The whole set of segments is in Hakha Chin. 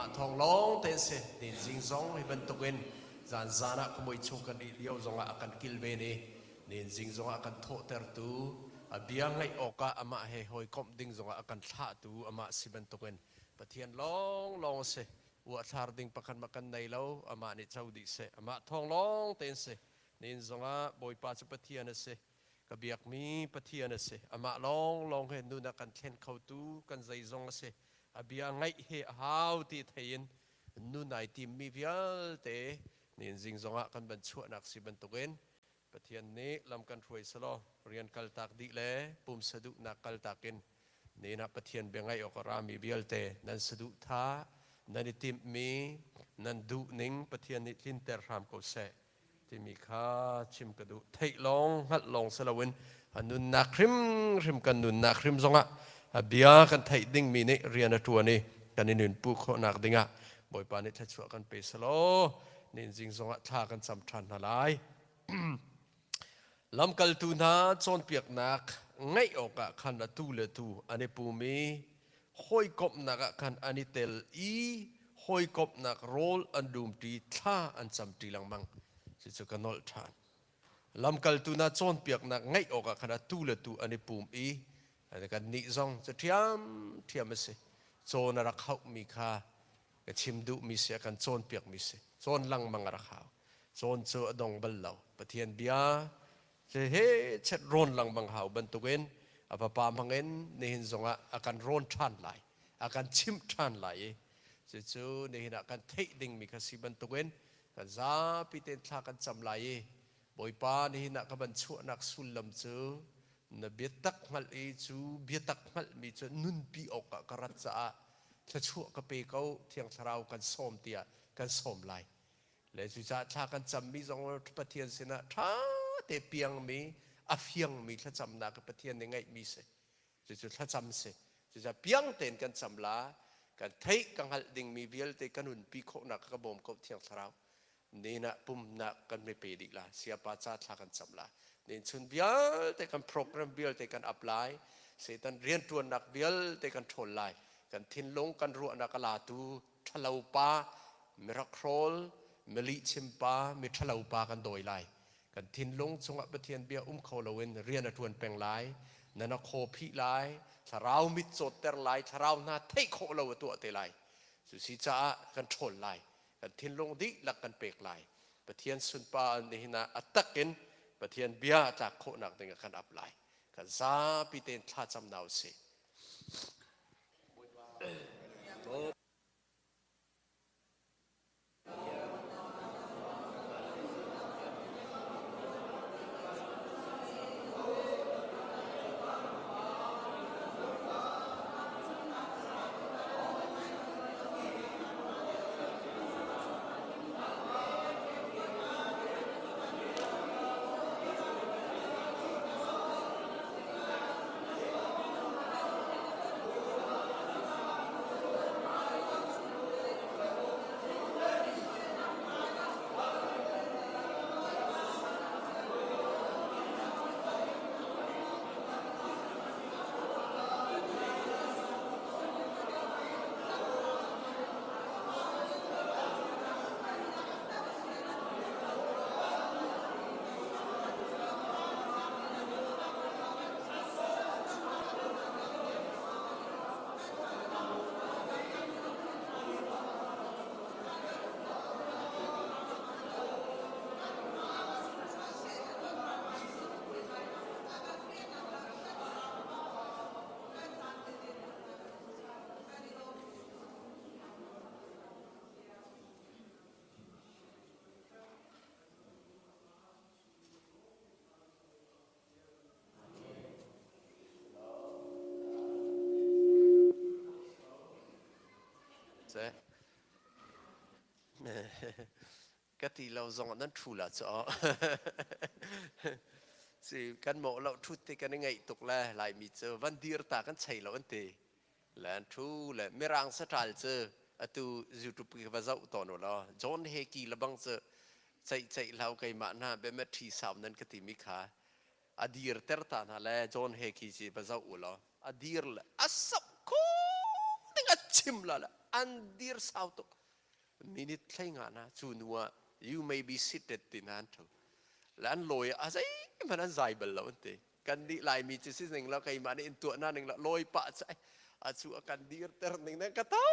Amah thawng lawng te si. Nin zing zong hi bantukin zan zan ah khuamui chung kan ih lio zongah a kan kilven i nin zing zongah a kan thawhtertu, a bia ngaih awkah amah he hawikomh ding zongah a kan thlahtu amah si bantukin Pathian lawnglawng a si. Uathlar ding pakhat mah kan nei lo, amah nih co dih seh. Amah thawng lawng tein si. Nin zongah Bawipa cu Pathian a si. Ka biakmi Pathian a si. Amah lawnglawng he nun a kan thlen khotu kan zeizong a si. A bia ngaih hi a hau ti thei in nun ai timmi vialte nin zing zongah kan van chuahnak si bantukin Pathian nih lam kan hruai selaw rian kaltak dih le pumsa duhnak kaltak in nin ah Pathian bia ngaih awk a rami vialte nan saduhthah nan i timhmi nan duhning Pathian nih tlinter hram ko seh timi kha chim ka duh. Theih lawng hngalh lawng si loin a nunnak hrimhrim kan nunnak hrim zongah a bia kan theih dingmi nih rian a ṭuan i kan i nunpu khawhnak dingah Bawipa nih thluachuah kan pe selaw nin zing zongah thla kan cam ṭhan hna lai. Lamkaltu hna cawnpiaknak ngaih awkah khan atu le tu an i pum i hawikomhnak ah khan an i tel i hawikomhnak rawl an dumṭi thla an camṭi lengmang. Cucu ka nolh ṭhan. Lamkaltu hna cawnpiaknak ngaih awkah khan atu le tu an i pum i kannih zong cu ṭhiamṭhiam a si. Cawn a rak hauhmi kha ka chim duhmi si, a kan cawnpiakmi si. Cawn lengmang a rak hau. Cawn cu a dong bal lo. Pathian bia he chet rawn lengmang hau bantukin a fapa hmangin nihin zongah a kan rawn ṭhan lai, a kan chimh ṭhan lai i cucu nihin ah kan theih dingmi kha si bantukin kan zapi tein thla kan cam lai i Bawipa nihin ah ka van chuahnak sullam cu na biatak hngalh i cu biatak hngalhmi cu nunpi awkah ka rat caah thluachuah ka pe ko Thiang Thlarau kan sawm tiah kan sawm lai. Le cucaah thla kan cammi zong Pathian sinah ṭha te piangmi, a fiangmi thlacamnak Pathian nih ngeihmi si. Cucu thlacam si. Cucaah piang tein kan cam la, kan theih ka hngalh dingmi vialte ka nunpi khawhnak ka bawm ko Thiang Thlarau. Nin ah pumnak kan mi pe dih la, siapa ca thla kan cam la. Nin chun vialte kan program vialte kan up lai, Satan rianṭuannak vialte kan ṭhawl lai. Kan thinlung kan ruahnak a latu ṭhalo pa, mirakhrawl, milihchim pa, miṭhalo pa kan dawi lai. Kan thinlung chungah Pathian bia um kho loin rian a ṭuan peng lai. Nan a khaw phih lai, thlarau mit cawtter lai, thlarau hna theih khawh lo a tuah te lai. Cu si caah kan ṭhawl lai. Kan thinlung dihlak kan pek lai. Pathian sunpa nihin ah a tak in Pathian bia a tlak khawhnak ding ah kan ap lai. Kan zapi tein thlacam hna u sih. Ka ti lo zong nan ṭhu la cu si kan mawh lo ṭhut ti kan i ngaih tuk le Laimi cu van dir ta kan chei lo an ti le an ṭhu le Mirang saṭal cu atu YouTube ki va zoh tawn u law John Heki lebang cu ceih ceih hlau keimah hna biametri sau nan ka timi kha a dir ter ta hna le John Heki ci va zoh u law a dir le a sap ko ding a chim la le. An dir sau tuk. Minute thlei nga na cu nu ah you may be seated ti na an tho. Le an lawi a zeihmanh an zai bal lo an ti. Kan nih Laimi cu si ning lo keimah nih in tuah na ning lo lawi pah cu a cu a kan dir ter ning nan ka tho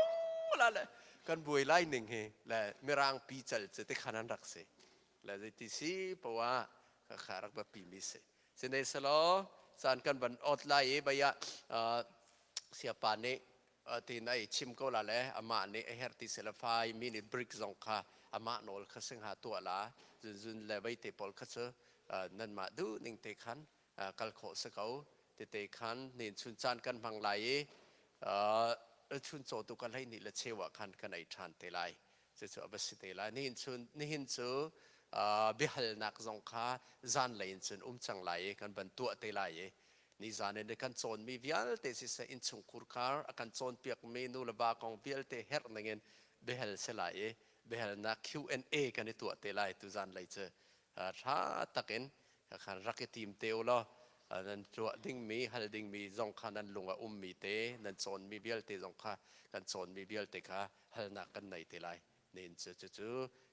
la le kan buai lai ning hi le mirang pi cal cu ti khan an rak si. Le zeiti si poah ka kha rak biapi mi si. Sihmanhsehlaw caan kan van awt lai i bei ah siapa nih tiin ai chim ko la le amah nih a herh ti seh le fai mi nih brick zong kha amah nawl kha si hnga tuah la zunzun le veite pawl kha cu nanmah duh ning te khan kal khawh si ko tete khan nin chun caan kan hmang lai i chun caw tu ka hlei ni le cheu ah khan kan ei ṭhan te lai. Cucu a va si te lai. Nihin chun nihin cu biahalnak zong kha zanlei in cun um cang lai i kan van tuah te lai i nizan in kan cawnmi vialte siseh innchungkhur khar a kan cawnpiakmi nu le va kong vialte herh ningin biahal si lai i biahalnak Q&A kan i tuah te lai tu zanlei cu tha takin khan rak i tim te u law nan tuah dingmi hal dingmi zong kha nan lung a ummi te nan cawnmi vialte zong kha kan cawnmi vialte kha halnak kan nei te lai nin cu cucu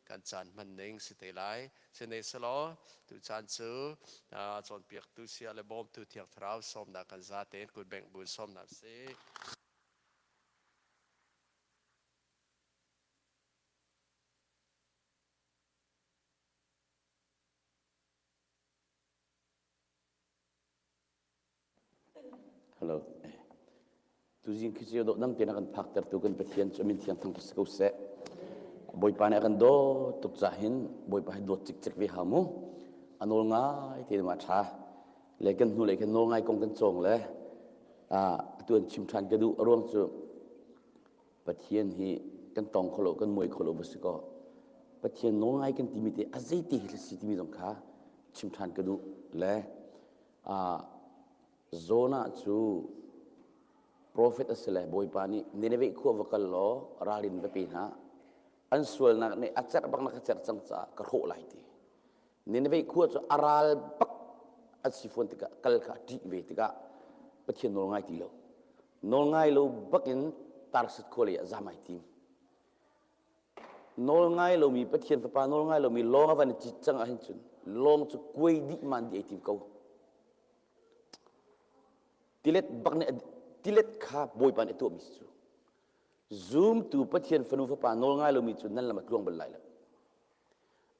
kan caan hman ning si te lai sinei selaw tu caan cu cawnpiaktu sia le bawmtu thiang thlarau sawmnak kan za tein kut bengh bu sawmnak si Hello. Tuzing khi cu dawh dang tein a kan phaktertu kan Pathian cu min thiang thang si ko seh. Bawipa nih a kan dawt tuk cah hin Bawipa hi dawt cikcek ve hau mu. A nawl ngai te ma tha. Le kan hnu le kan nawl ngai kong kan cawng le atu an chim than ka duh a ruang cu Pathian hi kan tong kho lo kan muai kho lo va si ko. Pathian nawl ngai kan timi te a zeite hi si timi zong kha chim than ka duh le Jonah cu profet a si le Bawipa nih Nineveh khua va kal law ralrin va pe hna. An sualnak nih a cerh bak na ka cerh cang caah ka hrawh lai ti. Nineveh khua cu a ral bak an si fawn tikah kal kha a ṭih ve tikah Pathian nawl ngai ti lo. Nawl ngai lo bakin Tarsis khua lei ah zam ai tim. Nawl ngai lomi Pathian fapa nawl ngai lomi lawng a van i cit cang ahhin cun lawng cu kuai dih man dih ai tim ko. Tilet bak nih tilet kha Bawipa nih a tuahmi cu zumtu Pathian fanu fapa nawl ngai lomi cu nan lam a tluang bal lai lo.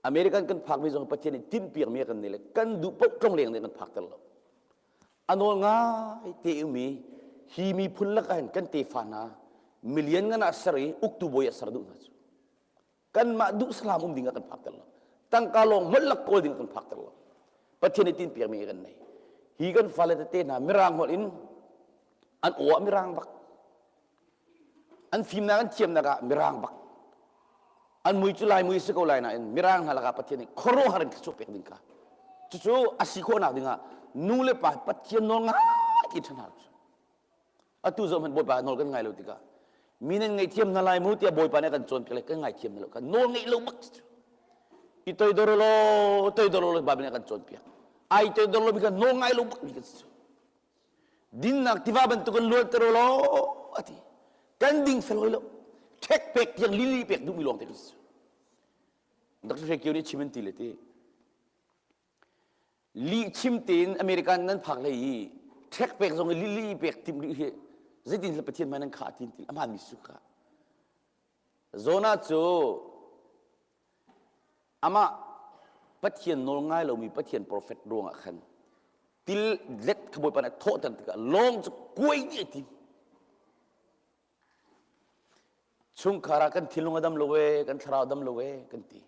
American kan phakmi zong Pathian nih tinhpiakmi a kan nei le kan duh paoh tlong leng nih kan phakter lo. A nawl ngai te umi hi miphun lakah hin kan tefa hna million ngan ah ser i uktu bawi ah ser duh hna cu kanmah duh salam um ding ah kan phakter lo tangka lawng hmanh lak kawl ding ah kan phakter lo Pathian nih tinhpiakmi kan nei hi kan fale tete hna mirang holh in an aw ah mirang bak An fimnak an thiamnak ah mirang bak. An mui cu lai mui si ko lai nain mirang hna lakah Pathian nih khuaruahhar in thluachuah pek ding kha. Cucu a si khawhnak dingah nu le pa Pathian nawl ngai ti ṭhan hau cu. Atu zoh hmanh Bawipa nawl kan ngai lo tikah mi nan ngaihthiam hna lai mu tiah Bawipa nih a kan cawnpiak le kan ngaithiam hna lo kan nawl ngeih lo bak cu. I toidor law toidor law Bible nih a kan cawnpiak. Ai toidor lo mi kha nawl ngai lo bak mi kan si cu. Dinnak tiva bantuk in luanter u law a ti. Kan ding fel hoi lo. Ṭhek pek tiang lili pek duhmi lawng te kan si. Dr. Hre Kio nih chim an ti le ti. Lih chim tein American nan phak hlei i ṭhek pek zong i lili pek tim rih hi zeitin hla Pathian hmai nan khah tin ti a hmaanmi su kha. Jonah cu Amah Pathian nawl ngai lomi Pathian profet ruangah khan til let kha Bawipa nih a thawhter tikah lawng cu kuai dih a tim. Chungkhar ah kan thinlung a dam lo ee, kan thlarau a dam lo ee kan ti.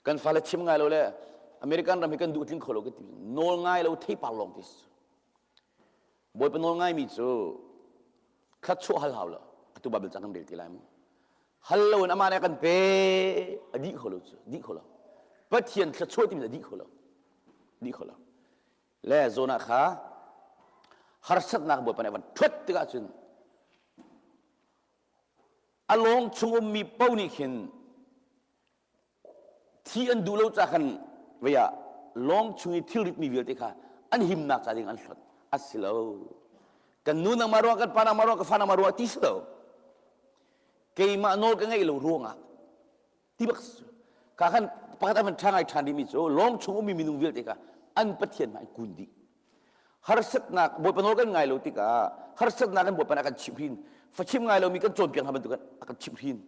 Kan fale chim ngai lo le American ram hi kan duh tling kho lo kan ti. Nawl ngai lo theipar lawng ti si. Bawipa nawl ngaimi cu thluachuah hal hau lo. Atu Bible cang kan rel ti lai mu. Hal lo in amah nih a kan pe a dih kho lo cu dih kho lo. Pathian thluachuah timi a dih kho lo. Dih kho lo. Le Jonah kha harsatnak Bawipa nih a van ṭhuat tikah cun a lawng chung ummi paoh nih khin Thi an duh lo ca khan vei ah lawng chung i thilritmi vialte kha an himnak ca ding an hlonh. A si lo. Kan nu nangmah ruang, kan pa nangmah ruang, ka fa nangmah ruang ti si lo. Keimah nawl ka ngeih lo ruangah ti bak ka khan pakhat an van ṭha ngai ṭhan rihmi cu lawng chung ummi minung vialte kha an pathian hmai kun dih. Harsatnak Bawipa nawl kan ngai lo tikah harsatnak kan Bawipa nih a kan chimhhrin. Fachim ngai lomi kan cawnpiak hna bantuk a kan chimhhrin.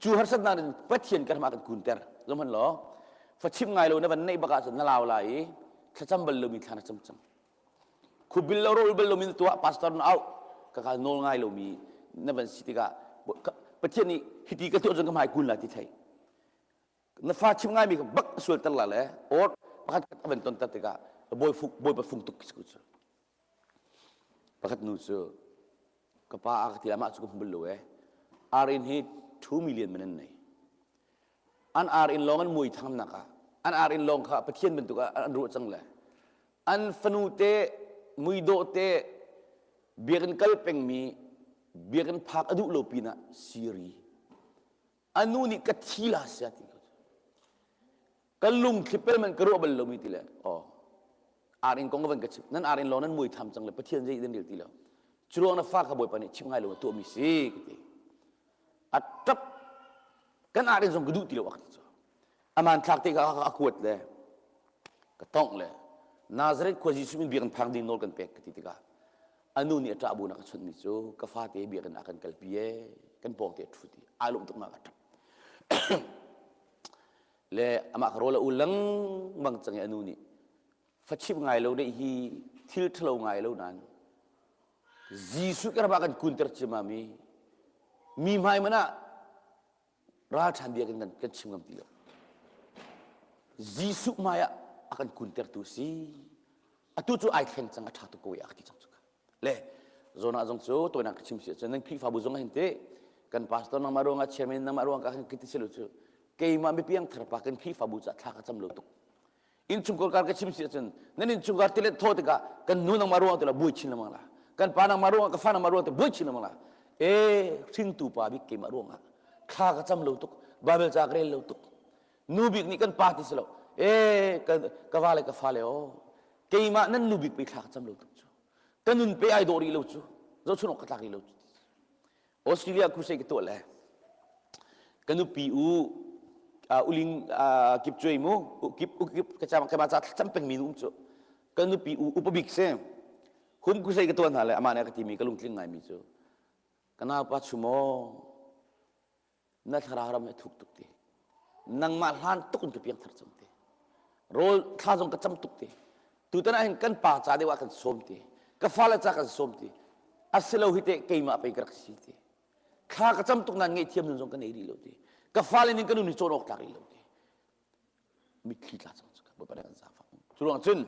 Cu harsatnak in Pathian kan hmai a kan kunter. Zohhmanh law, fachim ngai lo na van neih bak ahcun na lau lai i thlacam bal lomi thla na cam cang. Khubil lo rawl bal lomi na tuah pastor na auh ka ka nawl ngai lomi na van si tikah Pathian nih hiti ka tuah cun ka hmai kun lai ti thei. Na fa chim ngaimi kha bak sualter la le or pakhat khat a van tonter tikah bawi fung bawipa fung tuk cu cu. Pakhat nu cu ka pa a ka ti amah cu ka hmu bal lo e. Ar inn hi 2 million man an nei. An ar inn lawng an mui thangnak ah an ar inn lawng kha Pathian bantuk ah an ruah cang le an fanu te muidawh te biakinn kal pengmi biakinn phak a duh lo pinah siri a nu nih ka thi la sia ti ko ka lungthli pel man ka ruah bal lomi ti le aw ar inn kong ka van ka chim nan ar inn lawng nan mui tham cang le pathian zei nan rel ti lo cu ruang na fa kha bawipa nih chim ngai lo tuahmi si ka ti a tap kan ar inn zong ka duh ti lo a ti cu aman thlak te kha a kuat le ka tongh le Nazareth khua Jesuh min biakinn phang ding nawl kan pek ka ti tikah anu nih a ṭah bu na ka chawnh mi cu ka fate biakinn ah kan kalpi e kan pawng te a ṭhu ti ai lawm tuk ma ka ṭap le amah ka rawl a ul lengmang cang i anu nih fachip ngai lo deh hi thil ṭhalo ngai lo nain Jesuh ka ram ah kan kunter ciamam i mi hmai man ah ralṭhan bia kan kan chim ngam ti lo. Jesuh hmai ah a kan kuntertu si. Atu cu ai thleng cang a ṭha tuk ko i a ti cang cu. Le Jonah zong cu tawinak ka chim si ahcun nan Khrihfabu zong hin te kan pastor nangmah ruangah chairman nangmah ruangah kan ti si lo cu keimah mi piangthar pa kan Khrihfabu ca thla ka cam lo tuk. Innchungkhar kar ka chim si ahcun nan innchungkhar tilet thaw tikah kan nu nangmah ruangah tila buai chin lengmang la. Kan pa nangmah ruangah ka fa nangmah ruangah te buai chin lengmang la. E hringtu pa bik keimah ruangah thla ka cam lo tuk Bible ca ka rel lo tuk nu bik nih kan pa ti si lo e ka ka va le ka fa le o keimah nan nu bik pe thla ka cam lo tuk cu ka nun pe ai dawh rih lo cu zohchun awk ka tlak rih lo cu Australia crusade ka tuah le ka nupi u uling kip cuai mu kip kip ka cam ka ma ca cam peng mi nu um cu ka nupi u upa bik se hum crusade ka tuah hna le amah nih a ka timi ka lungtling ngai mi cu ka naupa chumo na thlarau ram hi thuk tuk ti nangmah hlan tuk in ka piang thar cang ti rawl thla zong ka cam tuk ti tutan ah hin kan pa ca deuh ah kan sawm ti ka fale ca kan sawm ti asilo hi te keimah pei ka rak si ti thla ka cam tuk nan ngaihthiam nun zong ka nei rih lo ti ka fale ning ka nun hi cawn awk tlak rih lo ti mitthli tla cang cu Bawipa nih an zaangfah cu ruang cun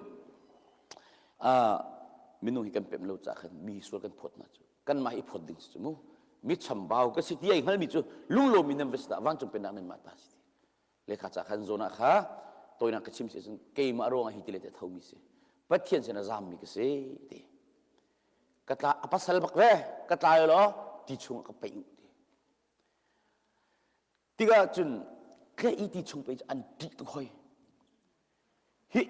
minung hi kan pemh lo caah khan mi sual kan phawt hna cu kanmah i phawt ding si cu mu mi chambau ka si ti ai hngalmi cu lunglawmi nan va si dah vancung pennak nan mah ta si ti lekha ca khan zawn ah kha toinak ka chim si cun keimah ruangah hi ti le te thomi si Pathian sin a zammi ka si ti ka tla a pasal bak ve ka tla law ti chung ka peih u ti Tikah cun tlaih i ti chung pe cu an ṭih tuk hoi. Hi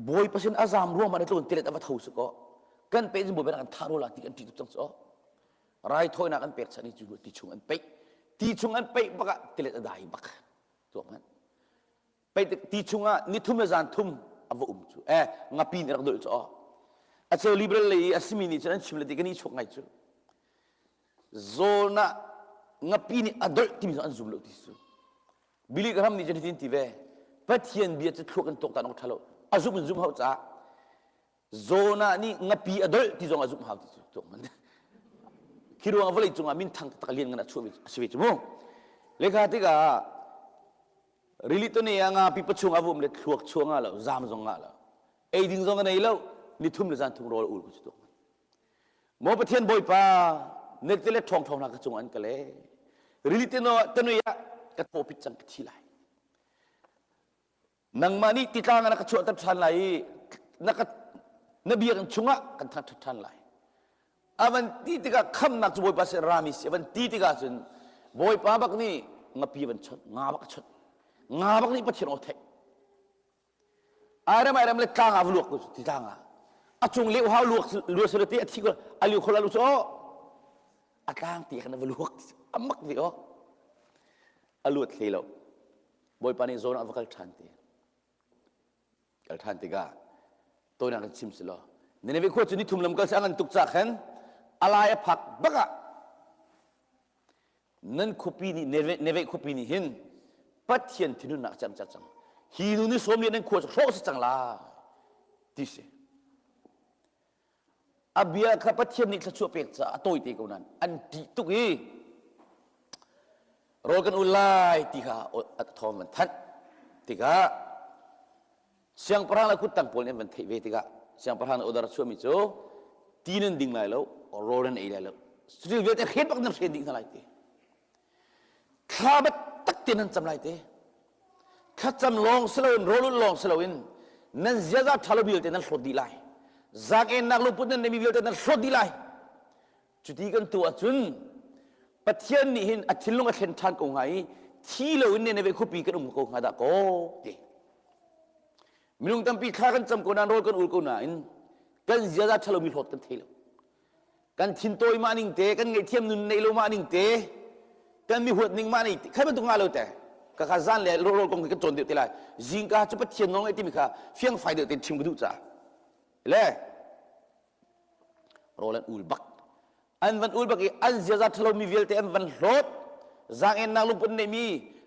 Bawipa sin a zaam ruangmah na tlun tilet a va tho si kaw kan pe cun Bawipa kan thah rua la ti kan ṭih tuk cang cu. Raithawinak an pek chan i cu ti chung an peih. Ti chung an peih bak ah tilet a dai bak. Tuak hmanh. Peih ti chung ah ni thum le zan thum a va um cu. Eh ngapi nih rak dolh cu. A cheu liberal lei i a simi nih cun an chim le ti kan i chuak ngai cu. Zawn ah ngapi nih a dolh timi zong an zum lo ti cu. Billy Graham nih cun hitin ti ve, Pathian bia cu thluak in tuaktan awk ṭha lo. A zumh in zumh hau caah Jonah nih ngapi a dolh ti zong a zumh hau ti cu tuak man. Khi ruang ah vawlei cungah min thang taktak lian ngan a chuah a si ve cu mu. Lekha tikah rili tone ah ngapi pachung a vum le thluak chuah nga lo, zam zong nga lo. Ei ding zong a nei lo, ni thum le zan thum rawl ul ku cu tuak man. Maw Pathian Bawipa, na tilet ṭhawngṭhawng hna ka cung an ka le. Rili tanui ah ka thawpit cang ka thi lai. Nangmah nih titlang ah na ka chuahter ṭhan lai i na ka na biakinn chungah kan thangṭhat ṭhan lai. A van ti tikah khamnak cu Bawipa sin rami si. A van ti tikah cun Bawipa bak nih ngapi van chawnh, nga bak a chawnh. Nga bak nih Pathian aw theih. Airem airem le tlang ah va luak ti tlang ah a cung leu hau luak lua selo te a thi ko a liu khola lu cu a tlang ti khan va luak ti. A mak ve aw. A luat hlei lo. Bawipa nih zawn ah va kal ṭhan ti. Kal ṭhan tikah tawinak in chim si law Nineveh khua cu ni thum lam kal si a ngan tuk ca khan a lai a phak bak ah nan khuapi nih Nineveh khuapi nih hin Pathian thinhunnak a cemter cang. Hi nu ni sawm li nan khua cu hrawh si cang lai ti si. A bia kha Pathian nih thluachuah pek caah a tawite ko nain an ṭih tuk i rawl kan ul lai ti kha a thawng van thanh tikah siangpahrang le kuttang pawl nih an van theih ve tikah siangpahrang nih order a chuahmi cu ti nan ding lai lo rawl nan ei lai lo saṭil vialte hren bak nan hren dih hna lai ti Thla biatak tein nan cam lai te. Thlacam lawng si loin rawlulh lawng si loin nan ziaza ṭha lo vialte nan hlawt dih lai. Zaang-ennak lungput nan neihmi vialte nan hlawt dih lai. Cuti kan tuah ahcun Pathian nih hin a thinlung a thlen ṭhan ko hnga i thi loin Nineveh khuapi kan um ko hnga dah kaw ti. Minung tampi thla kan cam ko nain rawl kan ul ko nain kan ziaza ṭha lomi hlawt kan thei lo. Kan thintawi mah ning te kan ngaihthiam nun neih lo mah ning te kan mi huat ning mah ning te khai bantuk nga lo te ka kha zan le rawlrawl kong kan cawn deuh te lai. Zingka cu Pathian nawl ngaih timi kha fiangfai deuh tein chim ka duh caah le rawl an ul bak an van ul bak i an ziaza ṭhalo mi vialte an van hlawt. Zaangennak lungput neihmi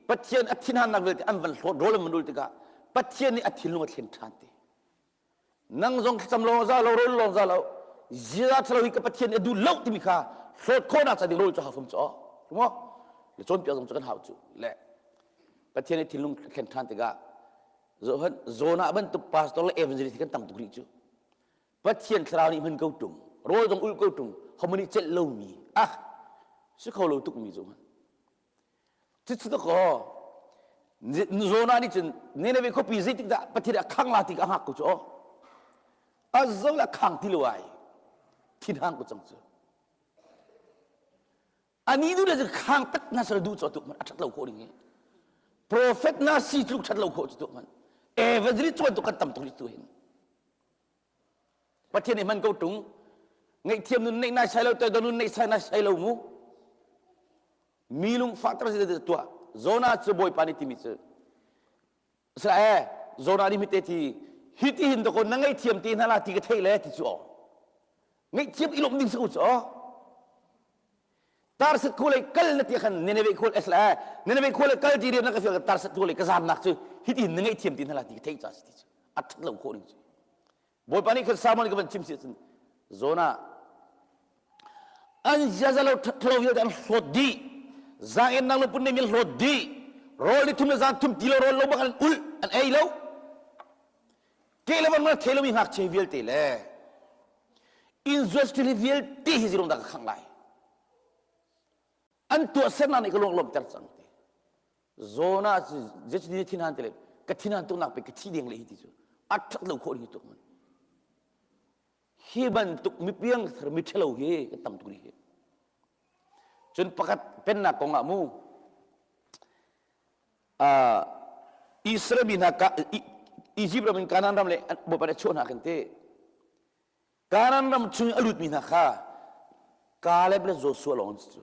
Pathian a thinhannak vialte an van hlawt. Rawl an van ul tikah Pathian nih a thinlung a thlen ṭhan te. Nang zong thlacam lawng za lo, rawl lawng za lo, ziaza ṭhalo hi ka Pathian nih a duh lo timi kha hlawt khawhnak ca ding rawl cu hau fam cu aw maw le cawnpiak zong cu kan hau cu le Pathian nih thinlung thlen ṭhan tikah zohan Jonah bantuk pastor le evangelist kan tam tuk rih cu. Pathian thlarau nih hman ko ṭung, rawl zong ulh ko ṭung, homo nih celh lomi ah si kho lo tukmi cu hman. Cucu kaw Jonah nih cun Nineveh khuapi zeitik dah Pathian a khang la ti ka hngak ko cu aw. A zo la khang ti lo ai. Thinhang ko cang cu. Ani du le khang tak na sal du cho tuk man a that lo kho ding hi. Prophet na si tluk that lo kho chu tuk man. Evangelist chuan tu kan tam tuk tu hin. Pathian nih hman ko tung. Ngaihthiam nun neih nai sai lo, toidor nun neih sai nai sai lo mu. Mi lungfah ter si tuah. Jonah cu Bawipa nih timi cu Israel Jonah nih mite ti hi ti hin dakaw na ngaihthiam te hna la ti ka theih le ti cu aw. Ngaihthiam i lawm ding si ko cu aw. Tarsat khu lei kal na ti khan Nineveh khu Israel Nineveh khu lei kal ti rian na ka fial Tarsat khu lei ka zamnak cu hi ti hin na ngaihthiam ti hna la ti ka theih ca si ti cu a ṭhat lo khawh ding cu. Bawipa nih khan Samuel ka van chim si ahcun Jonah an ziaza lo ṭhalo vialte an hlawt dih, zaangennak lungput neimi an hlawt dih, rawl ni thum le zan thum ti lo rawl lo bak an ulh an ei lo, ke le van thei lomi ngakchia vialte le industry vialte hi zirong dah ka khangh lai, an tuahsernak nih ka lung lawmhter cang ti. Jonah cu zeicahtiah thinhan ti le ka thinhan tuknak pe ka thi deng le hi ti cu a ṭhat lo khawh ding hi tuk man. Hi bantuk mipiang thar mi ṭhalo hi kan tam tuk rih hi. Cun pakhat pennak kong ah mu uh, Israel mi hna Egypt ram in Canaan ram le Bawipa nih a chuah hna kan ti. Kanaan ram chung i a lutmi hna kha Kaleb le Joshua lawng an si cu.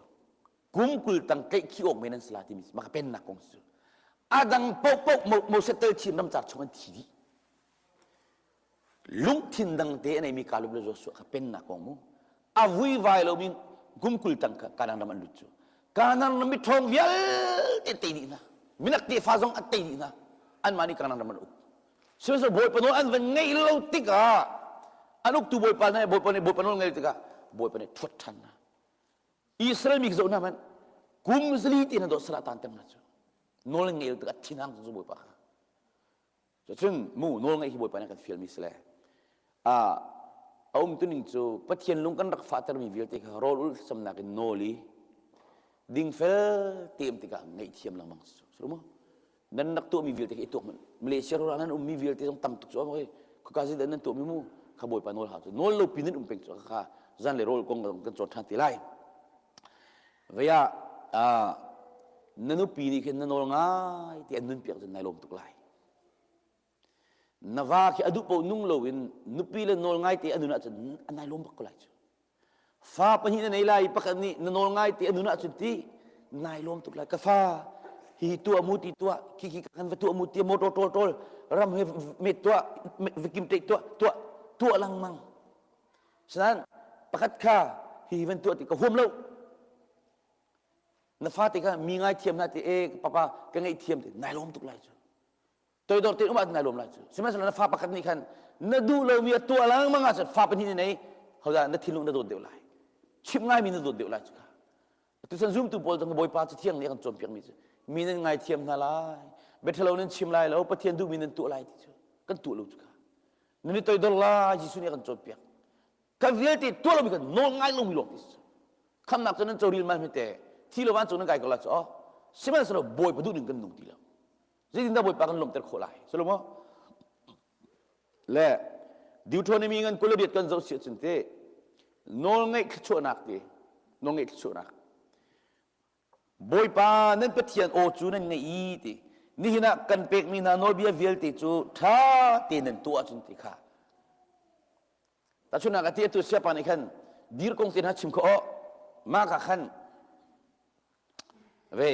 Kum 20 tang tlaihkhih awk men an si la timi mah ka pennak kong si cu. A dang paohpaoh Moses tel chin ramcar chung an thi dih. Lungthin dang te a neimi Kaleb le Joshua kha pennak kong mu. A vuivai lomi kum 20 tang kha Kanaan ram an lut cu. Kanaan ram mi ṭhawng vialte an tei dih hna. Minak tefa zong an tei dih hna. Anmah nih Kanaan ram an uk. Sihmanhsehlaw Bawipa nawl an van ngeih lo tikah an uktu bawipa nih Bawipa nih Bawipa nawl ngeih tikah Bawipa nih ṭhuat ṭhan hna. Israel mi zoh hna hmanh kum zali ti na dawt salah tan tem hna cu nawl an ngeih lo tikah thinhang cu Bawipa kha. Cucun mu nawl ngeih hi Bawipa nih kan fialmi si le a a umtuning cu Pathian lung kan rak fahtermi vialte kha rawl ulh thlacamnak in nawl i dingfel teem tikah ngaihthiam lengmang su maw nan rak tuahmi vialte khi i tuak hmanh. Malaysia ram nan ummi vialte zong tam tuk cu oi khaka zin nan tuahmi mu kha Bawipa nawl hau cu nawl lo pi nan um peng cu kha zan le rawl kong kan cawn ṭhan te lai. Vei ah na nupi nih khin na nawl ngai ti an nun piak cun nai lawm tuk lai. Na va khi a duh paoh nung loin nupi le nawl ngai te a nun ahcun a nai lawm bak ko lai cu. Fa pahnih na nei lai, pakhat nih na nawl ngai te a nun ahcun ti. Nai lawm tuk lai ka fa hi tuah mu ti tuah khi khi kan va tuah mu ti motor tol tol ram he met tuah vikim te tuah tuah tuah langmang sanan pakhat kha hi van tuah ti ka huam lo na fate kha mi ngai thiam na ti e papa ka ngaih thiam ti nai lawm tuk lai cu toidor te um ah nai lawm lai cu sihmanhsehlaw na fa pakhat nih khan na duh lomi a tuah lengmang ahcun fa pahnih na nei hodah na thinlung na dawt deuh lai chimh ngaimi na dawt deuh lai cu kha tuchan zumtu pawl zong bawipa cu thiang nih a kan cawnpiakmi cu mi nan ngaithiam hna lai biaṭhalo nan chim lai lo pathian duhmi nan tuah lai ti cu kan tuah lo cu kha nan i toidor lai Jesuh nih a kan cawnpiak kan vialte tuah lomi kan nawl ngai lomi lawng ti cu khamnak cu nan coril mal hmete thi lo van cu nan kai ko la cu sihmanhsehlaw bawipa duh ning kan nung ti lo Zeitindah Bawipa kan lawmhter khawh lai? Salomo le Deuteronomy ngan 28 kan zoh si ahcun te nawlngaih thluachuahnak ti nawlngaih thluachuahnak Bawipa nan Pathian aw cu nan ngaih i ti nihin ah kan pekmi hna nawlbia vialte cu ṭha tein nan tuah ahcun ti kha tahchunhnak a ti atu siapa nih khan dir kong te hna chim kho aw mah ka khan ve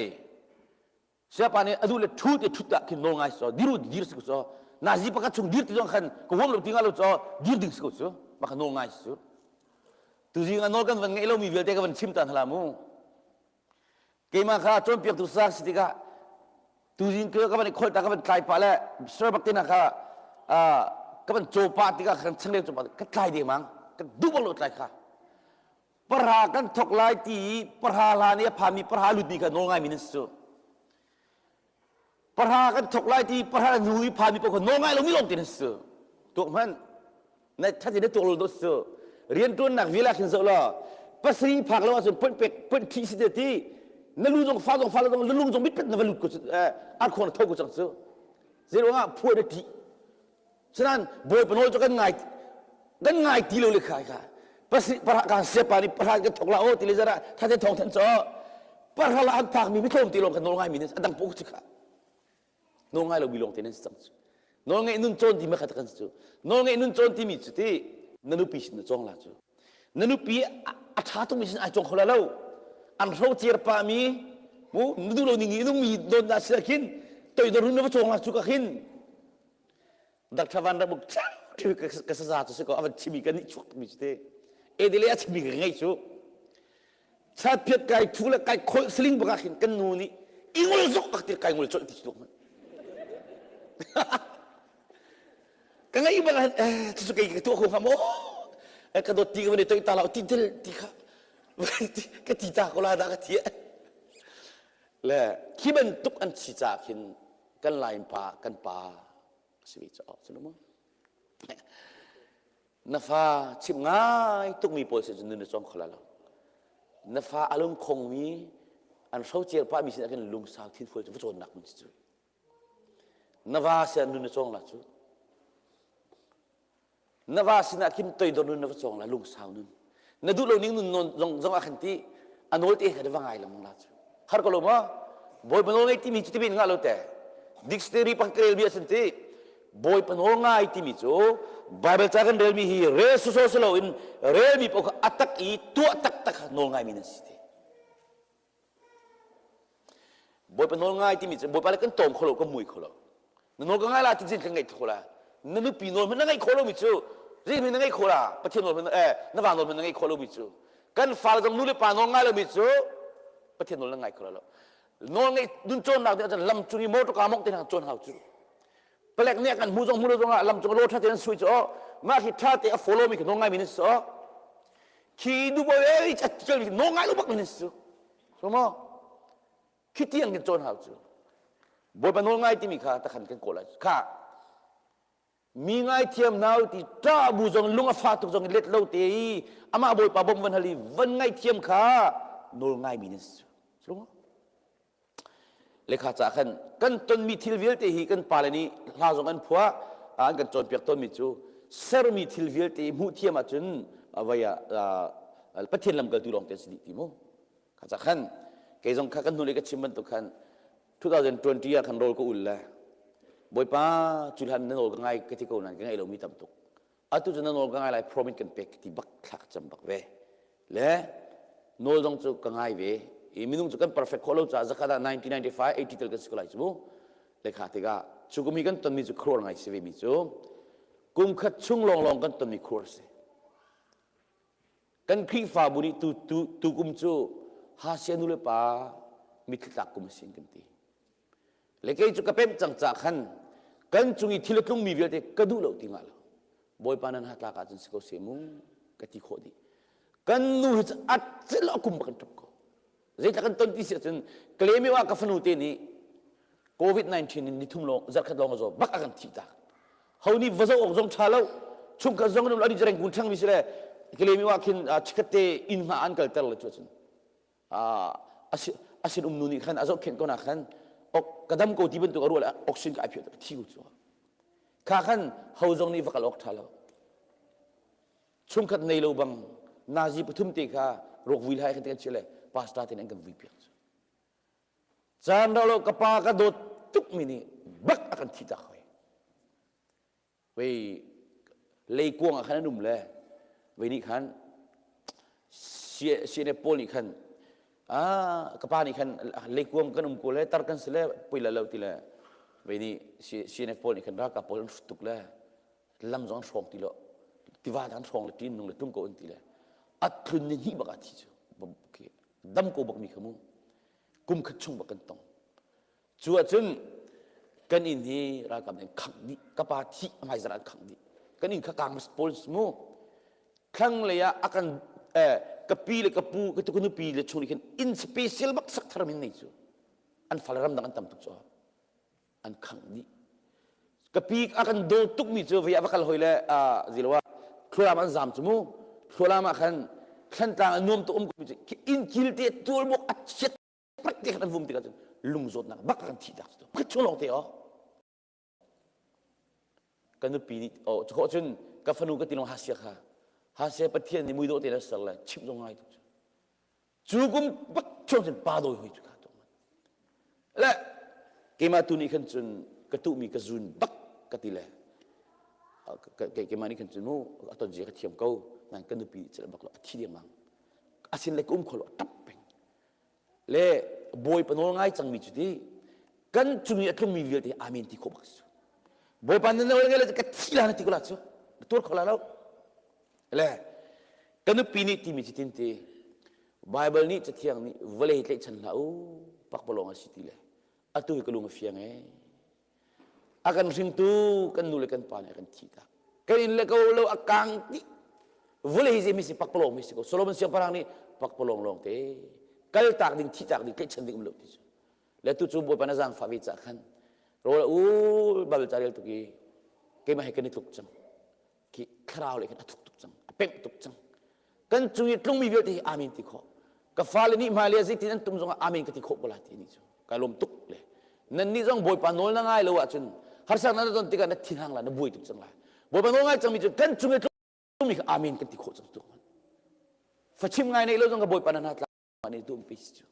Siapa nih a duh le ṭhu te ṭhut ah khin nawl ngai so dir dir si ko so nazi pakhat chung dir ti zong khan ka huam lo ti nga lo cho dir ding si ko cu mah kha nawl ngai si cu tuzing ah nawl kan van ngeih lomi vialte ka van chim ta hna mu keimah kha cawnpiaktu sak si tikah tuzing ka ka van i kholh ta ka van tlai pah le sir bak te na kha ka van caw pah tikah kan changreu caw pah ka tlai dengmang ka duh bak lo tlai kha Pahra kan thok lai ti i pahra hlan i a phami pahra lutmi kha nawl ngaimi nan si cu. Pahra kan thok lai ti pahra hnu i phami paoh kha nawl ngai lomi lawng te nan si cu. Tuak hmanh. Na thatin na tuak lo dawt si cu. Rianṭuannak vial ah khin zoh law pasarih phak lo ahcun ponh pek ponh thih si te ti na lu zong fa zong fa lo zong lung zong mitpet na va lut ko cu arkhuang na tho ko cang cu. Zeiruangah phuah na ṭih. Sinain Bawipa nawl cu kan ngai kan ngai ti lo le kha kha pasi para ka siapa nih pahra kan thok la o ti le zara thate thong than cho pahra la an phak mi mi tlawm ti lawng kan nawl ngai mi ne adang po chu kha nawl ngai lo mi lawng te nan si cang cu nawl ngeih nun cawn ti ma kha kan cu nawl ngeih nun cawn ti mi cu ti na nupi sin na cawng la cu na nupi a ṭha tuk mi sin ai cawng kho la lo an hro cer pa mi mu na duh lo ning i nung mi don na sila khin toidor hun na va cawng la cu ka khin Dr. Van Rak buk ka saza cu si ko avan chimi ka nih chuak mi te edele a chimi ka ngei cu chatphiat kai thu le kai khol siling baka khin kan nu nih ingul zok ak ti kai ngul chol ti chu ka ngei baka eh cu kai ka tuah kho hnga maw ka dot ti ka van toi ta la ti til ti kha ka ti ta ko la da ka thi le khi bantuk an chi ca khin kan lain pa kan pa si ve caah si lo maw na fa chim ngai tukmi pawl sin cun nun na cawng kho la lo na fa a lungkhongmi an hrocer pahmi sin ah khin lungsau thinfual cu va cawnnak mun si cu na va sin nun na cawng la cu Na va sinah khin toidor nun na va cawng la lungsau nun. Na duh lo ning nun non zong zong ah khan ti a nawl te kha va ngai lengmang la cu. Har ko lo ma? Bawipa nawl ngai timi cu ti ngah lo te. Dictionary pakhat ka rel mi asin ti Bawipa nawl ngai timi cu Bible ca kan relmi hi rel soso si loin relmi paoh kha a tak i tuah taktak kha nawl ngaimi nan si ti. Bawipa nawl ngai timi cu Bawipa le kan tawm kho lo kan mui kho lo. Na nawl ka ngai la ti zin kan ngaih kho la. Na nupi nawl hmanh na ngaih khawh lomi cu zeihmanh na ngaih khawh la Pathian nawl hmanh eh na va nawl hmanh na ngaih khawh lomi cu kan fale zong nu le pa nawl ngai lomi cu Pathian nawl na ngai kho lo. Nawl ngaih nun cawnnak ding ahcun lam cung i motor kaa mongh te hna cawn hau cu. Palek nih kan hmu zong hmu lo zong ah lam cung law ṭha te an sui cu oh mah khi ṭha te a follow mi khi nawl ngai mi nan si oh khi du bo ei a kel mi nawl ngai lo bak mi nan si cu. So maw? Khi tiang kan cawn hau cu. Bawipa nawl ngai timi kha takhan kan kawl lai. Kha mi ngaithiam nau ti ṭah bu zong lung a fa tuk zong let lo te i amah Bawipa bawmh van hal i van ngaithiam kha nawl ngai mi nan si cu. Lekha ca khan kan tonmi thil vialte hi kan pale nih hla zong an phuah an kan cawnpiak tawnmi cu sermi thil vialte hmuh thiam ahcun vai ah Pathian lamkaltu lawng te an si dih ti mu. Kha ca khan kei zong kha kan hnulei ka chim bantuk khan 2020 ah khan rawl ka ul le Bawipa cu hlan na nawl ka ngai ka ti ko nain ka ngaih lomi tam tuk. Atu cu na nawl ka ngai lai promise kan pek ti bak thla ka cam bak ve. Le nawl zong cu ka ngai ve. I minung cu kan perfect khawh lo caah zakhat ah 1995 80 tel kan si ko lai cu mu. Le kha tikah cu kum hi kan tonmi cu khuaruahhar ngai si ve mi cu kum khat chung lawnglawng kan tonmi khuaruahhar si. Kan Khrihfabu nih tu, tu, tu kum cu Hasia nu le pa mitthli tlak kum a si kan ti. Le kei cu ka pemh cang ca khan kan cung i thil a tlungmi vialte ka duh lo ti ngah lo. Bawipa nan hatlak ahcun si ko seh mu ka ti khawh dih. Kan nu hi cu a cil a kum bak kan ṭap ko. Zeitlak kan ton ti si ahcun Klemio ah ka fanu te nih COVID-19 in nithum lawng zarkhat lawng a zaw bak a kan thih tak. Ho nih va zoh awk zong ṭha lo. Chungkhat zong an um reng kun ṭhang mi si le Klemio ah khin chikkhat te inn hma an kalter le cu ahcun a sin um nu nih khan a zohkhenh ko nak khan ok ka dam ko ti bantuk a ruah le oxygen ka ai phiah thi ko cu kha khan ho zong nih va kal awk ṭha lo chungkhat nei lo bang nazi pathum te kha ruak vui lai khan te kan chia le pastor te an kan vui piak cu caan rau lo ka pa ka dawt tuk mi nih bak a kan thi tak hoi Vei leikuang ah khan an um le vei nih khan CNF pawl nih khan ah ka pa nih khan leikuang kan um ko le tar kan si le pui la lo ti le vei nih CNF pawl nih khan ralkap pawl an hrut tuk le lam zong an hrawng ti lo tiva an hrawng le tin nung le tlung ko an ti le a tlun ni hnih bak ah thi cu dam ko bak mi kha mu kum khat chung bak kan tong Cu ahcun kan inn hi ralkap nih an khangh dih. Ka pa thih a hmaizarh an khangh dih. Kan inn kha kang pawl mu. Thlanglei ah a kan eh, ka pi le ka pu ka ka nupi le chung nih khin inn special bak sak thar min nei cu. An fale ramdang an tam tuk cu. An khangh dih. Ka pi a kan daw tuk mi cu vei a va kal hoi le ziloah thlualam an zam cu mu. Thlualam ah khan thlantlang a nuam tuk um ko mi cu inn kil te tual buk a chiat pek te khan an vum tikah cun lung zawtnak bak kan thih tak cu khat chung lawng te oh ka nupi nih oh cu cun ka fanu ka ti long hasia kha hasia pathian nih muidawh te na ser le chimh zong ngai tuk cu kum bak chung cun pa dawi hoi cu kha tu le keimah tu nih khan cun ka tuhmi ka zun bak ka ti le keimah nih khan cun mu a ton zia ka thiam ko nan ka nupi nih cel bak lo a thi dengmang asin le ka um kho lo a tap peng Le Bawipa nawl ngai cangmi cu ti kan cung i a tlungmi vialte amen ti khawh bak si. Bawipa na nawl ngai le ka thi la na ti ko la cu. Na tuar kho la lo. Le ka nupi nih timi cu tin ti Bible nih cathiang nih vawlei tlaihchan hlah u pakpalawng a si ti le atu hi ka lung a fiang ee. A kan hringtu kan nu le kan pa nih a kan thih tak. Kan inn le ko lo a kang dih. Vawlei hi zeimi si pakpalawng mi si ko. Solomon siangpahrang nih pakpalawng lawng te kal tak ding thih tak ding tlaihchan ding um lo ti cu. Le tu cu Bawipa na zaangfah ve cah khan rawl a ul Bible ca rel tuk i keimah he kan i tluk cang. Khi thlarau le khan a thuk tuk cang a pemh tuk cang kan cung i tlungmi vialte hi amen ti khawh ka fale nih hmailei ah zeitin an tum zongah amen ka ti khawh ko la ti ni cu kai lawm tuk le nan nih zong bawipa nawl na ngai lo ahcun harsak na ton tikah na thinhang la na buai tuk cang lai bawipa nawl ngai cangmi cu kan cung i tlungmi kha amen kan ti khawh cang tuk fachim ngai nei lo zong ka bawipa na hna tla nih tu umpi si cu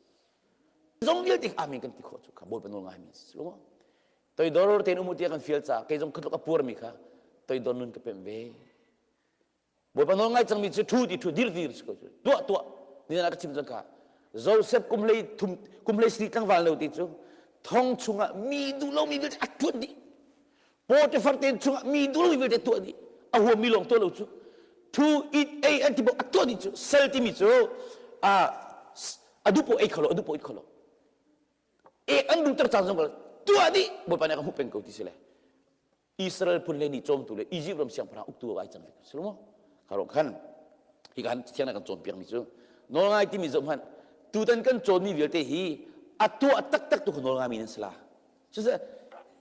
zong vialte amen kan ti khawh cu kha bawipa nawl ngai mi si lo toidor tein um tiah kan fial ca kei zong khatluk a puar mi kha toidor nun ka pem ve bawipa nawl ngai cangmi cu thu ti thu dir dir si ko cu tuah tuah ni na ka chim cang kha Joseph kum hlei thum kum hlei sri tlangval no ti cu thong chungah mi duh lomi vialte a tuan dih Potifar te chungah mi duh lomi vialte tuah dih a huam mi lawng tuah lo cu thu it ei an ti bo a tuah dih cu sel timi cu a a duh po ei kho lo a duh po it kho lo e an duh ter caan zong tuah dih bawipa nih a ka hmuh peng ko ti si le Israel phun le nih cawmtu le Egypt ram siangpahrang uktu ai cang si lo maw kha khan hi kan thiang kan cawnpiak mi cu nawlngai timi zoh hmanh tutan kan cawnmi vialte hi a tuah taktak tu kha nawlngai mi nan si la Cucu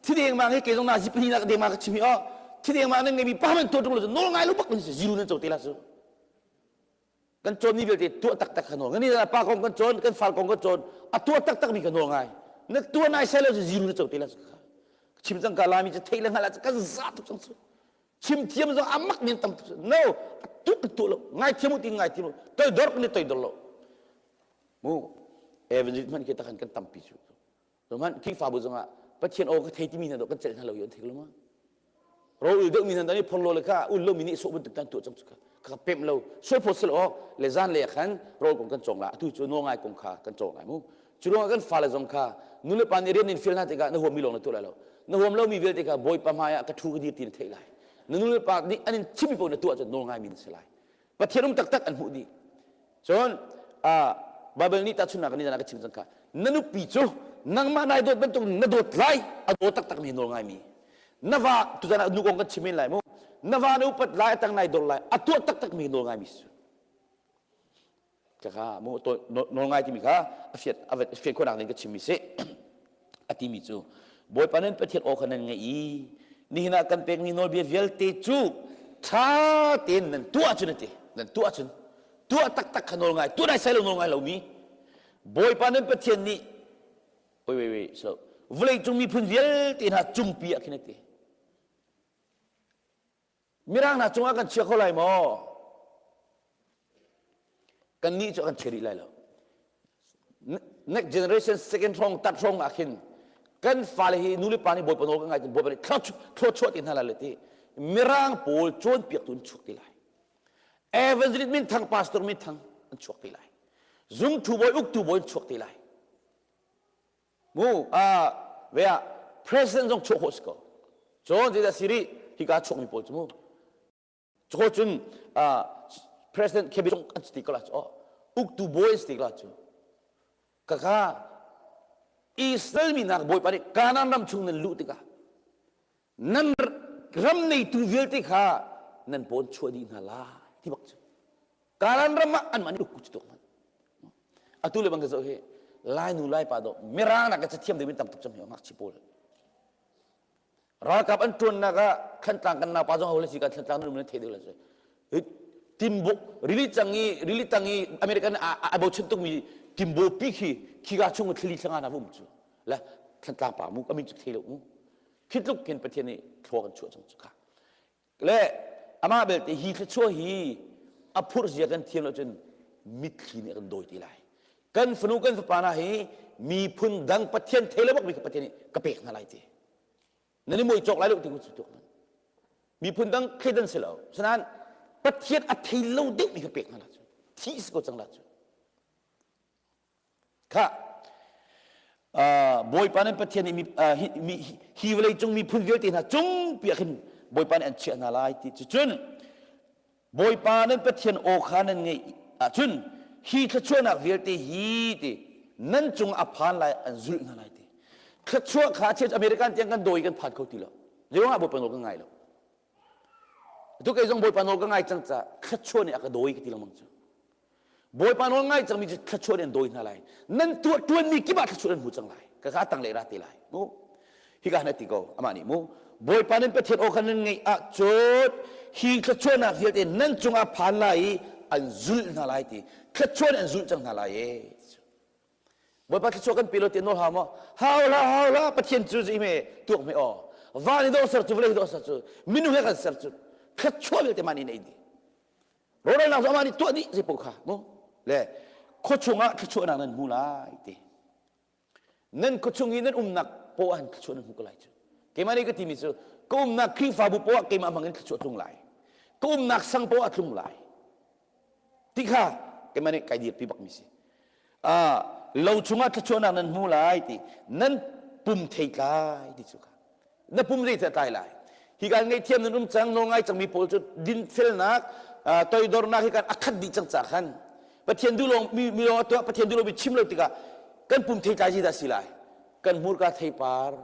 thi dengmang hi kei zong nazi pahnih nak dengmang ka chim hi oh thi dengmang nan ngeimi pa man tuah ṭung lo cu nawl ngai lo bak nan si zero nan co te la cu kan cawn mi vialte tuah taktak kha nawl ngani pa kong kan cawn kan fal kong kan cawn a tuah taktak mi kha nawl ngai na tuah nai sai lo cu zero na co te la cu chim cang ka lami cu theih le hngalh ah kan za tuk cang cu chim thiam zong amak men tam tuk no tu kan tuah lo ngai thiam u ti ngai thiam u toidor kan i toidor lo mu evangelist hmanh khi takhan kan tampi cu Hmanh Khrihfabu zongah Pathian aw ka thei timi hna dawh kan celh hna lo i an thei lo ma? Ro ul deuh mi hna nih phorlo le kha ul lo mi nih sawh bantuk tan tuah cang cu ka pemh lo sual phawt sel awk le zan le khan rawl kong kan cawng la atu cu nawl ngai kong kha kan cawng lai mu. Cu ruangah kan fale zong kha nu le pa nih rian in fial hna tikah na huam mi lawng na tuah lai lo. Na huam lo mi vialte kha Bawipa hmai ah ka thu ka dir ti na theih lai. Na nu le pa nih an in chimmi paoh na tuah cun nawl ngai mi na si lai. Pathian um taktak an hmuh dih. Cun Bible nih tahchunhnak ni ka chim cang kha na nupi cu nangmah nai dawt bantuk na dawt lai a dawt taktak mi nawl ngai mi na va tuzan ah nu kong kan chim men lai mu na va na upat lai a tang nai dor lai a tuah taktak mi nawl ngai mi su kha mu nawl ngai timi kha a fiat a fian khawhnak ding ka chim mi si a timi cu Bawipa nan Pathian aw kha nan ngaih i nihin ah kan pekmi nawlbia vialte cu ṭha tein nan tuah cun a ti nan tuah cun tuah taktak kha nawl ngai tuah nai sai lo nawl ngai lomi Bawipa nan Pathian nih wait wait wait so vawlei cung miphun vialte hna cungpi ah khin a ti Mirang hna cungah kan chia kho lai maw? Kannih cu kan chia rih lai lo. Next generation second hrawng tat hrawng ah khin kan fale hi nu le pa nih bawipa nawl kan ngai bawipa nih thluachuah ti hna lai le ti mirang pawl cawnpiaktu an chuak ti lai. Evangelist minthang pastor minthang an chuak ti lai. Zungthu bawi uktu bawi an chuak ti lai. Mu ah ve ah president zong chuah khawh si ko. Cun zeidah si rih hika chuakmi pawl cu mu. Cu cun president cabinet zong an si ti ko la cu uktu bawi an si ti ko la cu. Kaka Israel mi hna bawipa nih Kanaan ram chung nan luh tikah nan ram neitu vialte kha nan pawn chuah dih hna lai ti bak cu. Kanaan ram ah anmah nih uk cu tuak hmanh. Atu le bang ka zoh hi Lai nu Lai pa dawh Mirang nak ka cathiam deuh in tam tuk cang hi ngakchi pawl. Ralkap an ṭuannak ah Thlantlang kan naupa zong ho le si kan Thlantlang nan um nan thei deuh la cu. Timbo rili cang i rili tang i American a bochan tukmi Timbo pi khi khiga chung thlili thlanga na um cu. La Thlantlang pa mu amin cu thei lo mu. Khi tluk khin Pathian nih thlua kan chuah cang cu kha. Le amah belte hi thluachuah hi a phurh zia kan thiam lo cun mitthli nih a kan dawi ti lai. Kan fanu kan fapa hna hi miphun dang Pathian thei lo bakmi kha Pathian nih ka pek hna lai ti. Nan i muai cawk lai lo ti ku cu tuk. Miphun dang thleidan si lo. Sinain Pathian a thei lo deuhmi kha pek hna la cu. Thi si ko cang la cu. Khah Bawipa nan Pathian nih hi vawlei cung miphun vialte hna cungpi ah khin Bawipa nih an chiah hna lai ti cu cun Bawipa nan Pathian aw kha nan ngeih ahcun hi thluachuahnak vialte hi ti nan cung a phan lai an zulh hna lai ti thluachuah kha chiah American tiang kan dawi kan phan kho ti lo zeiruangah Bawipa nawl kan ngai lo atu kei zong Bawipa nawl ka ngai cang caah thluachuah nih a ka dawi ka ti lengmang cu Bawipa nawl ngai cangmi cu thluachuah nih an dawi hna lai. Nan tuah ṭuanmi kip ah thluachuah nan hmu cang lai. Ka ka tang le ra te lai. Mu. Hika han ti ko amah nih mu. Bawipa nan Pathian aw kha nan ngaih ahcun hi thluachuahnak vialte nan cungah phan lai i an zulh hna lai ti. Thluachuah nih an zulh cang hna lai e. Bawipa thluachuah kan pe lo ti nawl hau maw? Hau hlah, hau hlah. Pathian cu zei me tuak me aw. Van i dawh ser cu, vawlei hi dawh ser cu, minung he kan ser cu. Thluachuah vialte mah nih na ei dih. Rawhralnak cu amah nih tuah dih zei paoh kha mu le khuachung ah thluachuahnak nan hmu lai ti. Nan khuachung i nan umnak poah ah thluachuah nan hmu ko lai cu. Keimah nih ka timi cu ka umnak Khrihfabu poah keimah hmang in thluachuah tlung lai. Ka umnak sang poah tlung lai. Ti kha keimah nih kai dirpi bakmi si. Ah, lo chungah thluachuahnak nan hmu lai ti. Nan pum theitlai ti cu kha. Na pum zei tlai lai hi kan ngaihthiam nan um cang nawl ngai cangmi pawl cu dinfelnak toidornak hi kan a khat dih cang ca khan Pathian duh lawng mi mi lawng a tuah Pathian duh lo mi chim lo tikah kan pum theitlai zei dah si lai kan hmurka theipar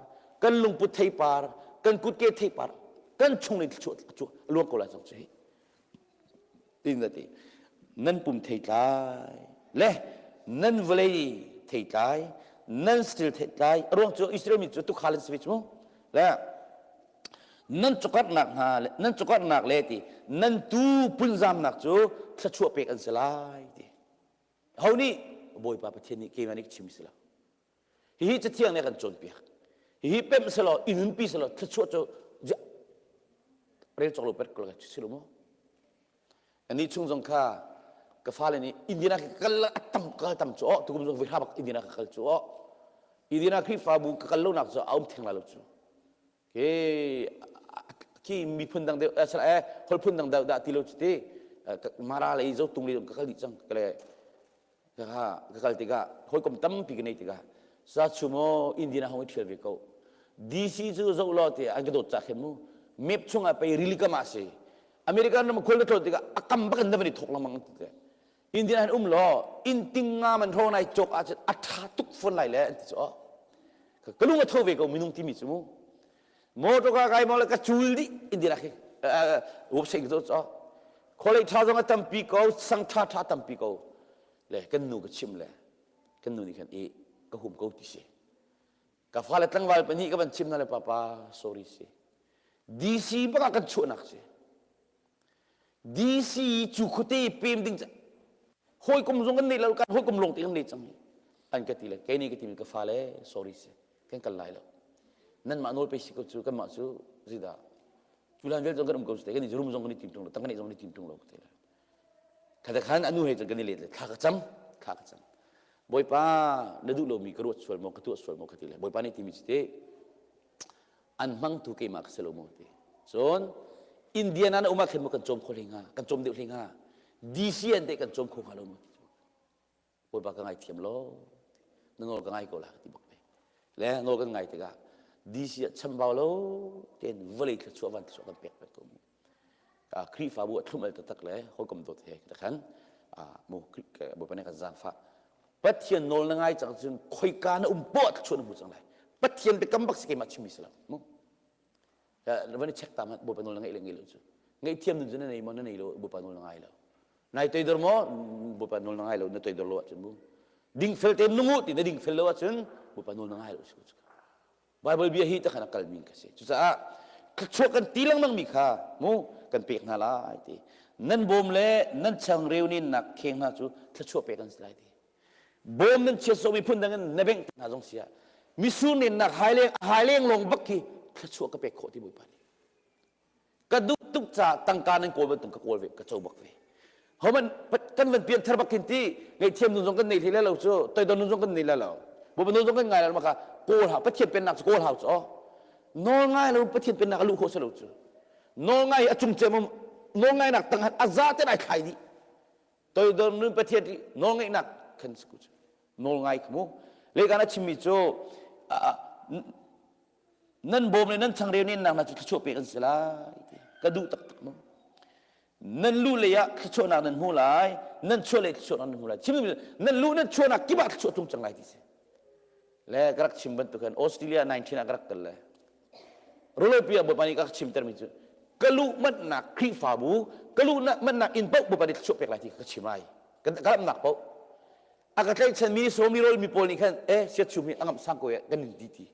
kan lungput theipar kan kutke theipar kan chung in thluachuah a luang ko lai cang cu hi tin ti nan pum theitlai le nan vawlei theitlai nan stil theitlai a ruang cu Israel mi cu tukhal an si ve cu le nan cukarhnak hna le nan cukarhnak le ti nan tu punzamnak cu thluachuah pek an si lai ti ho nih Bawipa Pathian nih keimah nih chim si lo hihi cathiang nih a kan cawnpiak hihi pemh selaw i nunpi selaw thluachuah cu rel cawk lo pet ko si lo maw ani chung zong kha ka fale nih Indiana ka kal a tam kal tam cu oh tukum zong voi bak Indiana ka kal cu oh Indiana Khrihfabu ka kal lo nak cu a um theng lai lo cu ke. Khi miphun dang deuh eh holh phun dang deuh dah ti lo cu ti Mara lei Zotung lei ka kal dih cang ka le ka ka kal tikah hawikom tampi ka nei tikah sa chu maw Indian ah hong i ṭhial ve ko DC cu zoh law tiah an ka dawt cah khin mu map chungah pei rili kam ah si American ram khual na tlawn tikah a kam bak in na van i thawk lengmang ti te Indian han um law inn ting nga man hrawng nai cawk ahcun a ṭha tuk fawn lai le an ti cu ka lung a tho ve ko minung timi cu mu motor ka kai maw le ka cul dih Indian ah khi website ka zoh khualei ṭha zong a tampi ko sang ṭha ṭha tampi ko le kan nu ka chim le kan nu nih khan i ka hum ko ti si ka fale tlangval pahnih ka van chim hna le papa sorry si DC bak ah kan chuahnak si DC cu khuate pem ding hawikom zong kan nei lo kan hawikom lawng te kan nei cang an ka ti le kei nih ka ti mi ka fale sorry si kan kal lai lo nanmah nawl pe si ko cu kanmah cu zeidah cu hlan vialte zong kan um ko si kan i rum zong kan i tim tung lo tang kan zong kan i tim tung lo ka ti le khata khan anu he cun kan i let le thla ka cam thla ka cam bawipa na duh lomi ka ruat sual maw ka tuah sual maw ka ti le bawipa nih timi cu te an hmangtu keimah ka si lo maw ti cun Indiana na um ah khin maw kan cawm kho hlei hnga kan cawm deuh hlei hnga DC an te kan cawm kho hnga lo maw ti Bawipa ka ngaithiam law na nawl ka ngai ko la ka ti bak ve le nawl kan ngai tikah DC ah chambau lo tein vawlei thluachuah van thluachuah kan pek pek ko mu Khrihfabu a thlum al taktak le hawikom dawt he khan mu Bawipa nih kan zaangfah Pathian nawl na ngai cang cun khoika na um poah thluachuah na hmu cang lai Pathian biakam bak si keimah chimmi si lo mu van i check ta hmanh Bawipa nawl na ngaih le ngaih lo cu ngaihthiam nun cu na nei maw na nei lo Bawipa nawl na ngai lo nai toidor maw Bawipa nawl na ngai lo na toidor lo ahcun mu dingfel te nung u ti na dingfel lo ahcun Bawipa nawl na ngai lo si Bible bia hi takhan a kalmi ka si cucaah thluachuah kan ti lengmang mi kha mu kan pek hna lai ti nan bawm le nan changreu nin nak kheng hna cu thluachuah pek an si lai ti bawm nan chiat sawmi phun dang in na bengh hna zong sia misur nen nak haileng haileng lawng bak khi thluachuah ka pek khawh ti Bawipa nih ka duh tuk ca tangka nan kawl bantuk ka kawl ve ka co bak ve homan kan van pian thar bak khin ti ngaihthiam nun zong kan nei hlei lo cu toidor nun zong kan nei lo bawipa nun zong kan ngai lo maka kawl hau pathian pennak cu kawl hau cu nawl ngai lo pathian pennak a luh khawh si lo cu nawl ngai a cung cem nawl ngai nak tang a za ten ai thlai dih toidor nun pathian nawl ngeihnak khan si ku cu nawl ngai kha mu lekan a chimmi cu nan bawm le nan changreu nen nak hna cu thluachuah pek an si lai ka duh taktak mu nan lu lei ah thluachuahnak nan hmu lai nan chuah lei thluachuahnak nan hmu lai chim nan lu nan chuahnak kip ah thluachuah tlung cang lai ti si le ka rak chim bantuk khan Australia 19 ah ka rak kal le Rulopi ah Bawipa nih ka chim termi cu ka luh manhnak Khrihfabu ka luh manhnak inn paoh Bawipa nih thluachuah pek lai ti ka chim ai ka lamnak paoh a ka tlaihchanmi sawmi rawl mi pawl nih khan eh siachum hi a ngamh sang ko kan in ti ti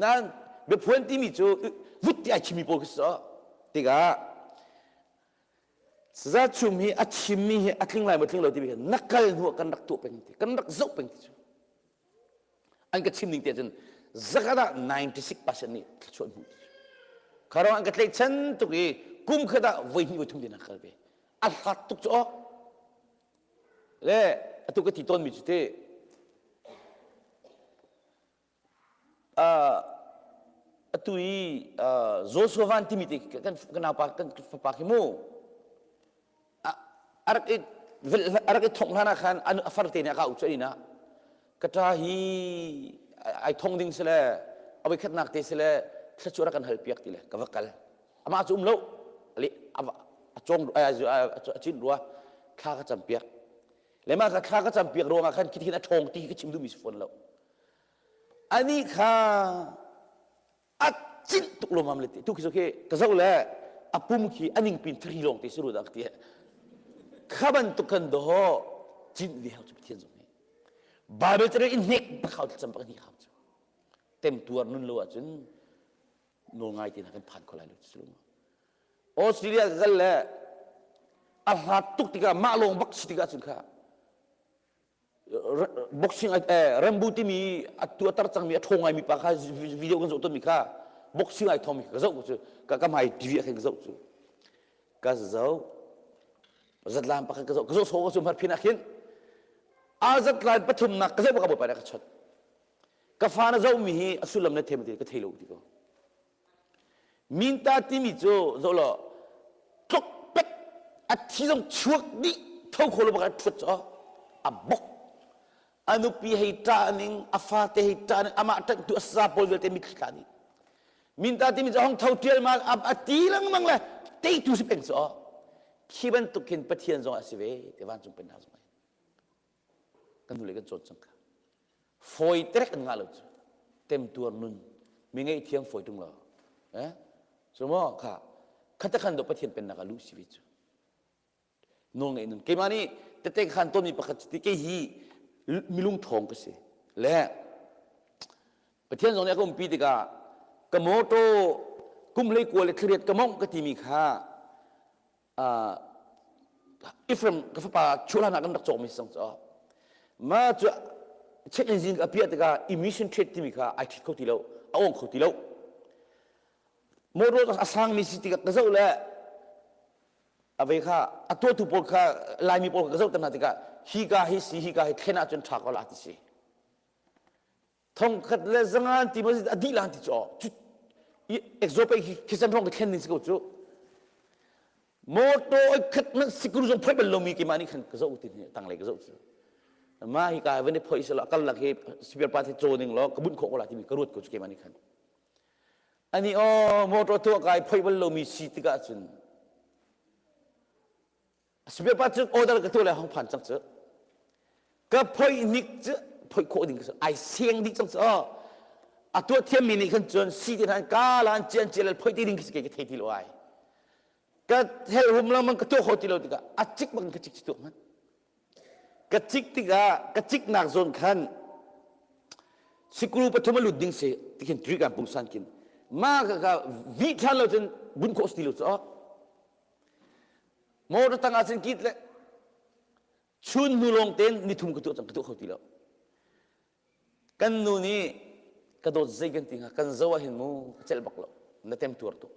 nain biaphuan timi cu vut ti ai chimmi pawl khi si tikah saza chum hi a chimmi hi a tling lai maw tling lo timi na kal hnu ah kan rak tuah peng ti kan rak zoh peng ti cu an ka chim ning te cun zakat ah 96% nih thluachuah hmuh ti cu kha an ka tlaihchan tuk i kum khat ah voi hnih voi thum te na kal ve a hlat tuk cu awk Le atu ka ti tawnmi cu ti atu i Joshua Van timi te kan kan naupa kan fapa khi mu a rak i a rak i thongh hlan ah khan a far te nih a ka auh cu inn ah ka ṭa hi ai thong ding si le a voikhatnak te si le thluachuah rak kan hal piak ti le ka va kal amah cu um lo a cawng a cin rua thla ka cam piak le mah ka thla ka cam piak ruangah khan khithin a ṭhawng ti ka chim duhmi si fawn lo ani kha a cinh tuk lawmam le ti tu khi khi ka zoh le a pum khi a ning pin thri lawng te si ru dak ti kha bantuk kan do cinh ve hau cu Pathian zong nih Bible cu in hnek bak hau cam bak ni hau cu temtuar nun lo ahcun nawl ngai te hna kan phan kho lai lo ti Australia ka kal le a hlat tuk tikah mah lawng bak si tikah cun kha boxing eh, Rambo timi a tu a tar cangmi a ṭhawng ngaimi pa kha video kan zoh tawnmi kha boxing ai thawngmi ka zoh cu ka ka hmai TV ah khan ka zoh cu ka zoh zatlan pakhat ka zoh ka zoh so ka cu hmar phin ah khin a zatlan pathumnak ka zoh bak bawipa nih ka chawt Ka fa na zohmi hi a sullam na thei ti ka thei lo ti ko. Minta timi cu zoh law tlok pet a thi zong chuak dih tho kho lo bak a ṭhuat cu a bok a nupi hei ṭah ning a fate hei ṭah ning amah ṭanhtu a sa pawl vialte mitthli tla dih minta timi cu hong tho ṭial ma a ti lengmang le teitu si peng cu khi bantuk khin Pathian zong a si ve te vancung pennak zong kan hnulei kan cawn cang kha fawi terek an ngah lo cu temtuar nun mi ngeih thiam fawi tung lo eh so maw kha khata khan do Pathian pennak ah luh si ve cu nawl ngeih nun keimah nih tete khan tonmi pakhat cu ti kei hi milung ṭhawng ka si le Pathian zong nih a ka umpi tikah ka motor kum hlei kua le thlariat ka mongh ka timi kha Ephraim ka fapa chuahlan ah kan rak cawkmi si cang cu ma cu check engine a piah tikah emission trade timi kha ai ṭhit kho ti lo a ong kho ti lo motor a sangmi si tikah ka zoh le a vei kha a tuahtu pawl kha Laimi pawl kha ka zoh ter hna tikah hi ka hi si hi ka hi thlen ahcun ṭha ko la ti si thongkhat le zangan ti ma a dih lan ti cu cu exo pe khisan rong ka thlen ding si ko cu motor oi khat man sikuru zong phoi bal lomi keimah nih khan ka zoh ti tanglei ka zoh cu ma hi ka van i phoi selo kal lak hi spare part hi caw ning law ka bunh khawh ko la timi ka ruat ko cu keimah nih khan ani aw motor tuah kai phoi bal lomi si tikah cun Spare part cu order ka tuah le hong phan cang cu. Ka phoi nik cu phoi khawh ding ka ai seng dih cang cu. A tuah thiammi nih khan cun si ti hnan ka lan cian cian phoi ti ding khi ka thei ti lo ai. Ka hel hum lang ka tuah kho ti lo tikah a cik bang ka cik ci tuah man. Ka cik tikah ka cik nak zawn khan sikru pathum a lut ding si tikhin trikan pungsan kin ma ka ka vi than lo cun bun khawh ti lo cu Motor tang ah cun kit le chun hnu lawng tein nithum ka tuah cang ka tuah kho ti lo. Kan nu nih ka dawt zei kan ti hnga kan zo ah hin mu ka celh bak lo na tem tuar tuk.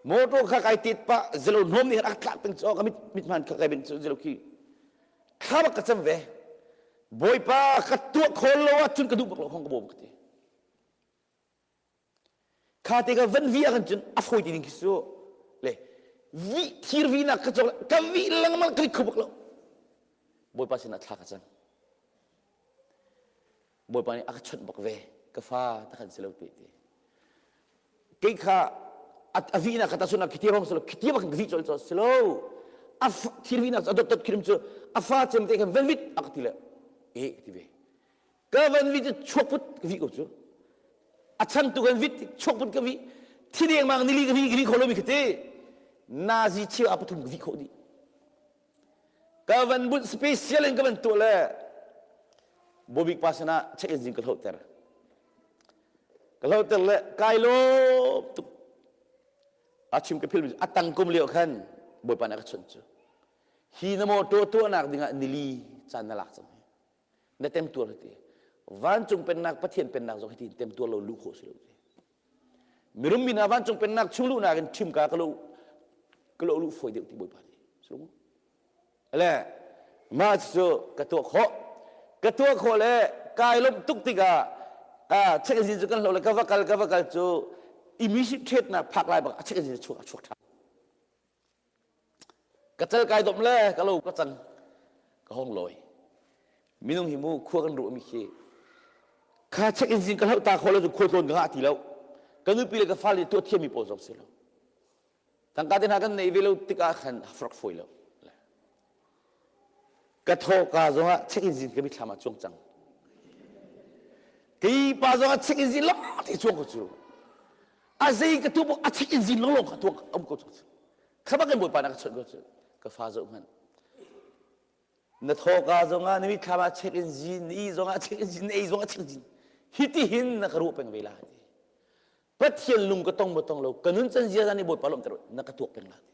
Motor kha kai tit pah zelo hnawm nih rak tlak peng cu ka mit mit hman kha kai ben cu zelo khi thla bak ka cam ve. Bawipa ka tuah khawl lo ahcun ka duh bak lo khong ka bawm ka ti. Kha te ka van vi ah khan cun a fawi ti ding khi su le vi thir vi nak ka cawk ka vi lengmang ka kho bak lo Bawipa sinah thla ka cam Bawipa nih a ka chawnh bak ve ka fa ta khan si lo te te kei kha a vi nak ka ta sun khiti rom silo khiti bak ka vi chol chol silo a thir vi nak a dot dot khirim cu a fa cem te khan van vit a ka ti le e ka ti ve Ka van vit cu chuakput ka vih ko cu. A chantu kan vit chuakput ka vih. Thi dengmang nili ka vih ka vih kho lomi ka ti. Nazi cheu a pathum ka vih khawh dih. Ka van bunh special in ka van tuah le Bobik pa sinah check engine ka hlohter. Ka hlohter le kai lawm tuk. A chim ka philmi a tang kum lio khan Bawipa nih a ka chawnh cu. Hi na motor tuahnak dingah nili caan na lak cang. Na temtuar hiti. Vancung pennak Pathian pennak zong hiti temtuar lo luh khawh si lo ti. Mirum mi hna vancung pennak chung luhnak in ṭhim ka ka lo ka lo luh fawi deuh ti Bawipa nih. Sulung. Ale mah cu ka tuah khawh. Ka tuah khawh le kai lawmh tuk tikah ah check engine cu kan hlo le ka va kal ka va kal cu emission trade nak phak lai bak a check engine chuak a chuak ṭhan. Ka cal kai dom le ka lo ka cang ka hong lawi. Minung hi mu khua kan ruahmi khi kha check engine ka hloh ta kho lo cu khualtlawn ka ngah ti lo. Ka nupi le ka fale tuah thiammi pawl zong si lo. Tangka te hna kan neih ve lo tikah khan rak fawi lo. Ka thawka zongah check engine ka mithlam ah cuang cang. Kei pa zongah check engine lawng te cuang ko cu. A zei ka tu a check engine lawng lawng ka tuak um ko cu. Kha bak in Bawipa na ka chawnh ko cu. Ka fa zoh hmanh. Na thawka zongah na mithlam ah check engine, na i zongah check engine, na ei zongah check engine. Hiti hin na ka ruah peng ve la ti. Pathian lung ka tong maw tong lo, ka nun can ziaza nih Bawipa lawmhter na ka tuak peng la ti.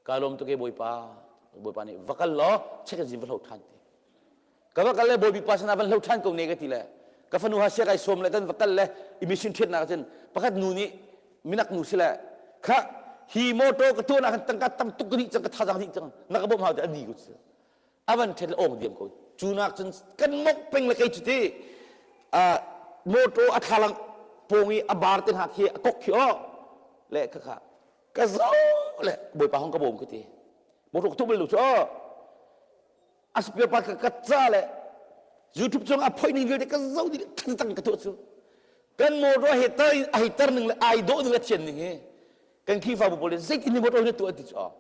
Ka lawm tuk e Bawipa. Bawipa nih va kal law check in va hlo ṭhan ti. Ka va kal le Bawipa sinah van hlo ṭhan ko ne ka ti le ka fanu ha sia kai sawm le kan va kal le i mission ṭhiatnak cun pakhat nu nih minak nu si le kha hi motor ka tuah nak tangka tam tuk ka dih cang ka thazang dih cang na ka bawmh hau ti a ni ko cu a van ṭhet le awng diam ko cu nak cun kan mok peng le kei cu ti motor a thlalang. pawng i a bar te hna khi a kok khi aw le kha kha ka zo le bawipa hong ka bawm ka ti motor ka tuh bal lo cu aw a spare part ka ka ca le YouTube cung a phoi ning vialte ka zo dih tang ka tuah cu kan motor he tar a hei tar ning le ai dawh ning le thian ning hi kan Khrihfabu pawl nih zeitin ni motor hi na tuah ti cu aw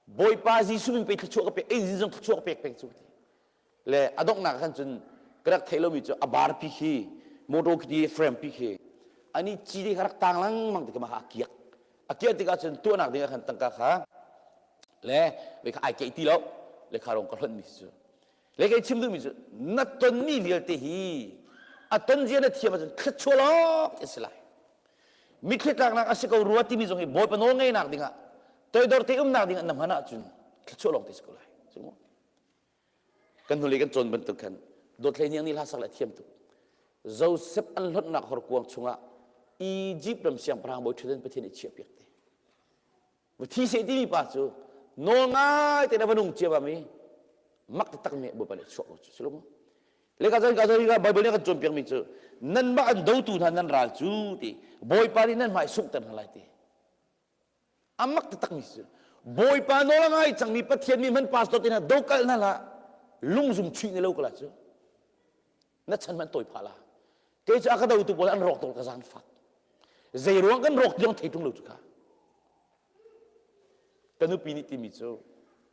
Bawipa Jesuh min pe thluachuah ka pek engine zong thluachuah ka pek peng cu ti le a donghnak khan cun ka rak theih lomi cu a bar pi khi motor khi frame pi khi ani ci te kha rak tang lengmang ti kha a kiak a kiak tikah cun tuahnak ding ah khan tangka kha le ve kha ai keih ti lo le kha rong ka hlonh mi cu le kei chim duhmi cu na tonmi vialte hi a ton zia na thiam ahcun thluachuah lawng ti si lai mitthli tlaknak a si ko rua timi zong hi Bawipa nawl ngeinak dingah toidor te umnak dingah na hman ahcun thluachuah lawng te si ko lai. Kan hnulei kan cawn bantuk khan dawthlei niang nih hla sak le thiam tuk. Joseph an hlonhnak horkuang chungah Egypt ram siangpahrang bawi ṭhutdan Pathian nih chiahpiak te. Va thi seh timi pa cu nawl ngai te na va nung ciamam i mak taktak mi Bawipa nih chuah ko cu si lo maw? Le ka zan ka zan ka Bible nih kan cawnpiak mi cu nanmah an dotu hna nan ral cu ti Bawipa nih nan hmai sunghter hna lai ti. A mak taktak mi cu Bawipa nawl a ngai cangmi Pathian mi hman pastor te hna dokal hna hlah lungzum chuih ne lo kala cu na chan hmanh tawi phah la kei cu a ka dotu pawl an rawk tuk ka zan fak zei ruang kan rawk tiang thei tung lo cu kha ka nupi nih timi cu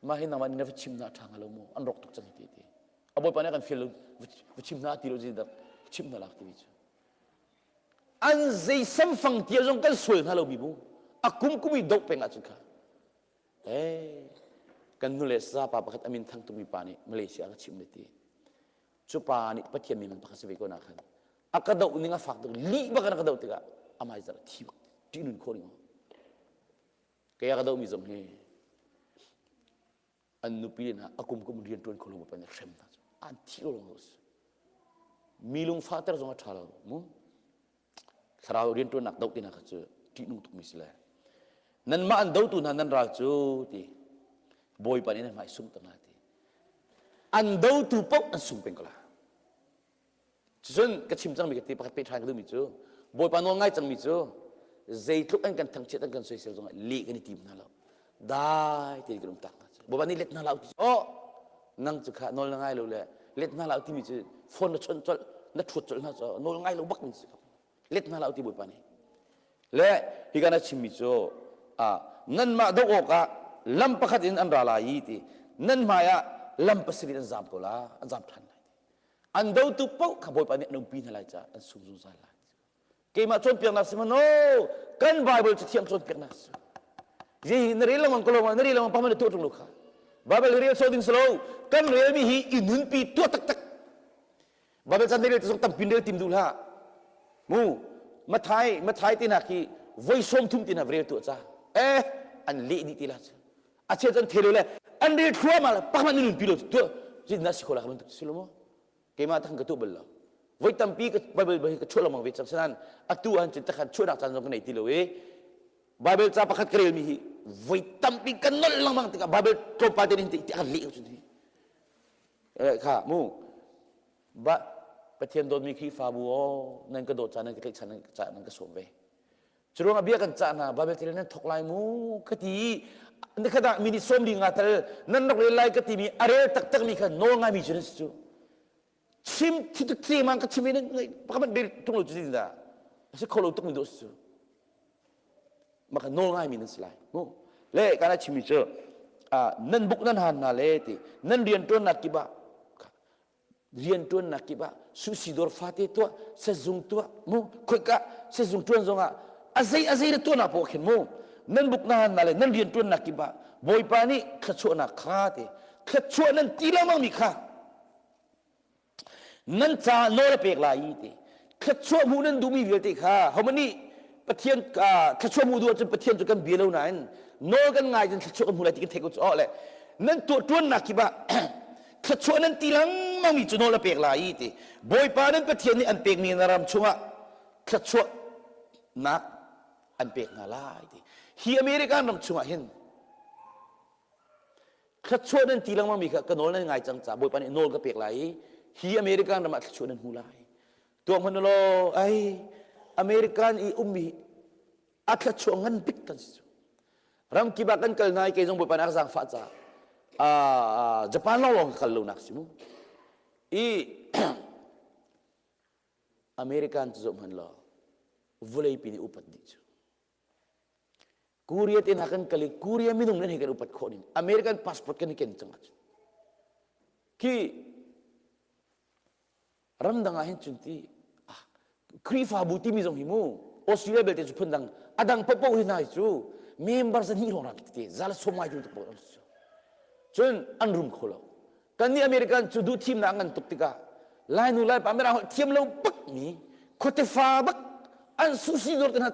mah hi nangmah nih na va chim hna ṭha hnga lo maw an rawk tuk cang hi ti ti a bawipa nih a kan fial lo va chim hna ti lo dak chim hna lak timi cu an zei samfang tia zong kan sual hna lo mi bu a kum kum i doh peng ahcun kha eh kan nu le sa pa pakhat amin thang tukmi pa nih Malaysia ka chim le ti cu pa nih Pathian mi man pakhat si ve ko na khan a ka doh ning a fak tuk lih bak in a ka doh tikah amai zar thi bak ṭih nun khawh ning kei a ka doh mi zong hi an nupi hna a kum kum rian ṭuan kho lo pa nih hrem hna an thi lo lo mi lungfahter zong a ṭha lo mu Thlarau rianṭuannak doh tinak kha cu ṭihnung tukmi si le nanmah an dotu hna nan ral cu ti Bawipa nih nan hmai sung hna ti an dotu paoh an sung peng ko la cucun ka chim cangmi ka ti pakhat pe ṭhan ka duhmi cu Bawipa nawl ngai cangmi cu zeitluk an kan thangchiat an kan soisel zongah leh kan i tim hna lo dai tein kan um tak hna cu Bawipa nih let hna hlah u oh nang cu kha nawl na ngai lo le let hna hlah u timi cu phone na chawnh colh na ṭhuat colh hna cu nawl ngai lo bak min si let hna hlah u ti Bawipa nih le hi ka na chimmi cu nanmah doh awkah lam pakhat in an ra lai i ti nan hmai ah lam pasarih an zam ko la an zam ṭhan lai ti an dotu paoh kha Bawipa nih an umpi hna lai caah an sung zungzal lai Keimah cawnpiaknak si hmanh kan Bible cathiang cawnpiaknak si. Zei na rel lengmang ko lo ma na rel lengmang pahman na tuah ṭung lo kha. Bible hi rel sawh ding si lo. Kan relmi hi i nunpi tuah taktak. Bible caan rel zong tampi rel tim duh hlah. Mu Mathai Mathai te hna khi voi sawm thum ti hna rel tuah ca. Eh an leh dih ti la cu. A chia cun thelo le an rel thluahmah le pahman na nunpi lo tuah. Zeitin dah si kho la kha bantuk si lo mu. Keimah takhan ka tuah bal lo. Voi tampi ka Bible hi ka chuah lengmang ve cang sinan atu ahhin cun takhan chuahnak caan zong ka nei ti lo i Bible ca pakhat ka relmi hi voi tampi ka nolh lengmang tikah Bible tlawmpal te nih ti a kan leh cun hi kha mu ba Pathian dawtmi Khrihfabu aw nan ka dawt caan nan ka tlaihchan nan ka cah nan ka sawm ve Curuang ah bia kan cah hna Bible thil nan thok lai mu ka ti nikhat ah minute sawm li nga tal nan rak rel lai ka timi a rel taktak mi kha nawl ngai mi cu nan si cu chim thi tuk thi mang ka chim i pakhat rel tung lo cu dah a si kho lo tuk mi dawh si cu maka nawl ngai mi nan si lai mu le kana chim mi cu nan buk nan han hna le ti nan rian tuannak kip ah Rianṭuannak kip ah sushi dawr fate tuah, sazung tuah, mu khoika sazung ṭuan zongah a zei a zei na tuahnak poah khin mu nan buk na han na le nan rianṭuannak kip ah Bawipa nih thluachuahnak kha te thluachuah nan ti lengmang mi kha nan ca nawl a pek lai i ti thluachuah hmuh nan duhmi vialte kha homan nih Pathian thluachuah hmuh duh ahcun Pathian cu kan bia lo nain nawl kan ngai cun thluachuah kan hmu lai ti kan theih ko cu oh le nan tuah ṭuannak kip ah thluachuah nan ti lengmang mi cu nawl a pek lai i ti Bawipa nan Pathian nih an pekmi na ram chungah thluachuahnak an pek hna lai ti hi American ram chungah hin thluachuah nan ti lengmang mi kha ka nawl nan ngai cang ca Bawipa nih nawl ka pek lai i hi American ram ah thluachuah nan hmu lai tuah hmanh law ai. American i ummi a thluachuah ngan bik kan si cu. Ramkip ah kan kal hna i kei zong Bawipa nih a ka zaangfah caah Japan lawnglawng ka kal lonak si mu. I American cu zoh hmanh law vawleipi nih upat dih cu. Korea te hna kan kal i Korea minung nan hei kan upat khawh ning American passport kan i ken cang ahcun khi ramdang ah hin cun ti ah Khrihfabu timi zong hi mu Australia belte cu phundang adang popo hi hna hi cu member zahnih hrawng rak tete zala som ngai tu pawl an si cun an rum kho lo kan nih American cu duh thimnak ngan tuk tikah Lai nu Lai pa Mirang holh thiam lo bak mi khuate fa bak an sushi dawr te hna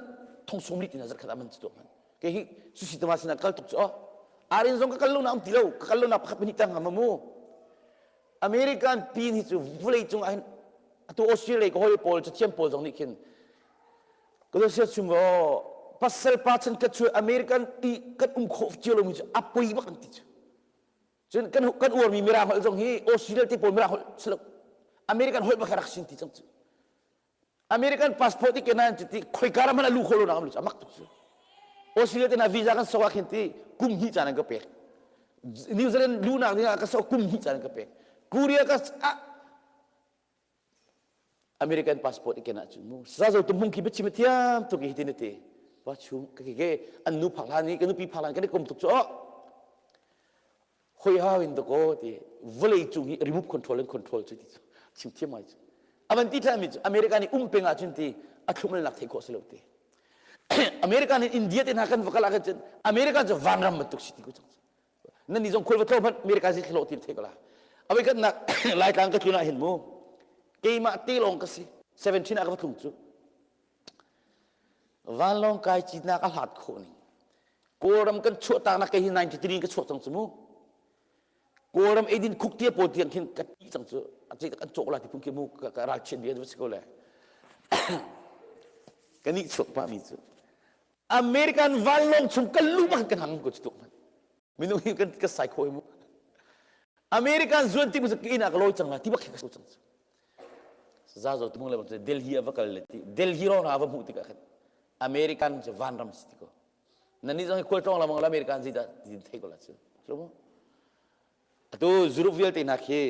thong som li tina zarkhat aman chu man ke hi sushi tama sina kal tuk chu arin zong ka kal lo na um ti lo ka kal lo na pakhat pahnih tang ma mu American pin hi cu vulei cung ah hin atu Australia ka hoi pawl cathiam pawl zong nih khin ka do sia chung o pasal pa chan ka chu American i kan um khawh cio lo mi cu a poi bak an ti cu Cun kan kan uarmi Mirang holh zong hi Australia te pawl Mirang holh si lo. American holh bak rak sin ti cang cu. American passport i kenan cu ti khoika ram hmanh a lu kho lo nak am lu cu amak tuk cu. Australia te na visa kan sok ah khin ti kum hnih caan an ka pek. New Zealand lunak ding ah ka sok kum hnih caan an ka pek. Korea ka ah American passport i ken ahcun mu sazo tumhung khi biachim a thiam tuk i hitin a ti pa chum ka ke an nu phak hlan i ka nupi phak hlan kan i kom tuk cu oh hoi hau in dako ti vawlei cung hi remove control and control cu ti cu chim thiam ai cu avan ti than mi cu America nih um peng ahcun ti a thlum nak theih khawh si lo ti America nih India te hna kan va kal ah cun America cu vanram bantuk si ti ko cang nan ni zong khual va tlo hmanh America si thlo ti thei ko la awai kan nak laitlang ka tlun ah hin mu keimah te lawng ka si 17 ah ka va tlung cu vanlawng kai citnak a hlat khawh ning kawlram kan chuah tak nak kei hi 93 ka chuak cang cu mu kawlram eidin khuk tia pawl tiang khin ka ti cang cu a kan cawk la ti phung khi mu ka ral chiat bia si ko le ka nih chuak pa mi cu American vanlawng chung kan lu bak kan hang ko chu tuk man minung hi kan ka sai kho mu American zuan ti mu ka inn ah ka lawi cang la ti bak ka so cang za zo tumung le bang Delhi a va kal le ti Delhi ro na va hmuh tikah khan American cu vanram si ti ko nan ni zong hi khual tlawng lamang American zi da ti thei ko la cu lo mu Atu Europe vialte hna khi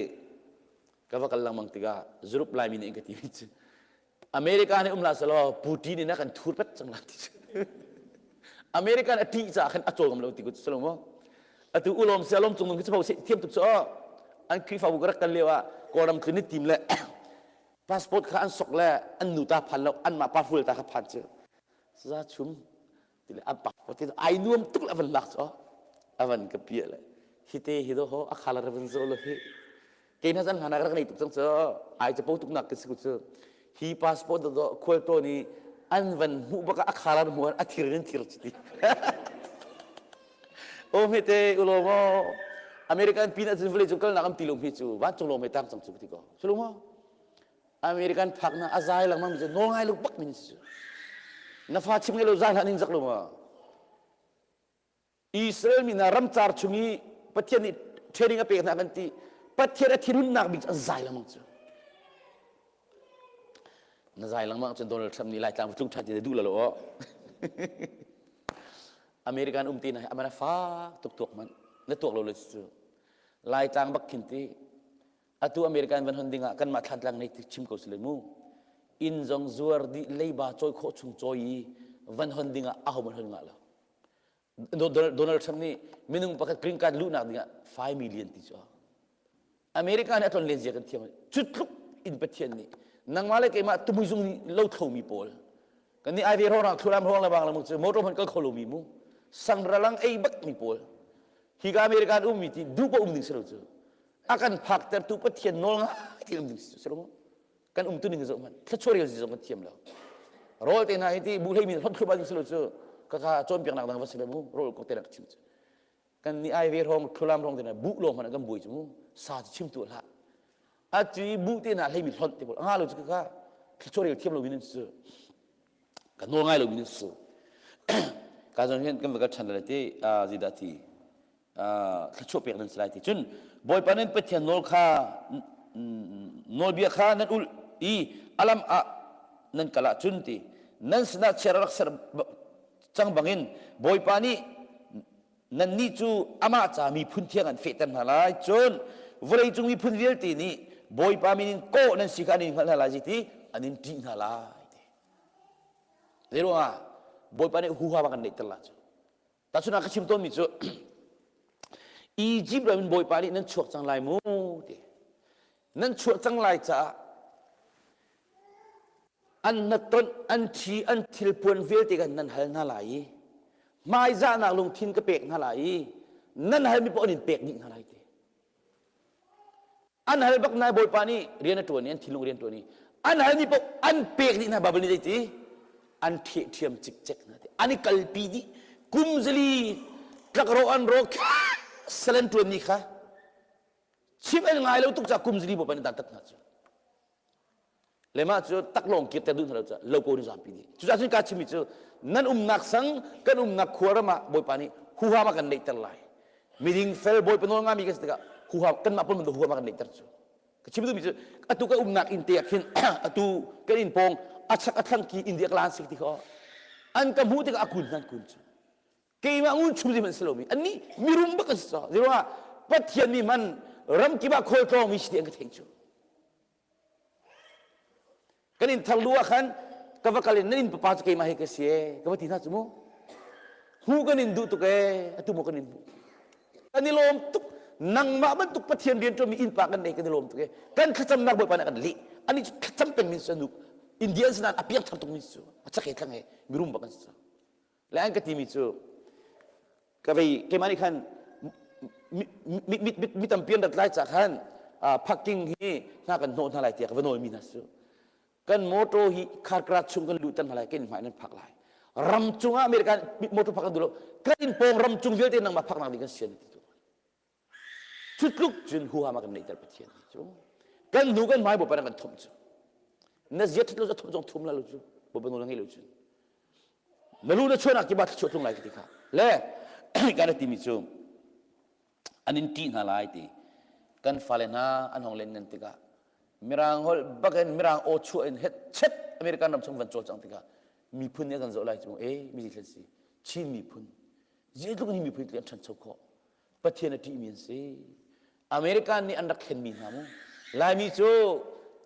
ka va kal lengmang tikah Europe Laimi nih an ka timi cu America nih um hlah selaw Putin in a kan thur pet cang lai ti cu. American a ṭih caah khan a cawl ngam lo ti ku cu maw? Atu ulawm sia lawm cung nung khi cu thiam tuk cu an Khrihfabu ka rak kal lio ah Kawlram tlun ni tim le passport kha an sok le an nu ta phan lo anmah pa fual ta kha phan cu za chum tile a pak ti ai nuam tuk le van lak cu a van ka pia le hite hi do ho a khala ra van zo lo hi ke na zan hana rak nei tuk cang cu ai chapo tuk nak ka si ku cu hi passport do khual to ni an van hmuh baka a khala hmu a thir in thir chi ti o me te ulo mo American pin a cun vawlei cung kalnak am ti lo mi cu vancung lo me tang cang cu ti ko sulu mo American phaknak a zai lengmang mi cu nawl ngai lo bak min si na fa chim ngai lo zai hlah ning zak lo ma Israel mi hna ramcar chung i Pathian nih training a pek hna kan ti Pathian a thinhunnak bik cu an zai lengmang cu na zai lengmang cun Donald Trump nih Laitlang tlung ṭhan ti na duh lo lo American um ti na amana fa tuk tuak man na tuak lo le cu Laitlang bak khin ti Atu American van hon dingah kanmah thlantlang nei chim ko sile mu. Inn zong zuar dih leiba cawi khawh chung cawi i van hon dingah aho man hon ngah lo. Donald Trump nih minung pakhat green card luhnak dingah 5 million ti cu. America nih a tlon len zia kan thiam. Cu tluk in Pathian nih nangmah le keimah tumui zung lo thlomi pawl kan nih ai ve rawng thluram rawng le bang le mu cu motor hman kal kho lomi mu sangralang ei bak mi pawl hi ka American ummi ti duh pa um ding si lo cu a kan phaktertu Pathian nawl ngai ti um ding si lo kan um tu ning zoh hmanh thluachuah rel zong kan thiam lo rawl te hna hi ti bu hlei mi hlot thlup ding si lo cu ka ka cawnpiaknak dang va si le mu rawl ko te rak chim cu kan ni ai ve rong thulam rong te na bu lo hmanh kan buai cu mu sa cu chim tu hlah a cu bu te na hlei mi hlot te bol anga lo cu ka ka thluachuah rel thiam lo mi nan cu ka nawl ngai lo mi nan su ka zon hian kan va kal than le ti zidah ti thluachuah pek nan si lai ti cun Bawipa nan Pathian nawl kha nawlbia kha nan ulh i alam ah nan kal ahcun ti. Nan sinah chia rak ser cang bangin Bawipa nih nannih cu amah ca miphun thiang an fehter hna lai. Cun vawleicung miphun vialte nih Bawipa min in kawh nan si kha an in hngalh hna lai ti an in ṭih hna lai. Zei ruangah Bawipa nih huham a kan neihter la cu. Tahchunhnak ka chim tawnmi cu Egypt ram in Bawipa nih nan chuak cang lai mu ti. Nan chuah cang lai caah an hnatonh, an thi, an thilpuan vialte kan nan hal hna lai i hmaizahnak lungthin ka pek hna lai i nan halmi paoh an in pek dih hna lai ti. An hal bak nai Bawipa nih rian a ṭuan i an thinlung rian ṭuan i an halmi paoh an pek dih hna Baibal nih zeiti an ṭhiam cikcek hna ti an i kalpi dih kum zali tlakrawh an rawk sal an ṭuan ni kha chim an ngai lo tuk caah kum zali Bawipa nih dantat hna cu Le mah cu taklawng kirter duh hna lo caah lo ko ni zampi nih. Cucaah cun kaa chimmi cu nan umnak sang kan umnak khua ram ah Bawipa nih huham a kan neihter lai. Miding fel Bawipa nawl ngami kan si tikah huham kanmah pun bantuk huham a kan neihter cu. Ka chim duhmi cu atu ka umnak inn te ah khin atu kan inn pawng a chak a thlang ki India ka lan sik ti kha an ka hmuh tikah a kun hnan kun cu. Keimah ngun chung hmanh si lomi annih mirum bak an si caah zeiruangah Pathian mi hman ramkip ah khualtlawngmi si ti an ka theih cu. Kan in thar lu ah khan ka va kal in nan inn papa cu keimah hi ka si ee ka va ti hna cu mu. Hmuh kan in duh tuk ee atu maw kan in hmuh. Kan i lawm tuk nangmah bantuk Pathian rian ṭuanmi innpa kan nei kan i lawm tuk ee. Kan thlacamnak Bawipa nih a kan leh. Anih cu thlacam pengmi cu anu India an si nain a piangthar tukmi cu a cak he thlang he mirum bak an si. Le an ka timi cu ka vei keimah nih khan mi tampi an rat lai ca khan parking hi hna kan hnawh hna lai tiah ka va nawlmi hna cu kan motor hi kharkara chung kan luhter hna lai kan hmai nan phak lai ram cungah American motor phak kan duh lo kan inn pawng ram cung vialte nangmah phaknak ding kan sian ti tu Cu tluk cun huham a kan neihter Pathian nih cu. Kan hnu kan hmai Bawipa nih kan thumh cu. Na zia ṭhat lo cu a thumh zong thum la lo cu. Bawipa nawl a ngei lo cun. Na lu na chuahnak ki ba thluachuah tlung lai ka ti kha. Le kan timi cu an in ṭih hna lai ti. Kan fale hna an hong len ngan tikah Mirang holh bakin Mirang aw chuah in het chet American ram chung van cawlcang tikah miphun nih kan zoh lai cu eh mi thlen si Chin miphun zeitluk in miphun an ṭhancho khawh Pathian a ṭihmi an si. American nih an rak thlenmi hna mu. Laimi cu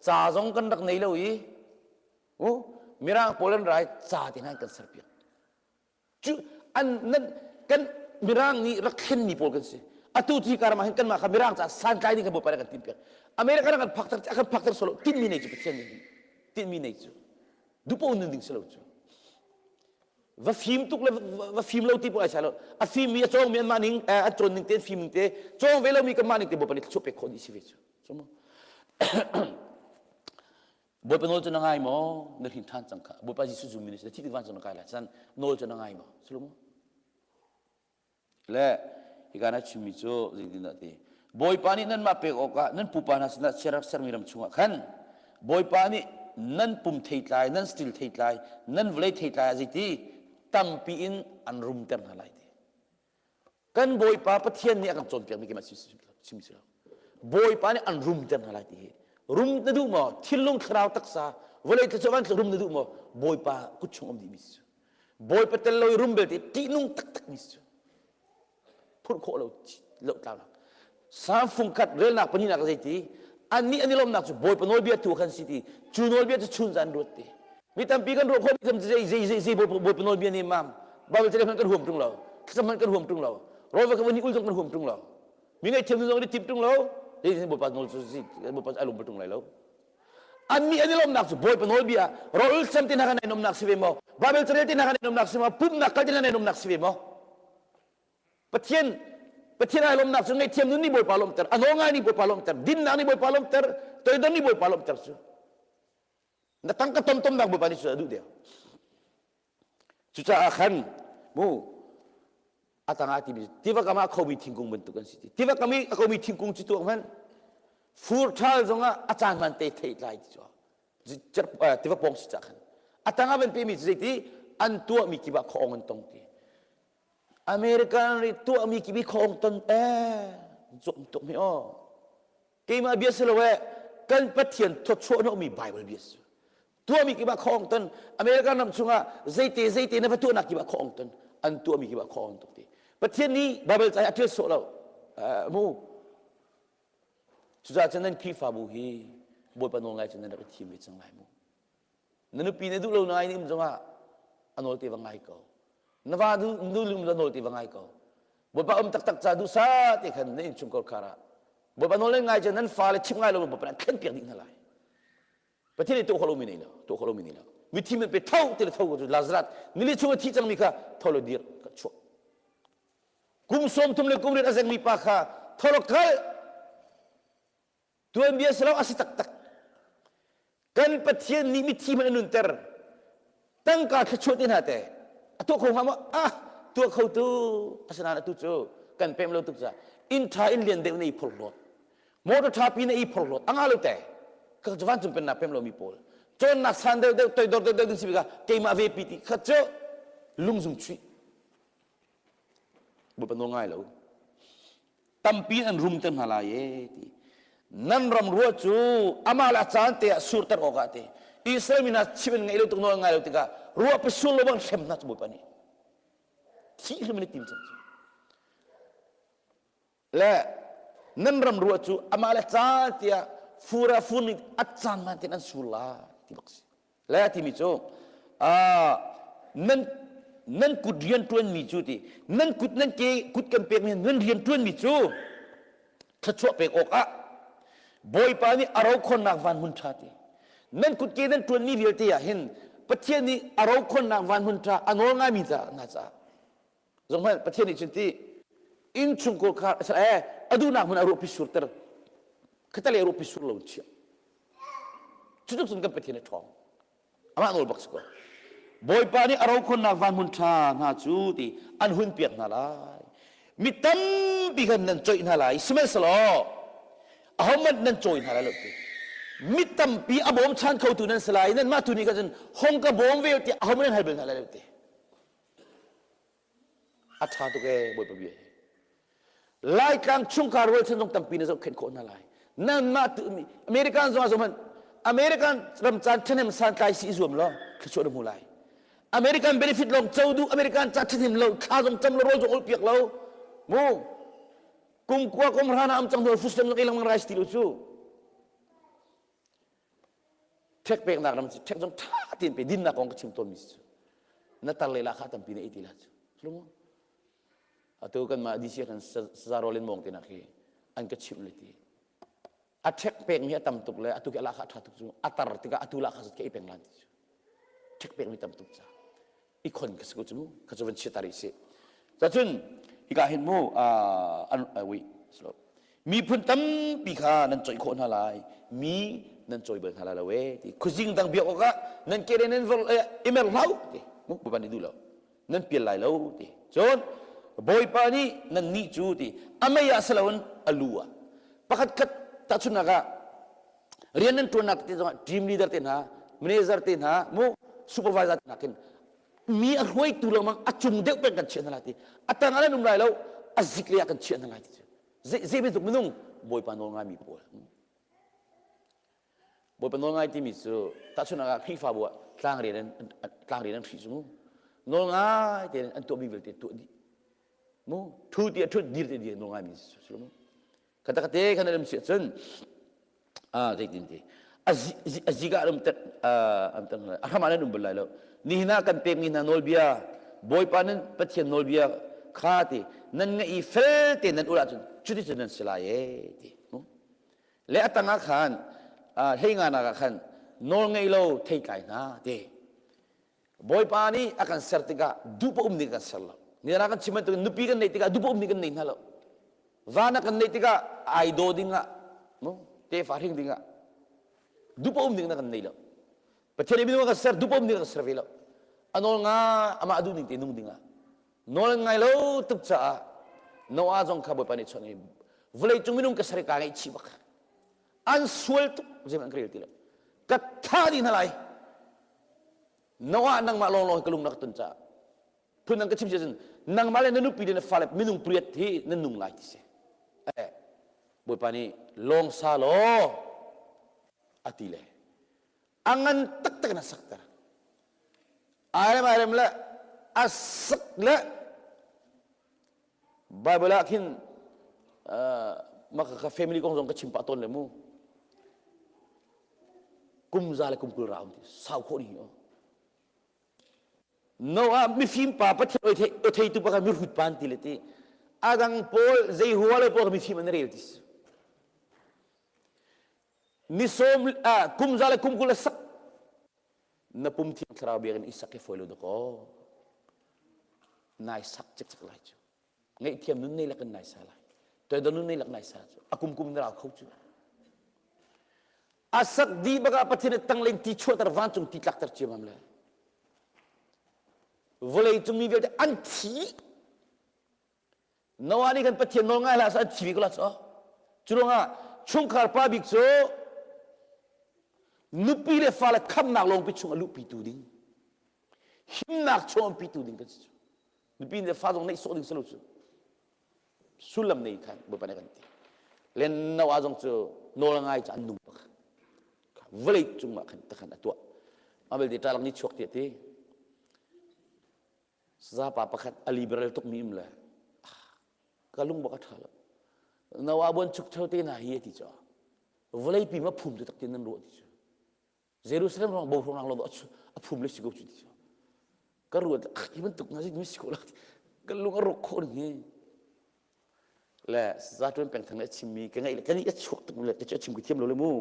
ca zong kan rak nei lo i u Mirang pawl an rai ca te hna an kan serpiak. Cu an nan kan Mirang nih rak thlenmi pawl kan si. Atu ti karam ah hin kanmah kha Mirang ca santlai ding kan Bawipa nih kan timpiak. American kan phakter a kan phakter solo tinhmi nei cu Pathian nih tinhmi nei cu dupo nun ding si lo cu. Va fim tuk le va fim lo ti pawh ai sai lo. A fimmi a cawngmi anmah ning an cawn ning te an fim ning te cawng ve lomi kanmah ning te Bawipa nih thluachuah pek khawh dih si ve cu. So mu. Bawipa nawl cu na ngai maw? Na hrin ṭhan cang kha. Bawipa Jesuh zummi na si. Na thih tik vancung na kai lai. Chan nawl cu na ngai maw? Sulu mu. Le hika na chimmi cu zeitindah ti Bawipa nih nanmah pek awkah nan pupa hna sinah chiarak sermi ram chungah khan Bawipa nih nan pum theitlai nan stil theitlai nan vawlei theitlai ah zeiti tampi in an rumter hna lai ti kan Bawipa Pathian nih a kan cawnpiakmi keimah chim si lo Bawipa nih an rumter hna lai ti hi rum na duh maw thinlung thlarau taksa vawlei thluachuah van rum na duh maw Bawipa kut chung um dihmi si Bawipa tel lo i rum belte ṭihnung taktakmi si cu. Phurh khawh lo lo tlaunak. Salm fungkhat relnak pahnihnak zeiti annih an i lawmhnak cu Bawipa nawlbia tu khan si ti cu nawlbia cu chun zan ruat ti. Mi tampi kan ruah khawh mi tam zei zei zei zei Bawipa nawlbia nih mam Bible ca hmanh kan huam ṭung lo thlacam hmanh kan huam ṭung lo rawl va kan ul zong kan huam ṭung lo mi ngaihthiam zong i timh ṭung lo zei Bawipa nawl cu Bawipa ai lawm ṭung lai lo Annih an i lawmhnak cu Bawipa nawlbia rawl cem te hna kha nan umnak si ve maw? Bible carel te hna kha nan umnak si maw? Pumhnak kal te hna nan umnak si ve maw? Pathian Pathian ai lawmhnak cu ngaihthiam nun nih Bawipa lawmhter, a nawl ngai nih Bawipa lawmhter, dinnak nih Bawipa lawmhter, toidor nih Bawipa lawmhter cu. Na tangka tomtomnak Bawipa nih cu a duh deuh. Cucaah khan mu a tangah timi tiva kam ah a khomi thingkung bantuk an si ti. Tiva kam i a khomi thingkung cu tuak hmanh fur ṭhal zongah a caan hman te thei tlai ti cu tiva pawng si cah khan a tangah van pemi cu zeiti an tuahmi kip ah khuaawng an tong ti. American ri tuahmi kip i khuaawng ton eh zuam tuk mi aw. Keimah bia si lo eh kan Pathian thawchuah hnawhmi Bible bia si. Tuahmi kip ah khawng ton. American ram chungah zeite zeite na va tuahnak kip ah khawng ton. An tuahmi kip ah khawng tuk ti. Pathian nih Bible ca a ṭial sawh lo. Mu. Cucaah cun nan Khrihfabu hi Bawipa nawl ngai cun nan rak i thim ve cang lai mu. Na nupi na duh lo ngai ning zongah a nawl te va ngai ko. Na va nu lum la nawl te va ngai ko. Bawipa um taktak ca duhsa te khan na innchungkhar khar ah Bawipa nawl nan ngai cun nan fale chimh ngai lo Bawipa an thlen piak dih hna lai. Pathian nih tuah khawh lomi nei lo, tuah khawh lomi nei lo. Mithi men pe tho ti le tho cu Lazarus nili chung a thi cangmi kha tho le dir ka chuah. Kum sawm thum le kum riat a zengmi pa kha tho le kal tuanbia si lo a si taktak. Kan Pathian nih mithi hmanh a nunter. Tangka thluachuah te hna te a tuah kho hnga maw? Ah, tuah kho tu. Asinain atu cu kan pem lo tuk ca inn ṭha inn lian deuh na i phorhlawt. Motor ṭha pi na i phorhlawt. A ngah lo te. Ka cu vancung pennak pem lomi pawl. Cawnnak san deuh deuh toidor deuh deuh ding si bika keimah ve pi ti kha cu lungzung chuih. Bawipa nawl ngai lo. Tampi an rumter hna lai e ti. Nan ram ruah cu amah le a caan te ah surter awkah ti. Israel mi hna chim in ngeih lo tuk nawl ngai lo tikah ruah pe sur lo bang hrem hna cu Bawipa nih. Thih hrim in i tim cang cu. Le nan ram ruah cu amah le caan tiah fur ah fur nih a caan man tein an sur lai ti bak si. Le a timi cu nan nan kut rian ṭuanmi cu ti nan kut nan ke kut kan pekmi nan rian ṭuanmi cu thluachuah pek awkah Bawipa nih a rokhonnak van hmun ṭha ti nan kut ke nan ṭuanmi vialte ah hin Pathian nih a rokhonnak van hmun ṭha a nawl ngaimi ca hna caah zong hmanh Pathian nih cun ti innchungkhar kha eh a duhnak hmun a ruahpi surter khatale a ruahpi sur lo chia Cutluk cun kan Pathian a ṭhawng. Amah nawl bak si ko. Bawipa nih a rokhonnak van hmun ṭha hna cu ti an hun piak hna lai. Mi tampi khan nan coih hna lai. Sihmanhsehlaw ahohmanh nan cawi hna lai lo ti. Mi tampi a bawmchan khotu nan si lai. Nanmah tu nih khan cun hong ka bawm ve tiah ahohmanh nan hal bal hna lai lo ti. A ṭha tuk ee Bawipa bia hi. Laitlang chungkhar rualchan zong tampi na zohkhenh khawh hna lai. Nanmah tu American zong ah zohhmanh American ram caan ṭhahnem santlai si i zuam law thluachuah na hmu lai. American benefit lawng co duh American ca ṭhahnem lo thla zong cam lo rawl zong ul piak lo mu kum kua kum hra na am cang hnu fustem zong ei lengmang rai si ti lo cu ṭhek peknak ram cu ṭhek zong ṭha tein pe dinnak kong ka chim tawnmi cu na tar le la kha tampi na ei ti la cu sulung atu kanmah DC kan saza rawl in mawng tinak hi an ka chimh le ti a ṭhek pekmi a tam tuk le atu khi a lahkhah ṭha tuk cu a tar tikah atu lahkhah zat khi ei peng lan ti cu ṭhek pekmi tam tuk ca i khon ka si ko cu mu kha cu van chia tar i si cacun hika hin mu an wi slow miphun tampi kha nan coih khawh hna lai mi nan cawi bal hna lai lo e ti khuazing dang biak awkah nan ke nan vor i mer hlah ti mu bawipa nih duh lo nan pial lai lo ti cun bawipa nih nan nih cu ti a mei ah si loin a lu ah pakhat khat tahchunhnak ah rian nan ṭuannak te zongah team leader te hna manager te hna mu supervisor te hna khin mi a hruaitu lengmang a cung deuh peng kan chiah hna lai ti a tang ah nan um lai lo a zik lei ah kan chiah hna lai ti cu zei bantuk minung bawipa nawl ngaimi pawl bawipa nawl ngai timi cu tahchunhnak ah Khrihfabu ah tlang rian an tlang rian an hrih cu mu nawl ngai tein an tuahmi vialte tuah dih mu thu ti a thut dir ti dir nawl ngaimi si mu Khatakate khan an um si ahcun zeitin ti a zik ah an um a hram ah nan um bal lai lo nihin ah kan pekmi hna nawlbia Bawipa nan Pathian nawlbia kha ti nan ngaih i fel tein nan ulh ahcun cuticun nan si lai ee ti le a tang ah khan hlei nganak ah khan nawl ngei lo theitlai hna ti Bawipa nih a kan ser tikah duhpaoh um nih kan ser lo. Nira kan chim bantukin nupi kan neih tikah duhpaoh um nih kan nei hna lo. Van a kan neih tikah ai daw dingah mu tefa hring dingah duhpaoh um ding na kan nei lo. Pathian nih minung a kan ser duhpaoh um ding a kan ser ve lo. A nawl nga amah duh ning te nung dingah nawl ngai lo tuk caah Noah zong kha Bawipa nih chawnh i vawlei cung minung ka ser i kaa ngaihchih bak. An sual tuk zeihmanh ka rel ti lo. Ka thah dih hna lai. Noah nangmah lawnglawng hi ka lung na ka tun caah phun dang ka chim cun nangmah le na nupi le na fale minung pariat hi nan nung lai ti si. Eh, Bawipa nih lawng sa law a ti le. A ngan taktak in a sakter. Airem airem le a sak le Bible ah khin maka ka family kong zong ka chim pah tawn le mu. Kum za le kum 20 ra um ti sau khawh ni o. Noah mifim pa Pathian oi theitu pa kha mihrut pa an ti le ti. Adang pawl zei hua lo pawl kha mifim an rel ti. Ni sawm kum za le kum 20 le sak na pum thiang thlarau biakinn i sak hi fawi lo dakaw. Nai sak cikcek lai cu. Ngaihthiam nun nei lakin nai sa lai. Toidor nun nei lak nai sa cu. A kum kum na rau kho cu. A sak dih bak ah Pathian nih tangleng ti chuahter vancung ti tlakter ciammam le vawlei cung mi vialte an thi. Noah nih khan Pathian nawl ngai hlah seh an thi ve ko la cu. Cu ruangah chungkhar pa bik cu nupi le fale khamnak lawngpi chung a luhpitu ding himnak chung a umpitu ding kan si cu. Nupi le fa zong neih sawh ding si lo cu. Sullam nei khan Bawipa nih a kan ti. Len Noah zong cu nawl a ngai cu an nung bak. Vawlei cungah khan takhan a tuah. Mah belte ṭalak ni chuak ti a ti. Sazapa pakhat a liberal tukmi um le ka lung bak a ṭha lo. Noah buan chuk ṭheo te hna hi a ti cu. Vawleipi ma phum tu tak tin nan ruah ti cu. Jerusalem rong bo rong lo a phum le si ko cu ti cu. Ka ruat hi bantuk na mi si ko la ka lung a rawk khawh ning hi. Le zatuan peng thang le a chimmi ka ngaih le ka nih a chuak tuk le ka cu a chim ka thiam lo le mu.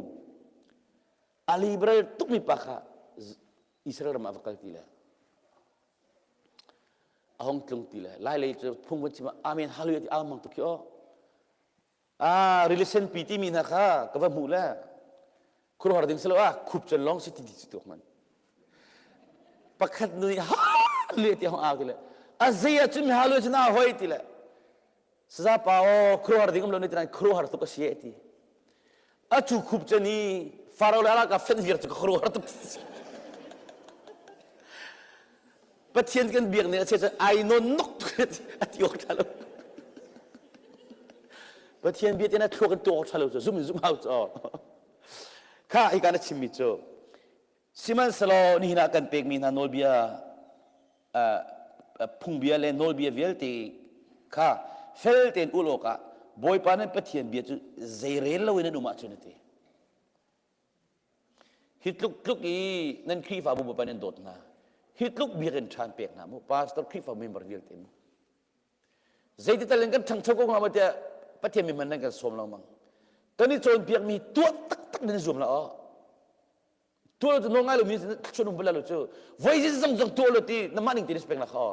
A liberal tukmi pa kha Israel ram ah va kal ti le a hong tlung ti le lai lei cu phung van chim ah amen hallelujah ti a mang tuk khi aw ah relation pi timi hna kha ka va hmuh le khuaruahhar ding silo ah khup cun long si ti ti tuk man pakhat nu nih hallelujah ti hong au ti le a zei ah cun hallelujah cun a hoi ti le Saza pa aw khuaruahhar ding um lo ni tinan khuaruahhar tuk a si e ti. A cu khup cu ni Faro le alaka fenh viar cu ka khuaruahhar tuk. Pathian kan biak ning a chia cun ai non nok tuk a ti awk ṭha lo. Pathian bia tian a thluak in tuak awk ṭha lo cu zum in zum hau cu. Kha hi ka na chimmi cu Sihmanhsehlaw nihin ah kan pekmi hna nawlbia phungbia le nawlbia vialte kha fel tein ulh awkah Bawipa nan Pathian bia cu zeirel loin nan um ahcun a ti. Hi tluk tluk i nan Khrihfabu Bawipa nan dawt hna. Hi tluk biakinn ṭhan pek hna mu pastor Khrihfa member vialte mu. Zeiti tal in kan ṭhangcho ko hnga maw tiah Pathian mi hmanh nan kan sawm lengmang. Kan i cawnpiakmi tuah taktak nan i zuam la aw. Tuah lo cu nawl ngai lomi chun um bal lo cu voi zong zong tuah lo ti na mah ning ti na si peng la kha.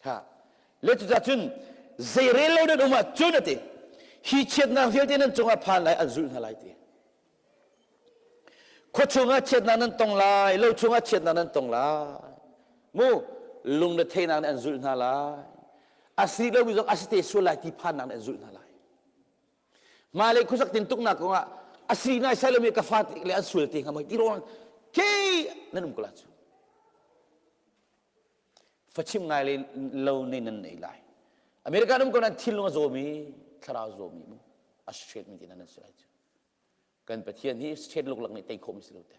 Ha. Le cucaah cun zeirel lo nan um ah cun a ti. Hi chiatnak vialte nan cungah phan lai an zulh hna lai ti. Khua chungah chiatnak nan tong lai, lo chungah chiatnak nan tong lai. Mu lungretheihnak nih an zulh hna lai. A si lomi zong a si te sual lai ti phannak nih an zulh hna lai. Hmailei khuasak tintuknak kongah a si nai sai lomi ka fa le an sual te hnga maw ti rawn ke nan um ko la cu. Fachim ngai le lo ne nan nei lai. America um ko nan thinlung a zawmi, thlarau zawmi mu a straight mi ti nan si lai cu. Kan Pathian hi straight luklak nih tei khawh mi si lo te.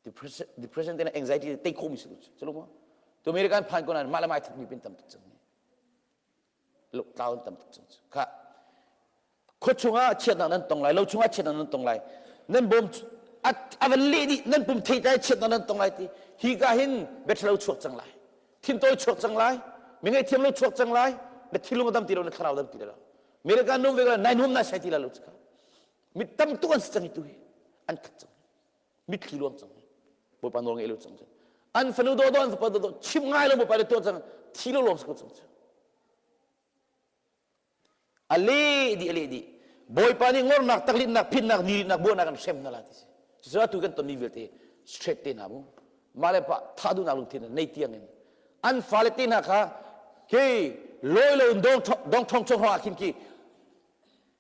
Depression, depression te anxiety tei khawh mi si lo cu. Cu lo maw? Tu American phan ko nan mah le mah that mi pin tam tuk cang ni. Tlau an tam tuk cang cu. Kha khua chungah chiatnak nan tong lai, lo chungah chiatnak nan tong lai. Nan bawm a van leh dih nan pum thei tlai chiatnak nan tong lai ti. Hi ka hin biathalo chuak cang lai. Thintawi chuak cang lai. Mi ngaihthiam lo chuak cang lai. Na thilung a dam ti lo, na thlarau dam ti lo. America num ve nai num nai sai ti la lo caka. Mi tam tuk an si cang hi tu hi. An khat cang. Mitthli luang cang. Bawipa nawl ngei lo cang. An fanu dawdawh an fapa dawdawh chim ngai lo Bawipa le tuah cang thi lo lawng si ko cang cu. A leh dih a leh dih. Bawipa nih ngornak taklinnak phinnak nirinnak buahnak an hrem hna la ti si. Cucu atu kan tonmi vialte straight te hna mu. Mah le pa thah duhnak lungthin nei tiang in an fale te hna kha ke lawi lo in dong dong thong chong ah khin ki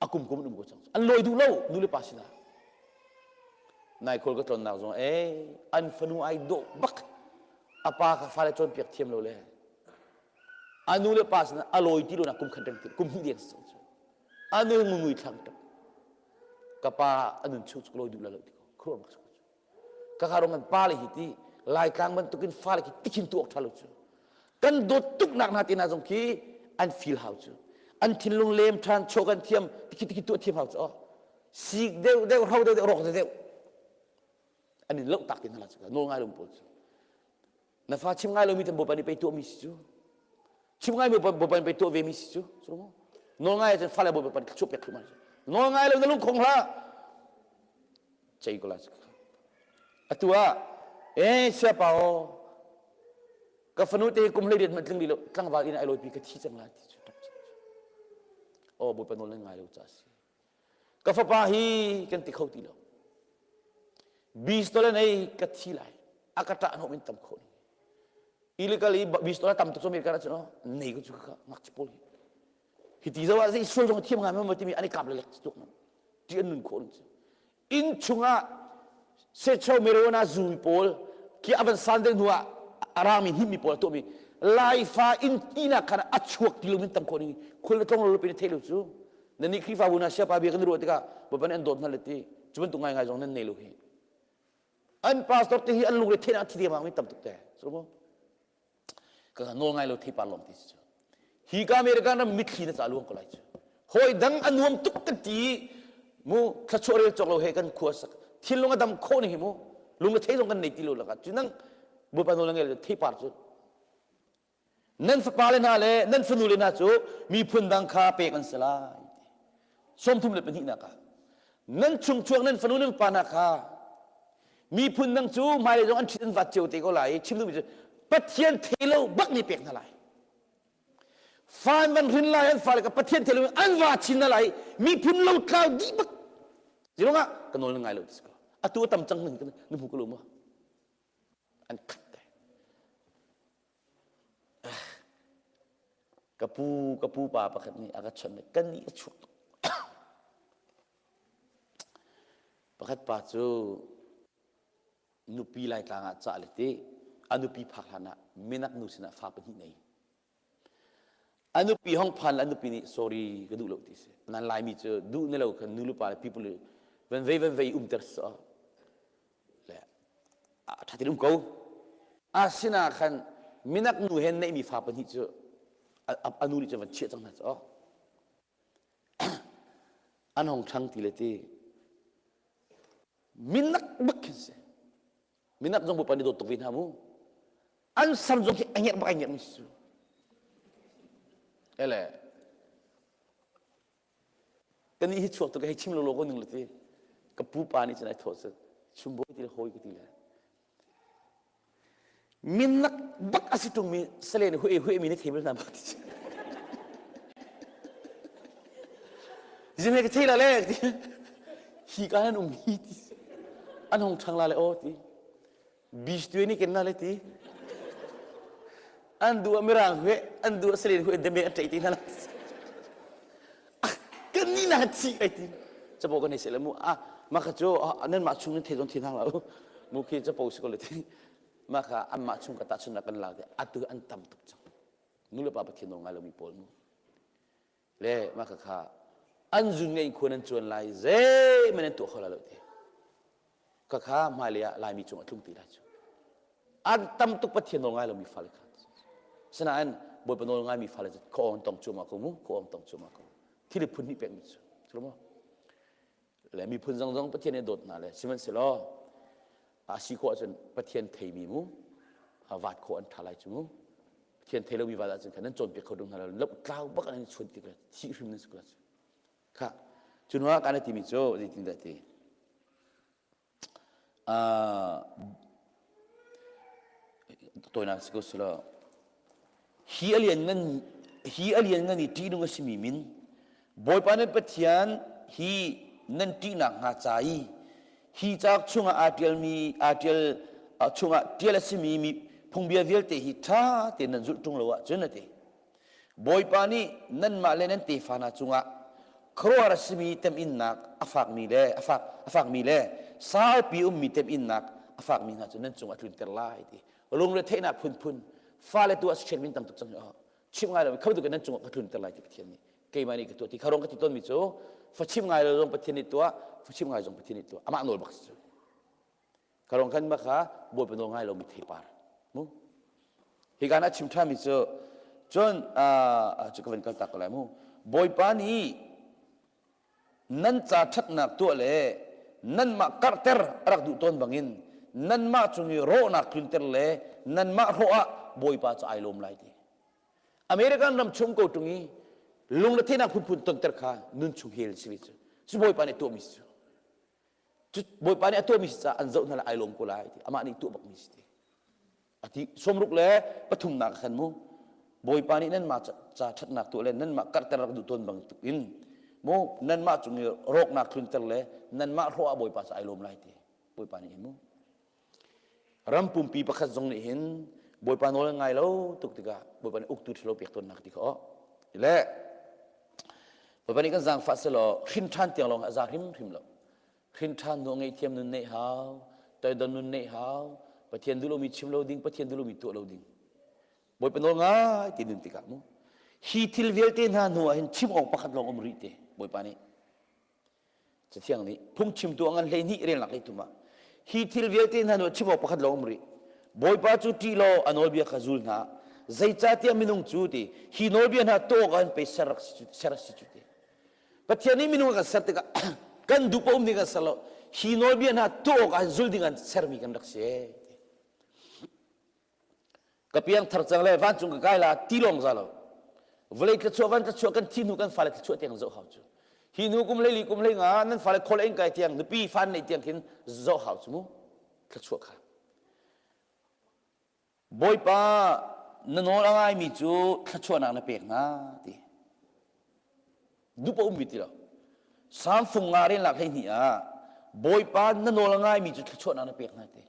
a kum kum an um ko cang. An lawi duh lo nu le pa sinah. Nai khawl ka tlonnak zong eh an fanu ai dawh bak a pa kha fale cawnpiak thiam lo le a nu le pa sinah a lawi ti lo nak kum khat reng kum hnih deng si cu a nu ngui thlang tuk ka pa a nun chung cu lawi duh la lo ti ko. Khuruah bak ka ka rong kan pa le hi ti Laitlang bantukin fale khi tikhin tu awk ṭha lo cu. Kan dawt tuk nak hna te hna zong khi an feel hau cu. An thinlung lem ṭhan chaw kan thiam tikhi tikhi tuah thiam hau cu. Sik deuh deuh hro deuh deuh rawk deuh deuh an in loh tak te hna la cu nawl ngai lo pawl cu. Na fa chim ngai lomi tan Bawipa nih pei tuahmi si cu. Chim ngai mi Bawipa nih pei tuah ve mi si cu. Cu mu. Nawl ngai ahcun fale Bawipa nih chuah pek thluahmah cu. Nawl ngai lo na lungkhong hlah. Cei ko lai. Atu ah eh siapa aw ka fanu te kum hlei riat man tling li lo tlangval in ai lawipi ka thi cang lai ti cu. Oh Bawipa nawl nan ngai lo ca si. Ka fapa hi kan ti kho ti lo. Bistol nei ka thi lai. A ka ṭah hnawm in tam kho ning. Illegal i bistol a tam tuk cu America ahcun nei ko cu ka ngakchi pawl hi. Hi ti zo ah zei sual zong thiam ngai ma timi an i kap le lek tuk man. Ti an nun khawh ning cu. Inn chungah secho marijuana zumi pawl khi a van san deuh hnu ah a rangmi hnimmi pawl a tuahmi Laifa inn tinak khan a chuak ti lo min tam khawh ning khul le tlong lo pin thei lo cu nan nih Khrihfabu hna siapa bia kan ruah tikah Bawipa nih an dawt hna le ti cu bantuk ngaingai zong nan nei lo hi an pastor te hi an lungre theih thi deng mi tam tuk te so mu ka nawl ngai lo theipar lawng ti cu hi ka American ram mitthli na ca luang ko lai cu hawi dang a nuam tuk kan ti mu thlachuah rel cawk lo he kan khua sak thinlung a dam khawh ni hi mu lung le thei zong kan nei ti lo laka cu nang Bawipa nawl ngei le theipar cu nan fapa le hna le nan fanu le hna cu miphun dang kha pek an si lai 32 ah nan chungchuak nan fanu nan fapa hna kha miphun dang cu hmailei zong an ṭhit an vat cio te ko lai i chim duhmi cu Pathian thei lo bak nih pek hna lai fa an van hrin lai an fale ka Pathian thei lo an va chin hna lai miphun lo tlau dih bak zilong ah ka nawl na ngai lo ti ko atu a tam cang na hmu ko lo maw an khat te Ka pu ka pu pa pakhat nih a ka chawnh i kan nih a chuak tuk. Pakhat pa cu nupi Laitlang ah cah le ti a nupi phak hlan ah minak nu sinah fa pahnih nei. A nupi hong phan le a nupi nih sorry ka duh lo ti si. Nan Laimi cu duh ne lo khan nu le pa le people van vei van vei umter so le a ṭha tin um ko. Asina khan minak nu he neihmi fa pahnih cu a nu nih cun van chiah cang hna cu an hong ṭhang ti le ti minak bak khin si minak zong pupa nih dawt tuk ve hna mu an sam zong khi a ngerh bak a ngerh mi si ele Kan hi chuak tu ka hei chim lo lo ko ning le ti. Ka pu pa nih cun ai thawh cu chumbawi ti le hawi ka ti le. Minnak bak a si ṭung mi salen hui hui mi ni thei bal hna ma ti. Zin he ka thei la le ti. Hi ka nan um hi ti. An hong ṭhang la le aw ti. Bistue nih ken na le ti. An duh ah mirang hui, an duh ah salen hui deme an ṭei ti hna la. Kan ni na thi ai ti. Capo kan hei seh le mu ah mah kha cu nan mah chung in thei zong thi hna hlah u. Mu khi capo si ko le ti. Mah kha anmah chung ka tahchunhnak kan lak ti atu an tam tuk cang. Nu le pa Pathian nawl ngai lomi pawl mu. Le mah kha kha an zun ngei khua nan cuan lai zeihmanh nan tuah kho lai lo ti. Khakha hmailei ah Laimi cung a tlung ti lai cu. An tam tuk Pathian nawl ngai lomi fale kha. Sinain Bawipa nawl ngaimi fale cu khuaawng an tong cuahmah ko mu, khuaawng tong cuahmah ko. Thil phun hnih pekmi cu. Cu maw? Le miphun zong zong Pathian nih dawt hna le sihmanhsehlaw a si khawh ahcun Pathian theimi mu vaat khawh an ṭha lai cu mu. Pathian thei lomi vaat ahcun khan nan cawnpiak kho ding hna lo, tlau bak an chuan ti thih hrim nan si ko lai cu. Kha cu hnu ah kan timi cu zeitindah ti tawinak si ko selaw hi a lian ngan hi a lian ngan i ṭihnung a simi min Bawipa nan Pathian hi nan ṭihnak hnga ca i hi cauk chungah aa ṭialmi aa ṭial chungah ṭial a simi mi phungbia vialte hi ṭha tein nan zulh ṭung lo ahcun a ti Bawipa nih nanmah le nan tefa hna cungah khuaruahhar a simi temhinnak a fakmi le a fak a fakmi le saupi ummi temhinnak a fakmi hna cu nan cungah a tlunter lai ti lungretheihnak phunphun fale tu ah si min tam tuk cang hi chim ngai lo kho tuk nan cungah ka tlunter lai ti Pathian nih keimah nih ka tuah ti kha rong ka ti tawnmi cu fa chim ngai lo zong Pathian nih tuah fa chim ngai zong Pathian nih tuah amah nawl bak si cu. Kha rong khan ma kha Bawipa nawl ngai lomi theipar. Mu. Hi kan a chim ṭhanmi cu cun cu ka van kal tak ko lai mu. Bawipa nih nan ca ṭhatnak tuah le nanmah karhter a rak duh tawn bangin nanmah cung i rawhnak tlunter le nanmah hrawh ah Bawipa cu ai lawm lai ti. American ram chung ko ṭung i lungretheihnak phunphun tonter kha nun chung hel si ve cu. Cu Bawipa nih tuahmi si cu. Cu Bawipa nih a tuahmi si caah an zoh hna le ai lawm ko lai ti. Amah nih tuah bakmi si ti. Ati sawmruk le pathumnak khan mu Bawipa nih nanmah ca ṭhatnak tuah le nanmah karhter rak duh tawn bantuk in mu nanmah cung i rawknak tlunter le nanmah hrawh ah Bawipa cu ai lawm lai ti Bawipa nih hin mu ram pumpi pakhat zong nih hin Bawipa nawl ngai lo tuk tikah Bawipa nih uktu ṭhalo pek tawnnak ti kha aw le Bawipa nih kan zaangfah selaw hrin ṭhan tiang lawng a za hrimhrim lo Hrin ṭhan hnu ngaihthiam nun neih hau, toidor nun neih hau, Pathian duh lomi chim lo ding, Pathian duh lomi tuah lo ding. Bawipa nawl ngai ti nun tikah mu. Hi thil vialte hna hnu ah hin chim awk pakhat lawng um rih te Bawipa nih. Cathiang nih phungchimtu a ngan 12 relnak lei tum ah hi thil vialte hna hnu ah chim awk pakhat lawng um rih. Bawipa cu ṭih law a nawlbia kha zul hna. Zeicahtiah minung cu ti hi nawlbia hna tuah awk ah hin pei ser rak si cu ser a si cu ti. Pathian nih minung a kan ser tikah kan duh paoh um ding kan ser lo. Hi nawlbia hna tuah awk ah zul ding an sermi kan rak si. Ka piang thar cang le vancung ka kai la ti lawng za lo. Vawlei thlachuah van thlachuah kan thi hnu kan fale thlachuah tiang zoh hau cu. Hi hnu kum 14 kum 15 nan fale khol eng kai tiang nupi fan nei tiang khin zoh hau cu mu. Thlachuah kha. Bawipa na nawl a ngaimi cu thluachuahnak na pek hna ti. Dup a ummi ti lo. Salm fung nga relnak 12 ah Bawipa na nawl a ngaimi cu thluachuahnak na pek hna ti.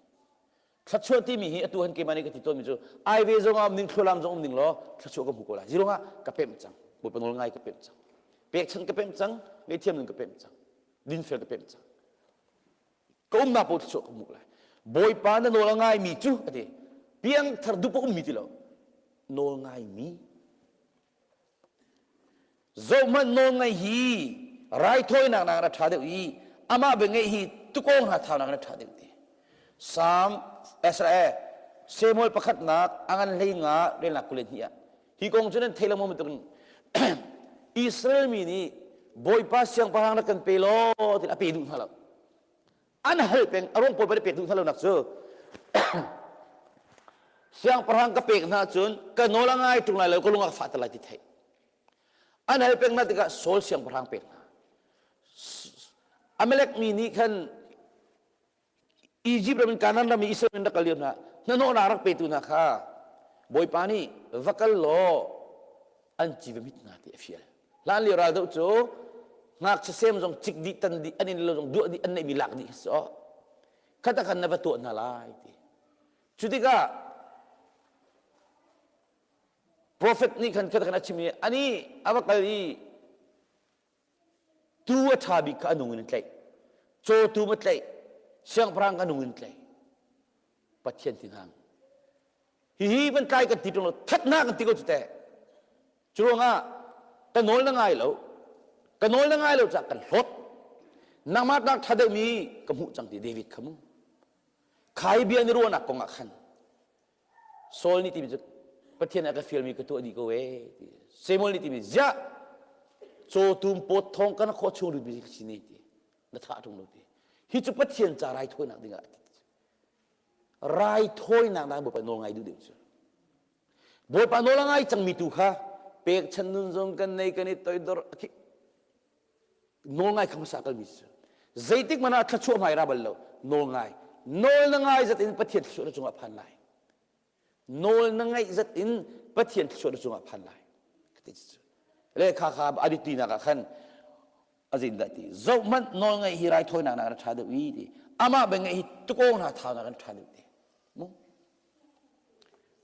Thluachuah timi hi atu han keimah nih ka ti tawnmi cu ai ve zong ah um ding thlualam zong um ding law thluachuah ka hmu ko lai. Zirong ah ka pemh cang. Bawipa nawl ngai ka pemh cang. Pekchanh ka pemh cang, ngaihthiam nun ka pemh cang. Dinfel ka pemh cang. Ka umnak paoh thluachuah ka hmuh lai. Bawipa na nawl a ngaimi cu a ti. Piangthar dup a ummi ti lo. Nawl ngaimi. Zohhmanh nawl ngaih hi raithawinak nak a ṭha deuh i amah bia ngaih hi tukawng hna thaunak in a ṭha deuh ti. Salm Israel Samuel pakhatnak a ngan 15 relnak 22 ah hi kong cu nan thei lengmang bantukin Israel mi nih Bawipa siangpahrang rak kan pe law ti a pe duh hna lo. An hal peng a ruang pawl pek duh hna lo nak cu siangpahrang ka pek hna cun ka nawl a ngai ṭung lai lo ka lung a fah ter lai ti theih. An hal peng hna tikah Saul siangpahrang pek hna. Amalek mi nih khan Egypt ram in Canaan ram i Israel in rak kal lio hna hnahnawhnak rak petu hna kha Bawipa nih va kal law an ci va mit hna ti a fial. Hlan lio ral doh cu ngakchia sem zong cik dih tan dih an inn lo zong duah dih an neihmi lak dih si aw. Khata khan na va tuah hna lai ti. Cu tikah prophet nih khan khata khan a chim i ani a va kal i Tuu a ṭha bik kha a nung in tlaih. Cawtum a tlaih. Siangpahrang a nung in tlaih. Pathian ti hna. Hihi van tlai kan ti ṭung lo, thatnak kan ti ko cu teh. Cu ruangah ka nawl na ngai lo. Ka nawl na ngai lo caah kan hlawt. Nangmah nak ṭha deuhmi ka hmuh cang ti David kha mu. Khai bia ni ruahnak kong ah khan Saul nih timi cu Pathian a ka fialmi ka tuah dih ko ee ti. Samuel nih timi ziah cawtum pawt thawng kan khawh chung lutmi ka si ne ti. Na thah ṭung lo ti. Hi cu Pathian ca raithawinak ding ah ti. Raithawinak nak Bawipa nawl ngai duh deuh cu. Bawipa nawl a ngai cangmi tu kha pekchan nun zong kan nei kan i toidor nawl ngai kha hmasa kalmi cu zeitik hmanh ah thluachuah hmai ra bal lo nawl ngai nawl na ngai zat in Pathian thluachuah na cungah phan lai nawl na ngaih zat in Pathian thluachuah na cungah phan lai le kha kha a tinak ah khan a zein dah ti zohhmanh nawl ngaih hi raithawinak nak na ṭha deuh i ti amah bia ngaih hi tukawng hna thaunak an ṭha deuh ti mu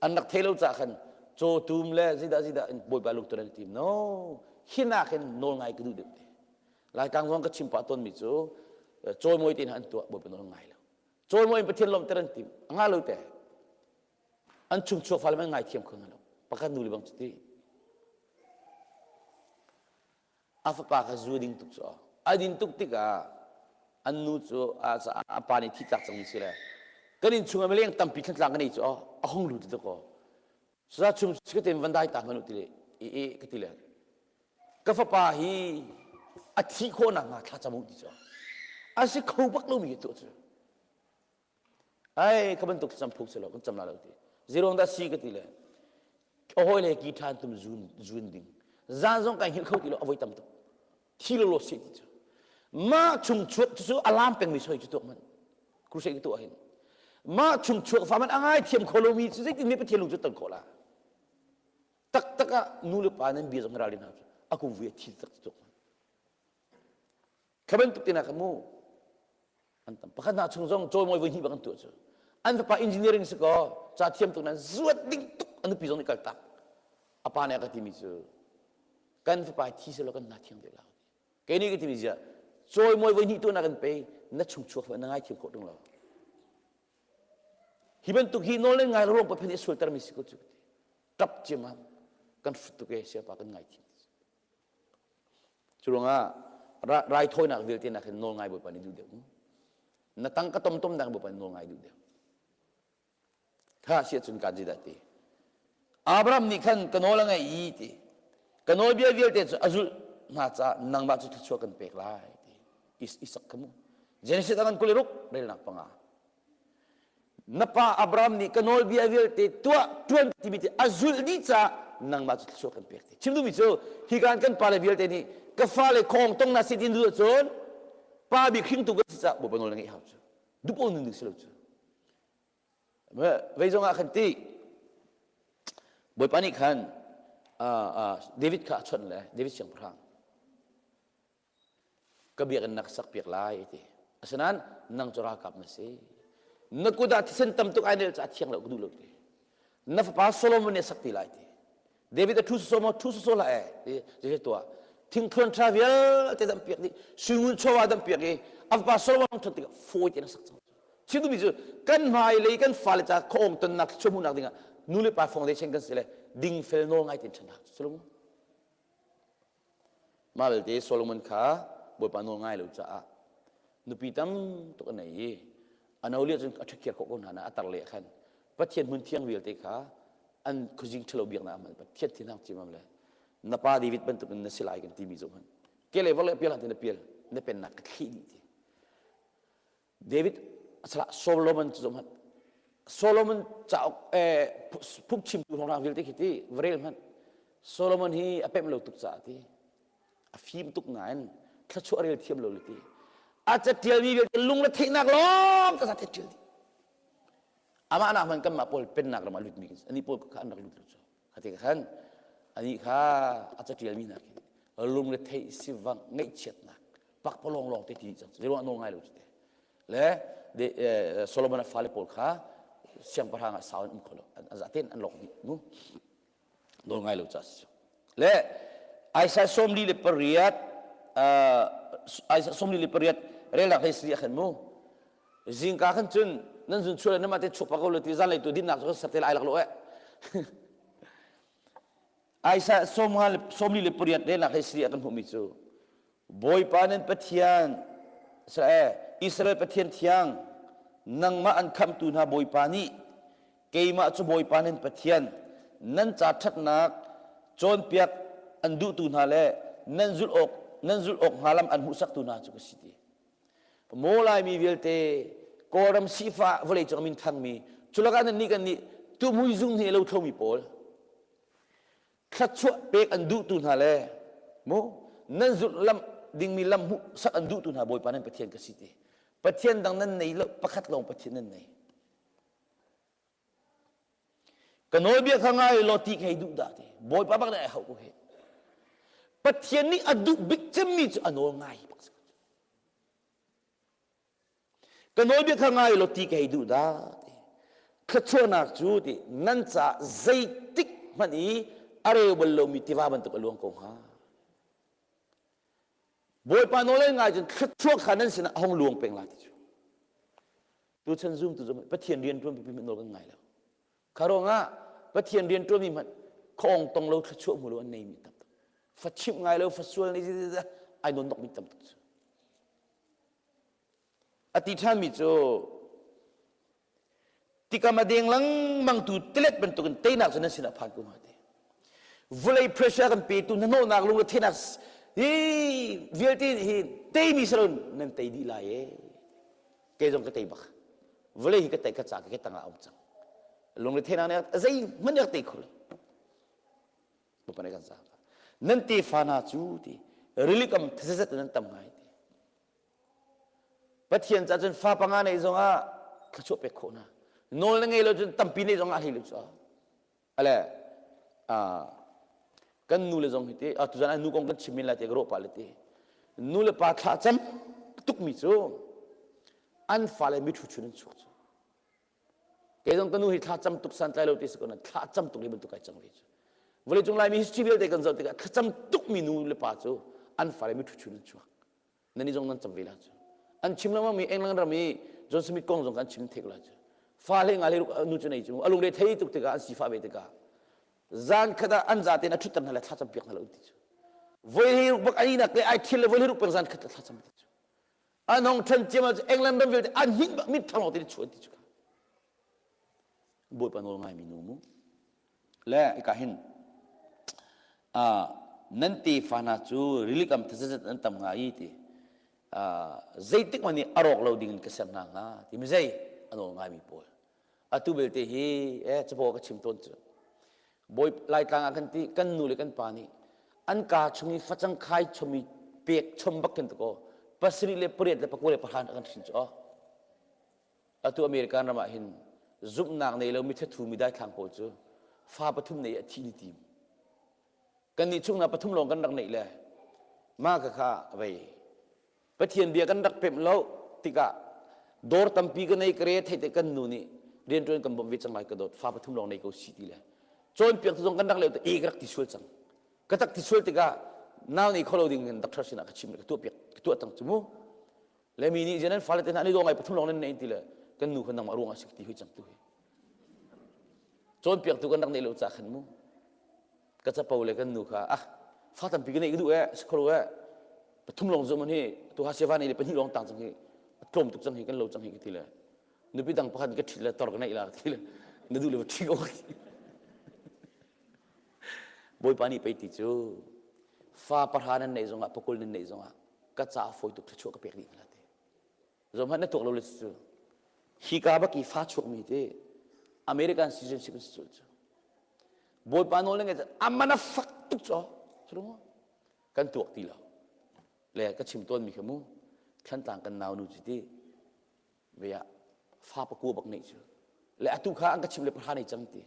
An rak thei lo caah khan cawtum le zeidah zeidah in Bawipa lungtur an i tim. No, hi nak hin nawl ngai ka duh deuh te. Laitlang zong ka chim pah tawnmi cu cawimawi te hna an tuah Bawipa nawl ngai lo. Cawimawi in Pathian lawmhter an tim. A ngah lo te. An chung chuak fale an ngai thiam kho hna lo. Pakhat nu le bang cu ti. A fapa kha zu ding tuk cu a din tuk tikah an nu cu a pa nih thi tlak cangmi si le. Kan inn chungah mileng tampi thlantlang kan ei cu a hung lut ti ko. Saza chung sikaten van dai ta hmanh u ti le i e ka ti le ka fapa hi a thih khawh nakhnga thla cam u ti cu a si kho bak lomi ka tuah cu. Ai ka bantuk thlacam phuk si lo kan cam la lo ti. Zeruang dah si ka ti le a hawi le ki ṭhan tum zun zun ding. Zan zong kai hngilh kho ti lo a voi tam tuk. Thi lo lo si ti cu. Mah chung chuak cu alarm pengmi soi cu tuak man. Crusade ka tuah hin. Mah chung chuak fa man a ngai thiam kho lomi cu zeitin mi Pathian lung cu ton khawh la. Taktak ah nu le pa nan bia zong ralrin hau cu a kum vui a thi tak tuak man. Kha bantuk te na ka mu. An tam. Pakhat hna chung zong cawimawi voi hnih bak an tuah cu. An fapa engineering si kaw ca thiam tuk nan zuat ding tuk a nupi zong nih kal tak. A pa nih a ka timi cu kan fapa thi selaw kan hna thiang deuh la. Kei nih ka timi zia cawimawi voi hnih tuahnak kan pe na chung chuak na ngai thiam khawh tung lo. Hi bantuk hi nawl le ngai lo ruang pa phen i sualter mi si ko cu. Tap ciamam kan hrut tuk e siapa kan ngai thiam. Cu ruangah raithawinak vialte nak hin nawl ngai Bawipa nih duh deuh. Na tangka tomtom nak Bawipa nih nawl ngai duh deuh. Kha si ahcun kan zeidah ti. Abraham nih khan ka nawl a ngaih i ti. Ka nawlbia vialte cu a zulh hna caah nangmah cu thluachuah kan pek lai ti. Isak kha mu. Genesis a kan 26 relnak panga. Na pa Abraham nih ka nawlbia vialte tuah ṭuan timi ti a zulh dih caah nangmah cu thluachuah kan pek ti. Chim duhmi cu hi kan kan pale vialte nih ka fale khong tong na si tin duh cun pa bik hringtu kan si caah Bawipa nawl na ngeih hau cu. Dupo nun ding si lo cu. Vei zong ah khan ti Bawipa nih khan David kha a chawnh le David siangpahrang ka biakinn na ka sakpiak lai a ti. Asinain nang cu ralkap na si. Na kut ah thisen tam tuk ai nel caah thiang lo ka duh lo ti. Na fapa Solomon nih a sak ti lai ti. David a thu soso maw thu soso hlah eh ti zei tuah. Thingthluan ṭha vialte dam piak dih, suingun chawva dam piak i a fapa Solomon ṭhat tikah fawi tein a sak cang. Chim duhmi cu kan hmailei kan fale ca khuaawng tonnak chuahmuhnak dingah nu le pa foundation kan si le dingfel nawl ngai tein ṭhan hau. Solomon Mah belte Solomon kha Bawipa nawl ngai lo caah nupi tam tuk a nei i a no lio cun a ṭhakhiar khawh ko hna na a tar le khan Pathian hmun thiang vialte kha an khuazing ṭhalo biaknak ah Pathian thinhang cimam le na pa David bantuk in na si lai kan timi zoh hmanh ke le vawlei pial na pial na pennak ka thlih dih ti David Solomon cu zoh hmanh Solomon cauk phungchimtu hrawnghrang vialte khi ti va rel hmanh Solomon hi a pemh lo tuk caah ti a fim tuk nain thluachuah rel thiam lo le ti a catialmi vialte lung le theihnak lawng ka za te tial dih amah nak hmanh kanmah pawl pennak ram ah lutmi ani pawl kha an rak lut lo cu khati khan ani kha a catialmi hna khi lung le theih sivangh ngaihchiatnak pakpalawng lawng te ti cang zeiruang nawl ngai lo cu te le Solomon a fale pawl kha siangpahrang ah sau an um kho lo an zaten an lok dih mu nawl ngai lo ca si le Isaiah 48 Isaiah 48 relnak hlei sri khan mu zingka khan cun nan zun chuah le nama te chuak pa ko lo ti zan lei tu dinnak cu ser te lai lak lo eh Isaiah 48 relnak hlei sri ah kan hmuhmi cu Bawipa nan Pathian Israel Pathian thiang nangmah an khamtu hna Bawipa nih keimah cu Bawipa nan Pathian nan ca ṭhatnak cawnpiak an duhtu hna le nan zulh awk nan zulh awk hnga lam an hmuhsaktu hna cu ka si ti. Maw Laimi vialte Kawlram sifah vawleicung min thangmi culakah nan nih kan nih tuhmui zung he lo thlomi pawl thluachuah pek an duhtu hna le mu nan zulh lam dingmi lam hmuh sak an duhtu hna Bawipa nan Pathian ka si ti Pathian dang nan nei lo pakhat lawng Pathian nan nei ka nawlbia kha ngai law ti hei duh dah ti Bawipa bak nih ai hauh ko he Pathian nih a duh bik cemmi cu a nawl ngai bak Ka nawlbia kha ngai law ti ka hei duh dah ti. Thluachuahnak cu ti nan caah zeitik hmanh i a reu bal lomi tiva bantuk a luang ko hnga. Bawipa nawl an ngai cun thluachuah kha nan sinah a hung luang peng lai ti cu. Tuchan zumtu zong Pathian rian ṭuan pipi hmanh nawl kan ngai lo. Kha ruangah Pathian rian ṭuanmi hmanh khuaawng tong lo thluachuah hmu lo an neimi tam tuk. Fa chimh ngai lo, fa sual nei ai nawn mi tam tuk cu. A ti ṭhanmi cu. Tikam a deng lengmang tu tilet bantukin teinak cu nan sinah phan ko hnga ti. Vawlei pressure kan petu hnahnawhnak lungretheihnak hi vialte hi teimi si lo nan tei dih lai e. Kei zong ka tei bak. Vawlei hi ka tei ka ca ka tangah a um cang. Lungretheihnak nih zeihmanh nih a tei kho lo. Bapak nih kan zaangfah. Nan tefa hna cu ti rilikam thazazat nan tam ngai ti. Pathian ca cun fa panga neih zongah thluachuah pek khawh hna. Nawl na ngei lo cun tampi neih zongah hlei lo cu. Ale kan nu le zong hi ti tuzan nu kong kan chim min lai ti ka ruah pah le ti. Nu le pa thla cam tukmi cu an fale mithu chun an chuak cu. Kei zong ka nu hi thla cam tuk santlai lo ti si ko na thla cam tuk hi bantuk ai cang ve cu. Vawleicung Laimi history vialte kan zoh tikah thlacam tukmi nu le pa cu an fale mithu chun an chuak. Nan i zong nan cam ve la cu. An chim lengmang mi England ram i John Smith kong zong kan chim thek la cu. Fa le nga le nu cu nei cu a lungre thei tuk tikah an sifah ve tikah zan khat ah an zaten a ṭhutter hna le thlacam piak hna lo ti cu. Voi hi ruk bak ani nak le ai thil le voi hi ruk peng zan khat thlacam ti cu. An hong ṭhan ciam ah England ram vialte an hnin bak mit thang te chuan ti cu. Bawipa nawl ngaimi nu mu. Le ika hin nan tefa hna cu rilikam thazazat an tam ngai i ti zeitik hmanh nih a rawk lo ding in ka ser hna hnga ti mi zei a nawl ngaimi pawl atu belte hi eh capo ka chim tawn cu bawi laitlang ah kan ti kan nu le kan pa nih an ka chung i facang khai chomi pek chom bak khin to pasarih le pariat le pakua le pahra kan hrin cu Atu American ram ah hin zumhnak nei lo mithathu mi daithlang pawl cu fa pathum nei a thi ni tim. Kan nih chungna pathum lawng kan rak neih le ma ka kha vei Pathian bia kan rak pemh lo tikah dawr tampi ka nei ka re thei te kan nu nih rianṭuan kan bawmh ve cang lai ka dawt fa pathum lawng nei ko si ti le cawnpiak tu zong kan rak leo te e ka rak ti sual cang ka tak ti sual tikah nau nei kho lo ding in doctor sinah ka chim ka tuah piak ka tuah cang cu mu Le mi nih nan fale te hna an i daw ngai pathum lawng nan nei ti le kan nu kha nangmah ruangah si ti hui cang tu hi. Cawnpiaktu kan rak neih lo ca khan mu. Ka capo le kan nu kha ah fa tampi ka neih ka duh eh si kho eh pathum lawng zum hi tu ha seva nei le pahnih lawng tang cang hi a tlawm tuk cang hi kan lo cang hi ka ti le nupi dang pakhat ka ṭhit le tor ka neih la ka ti le na duh le va ṭhi ko Bawipa nih pei ti cu fa pahra nan neih zongah pakul nan neih zongah ka ca fawi tuk thluachuah ka pek dih hna te zom hmanh na tuak lo le cu hi ka bak i fa chuak mi te American citizenship an si cu cu Bawipa nawl na ngai amana fak tuk cho kan tuak ti lo le ka chim tawn mi kha mu thlantlang kan nau nu cu ti ve ah fa pakua bak neih cu le atu kha an ka chim le pahra nei cang ti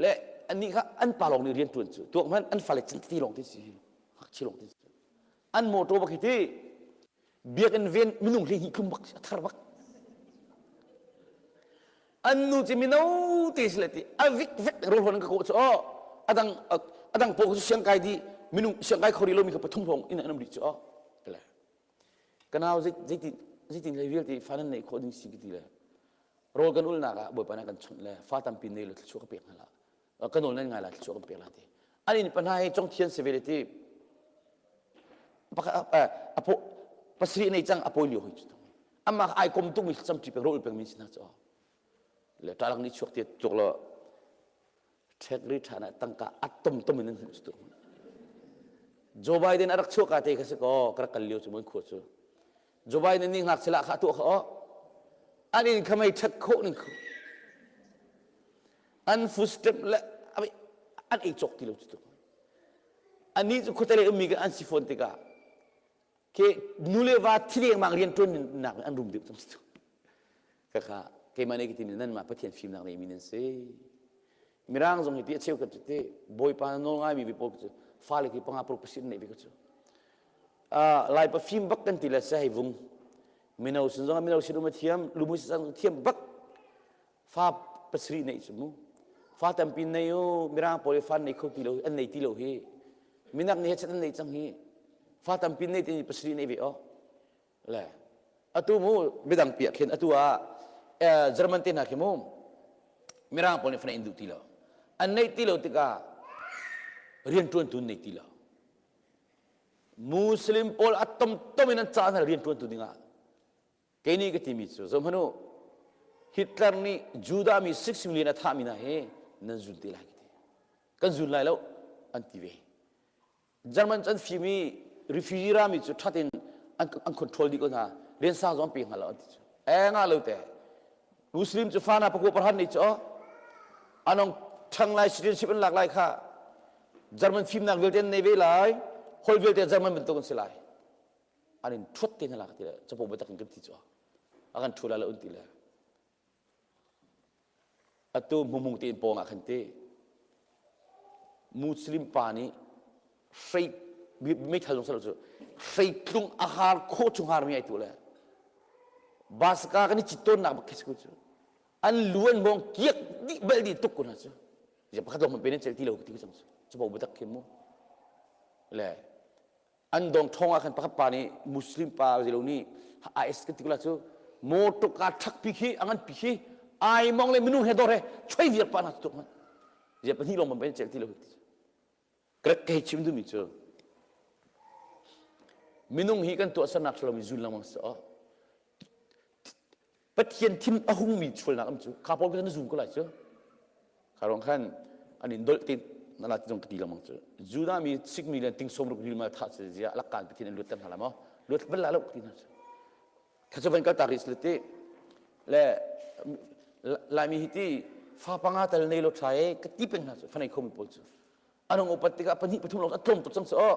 Le annih kha an pa lawng nih rian ṭuan cu tuak hmanh an fale chan ti lawng ti si ngakchia lawng ti si an motor bak hi ti biakinn ven minung hlei hnih thlum bak a thar bak an nu cu mino te si le ti a vik vek rawl hon ka kawh cu aw adang adang paw cu siang kai di minung siang kai kho rih lomi kha pathum hrawng in an um rih cu aw le ka nau zeitin zeitin hlei vialte fa nan neih khawh ding si ka ti le Rawl kan ulnak ah Bawipa nih kan chawnh le fa tampi nei le thluachuah ka pek hna la. Ka nawl nan ngai la thluachuah kan pek la ti. An inn pa hna hi congthian si ve le ti. Apo pasarih nei cang a pawi lio hoi cu. Amah ai kom tuk mi cam ṭi peng rawl ul peng mi si hna cu. Le ṭalak ni chuak ti tuk lo ṭhek ri ṭhan ah tangka a tom tom in an hmuh cu tu. Joe Biden a rak chuah ka te kha si ko ka rak kal lio cu mun khua cu. Joe Biden nih ngakchia lah kha a tuah kha aw. An inn kha mei ṭhat khawh ning khu. An footstep le an ei cawk ti lo cu tu. Anih cu khuate lei ummi an si fawn tikah ke nu le va thi lengmang rian ṭuan nak an rum deuh cang cu. Kaka keimah nih ka timi nanmah Pathian fimnak neimi nan si. Mirang zong hi ti a cheu khat cu ti Bawipa nawl ngaimi vi pawl cu fale khi panga paruk pasir neih ve ka cu. Lai pa fim bak kan ti le se hei vung mino sin zong mino sin um a thiam lumu sin thiam bak fa pasarih neih cu mu fa tampi nei u mirang pawl fa nei kho ti lo an nei ti lo hi minak nih chan an nei cang hi fa tampi nei ti pasarih nei ve o le atu mu midang piah khin atu ah German te hna khi mu mirang pawl nih fa in duh ti lo an nei ti lo tikah rian tuan tu nei ti lo Muslim pawl a tomtom in an cah hna rian ṭuantu dingah kei nih ka timi cu zoh hmanh u. Hitler nih Judah mi 6 million a thahmi hna hi nan zul te lai ka ti. Kan zul lai lo an ti ve. German cu an fim i refugee rami cu ṭhat in an, an control dih ko hna. Rian sang zong an pe hna lo an ti cu. E nga lo te. Muslim cu fa na pakua parhan nei cu anong ṭhang lai citizenship an lak lai kha German fimnak vialte an nei ve lai hol vialte German bantuk an si lai an in ṭhuat te hna la ka ti le capo biatak in kan ti cu a kan ṭhu la lo an ti le atu hmumung tein pawng ah khan ti Muslim pa nih hrei meithal zong salo cu hreitlung a har khawh chung har mi ai tu le baska kan i cit tawnnak bak khi si cu an lu an mawng kiak dih bal dih tuk ko hna cu ya pakhat lawng hmanh pe nan cel ti lo ti cang cu cu biatak khi mu le an dong ṭhawng ah khan pakhat pa nih Muslim pa zilo nih IS kan ti ko la cu motor car ṭhak pi khi a ngan pi khi ai mong le minung he dor he choi viar pa hna tuk man zia pahnih lawng man pe cel ti lo ka hei chim duhmi cu minung hi kan tuahsernak ṭhalo mi zul lengmang si aw Pathian thin a hungmi chualnak am cu kha pawl kha na zum ko lai cu kha ruang khan an in dolh ti na la ti zong ka ti lengmang cu Judah mi sikmi le ting sawm ruk ril ma thah si zia alakkan Pathian an luatter hna la maw luat bal la lo ka ti hna cu kha cu van kal tak rih ti le Laimi hi ti fa panga tal nei lo ṭha e ka ti peng hna cu fanei khomi pawl cu an hung upat tikah pahnih pathum lawng a tlawm tuk cang cu aw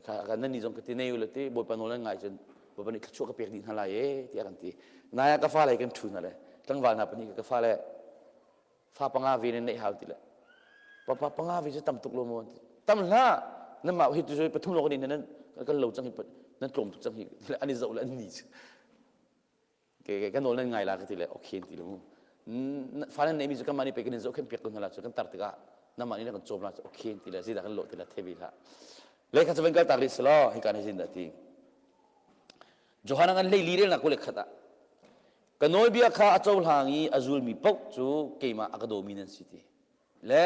kha kan nan ni zong ka ti nei ule ti bawipa nawl nan ngai cun bawipa nih thluachuah ka pek dih hna lai e tiah kan ti nai ah ka fale kan ṭhu hna le tlangval hna pahnih ka fale fa panga ve nan neih hau ti le papa panga ve cu tam tuk lo maw tam hlah nanmah hi tu pathum lawng kan nan kan lo cang hi nan tlawm tuk cang hi an i zoh le an ni ke ka nawl nan ngai la ka ti le okay ti le mu fa nan neimi cu kanmah nih pei kan in zohkhenh piak ko hna la cu kan tar tikah namah nih na kan cawm la cu okay ti le zeidah kan lawh ti la thebi hlah le kha cu van kal tak rih selaw hika na zin dah ti Johan an lei li relnak kule khat ah ka nawlbia kha a cohlang i a zulmi paoh cu keimah a ka dawmi nan si ti le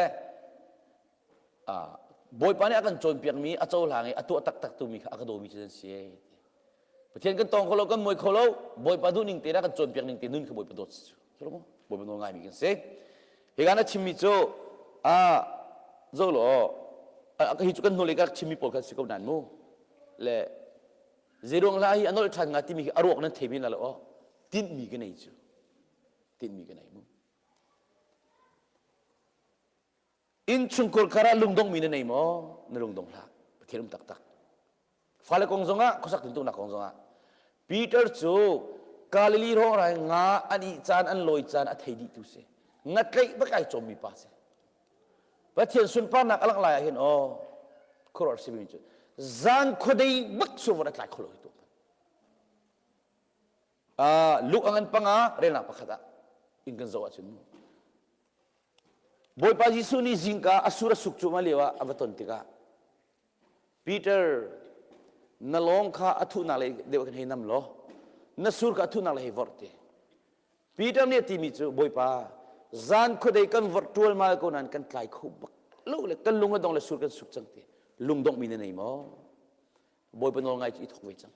Bawipa nih a kan cawnpiakmi a cohlang i a tuah taktak tumi kha a ka dawmi cu nan si Pathian kan tong kho lo kan muai kho lo Bawipa duh ning te na kan cawnpiak ning te nun kha Bawipa dawt si cu Bawipa nawl ngaimi kan si hi kan a chimmi cu a zo law hi cu kan hnulei ka chimmi pawl kha si ko nan mu le zeiruang hlah hi a nolh ṭhan nga timi hi a ruak nan thei men la lo aw tinhmi ka nei cu tinhmi ka nei mu Innchungkhar khar ah lungdongmi na nei maw? Na lungdong hlah. Pathian um taktak. Fale kong zongah, khuasak tintuknak kong zongah. Peter cu Galilee hrawng nga an ih caan, an lawi caan a thei dih tu si. Ngatleih bak ai cawmmi pa si. Pathian sunparnak a langh lai ah hin aw khuaruah si mi cu zan khuadei bak survon a tlai kho lo hi tu. Luke a ngan panga relnak pakhat ah in kan zoh ahcun Bawipa Jesuh nih zingka a sur a suk cuahmah lio ah a va ton tikah Peter na lawng kha a thuhnak lei deuh khan hei nam law na sur kha a thuhnak lei hei vorh ti. Peter nih a timi cu Bawipa zan khuadei kan vorh ṭualmal ko nain kan tlai kho bak lo le kan lung a dong le sur kan suk cang ti. Lungdongh mi na nei maw? Bawipa nawl ngai cu i thawk ve cang.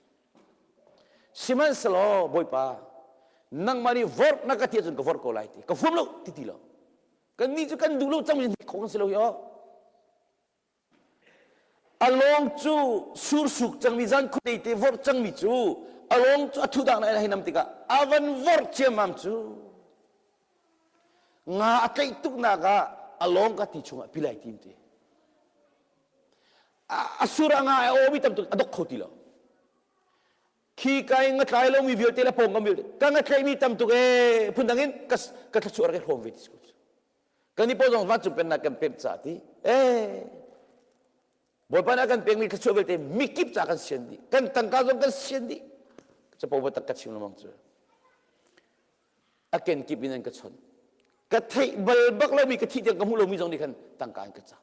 Sihmanhsehlaw Bawipa, nangmah nih vorh na ka ti ahcun ka vorh ko lai ti. Ka huam lo ti ti lo. Kannih cu kan duh lo cang mi hnek khawh kan si lo hi aw. A lawng cu sursuk cangmi zan khuadei te vorh cangmi cu a lawng cu a thudak na hei nam tikah a van vorh ciammam cu nga a tlaih tuknak ah a lawng ka ti chungah pilai tim ti. A sur a nga a awmi tam tuk a dok kho ti lo khi ka in nga tlai lomi vialte le pawngkam vialte ka nga tlaihmi tam tuk ee phundang in ka ka thluachuah rak i hrawm ve ti kan i pawl zong vancung pennak kan pemh ca ti ee Bawipa nih a kan pekmi thluachuah vialte mikip ca kan sian dih kan tangka zong kan sian dih capo tak ka chim lengmang cu a kenkip in an ka chawnh ka theih bal bak lomi ka thih tiang ka hmuh lomi zong nih khan tangka an ka cah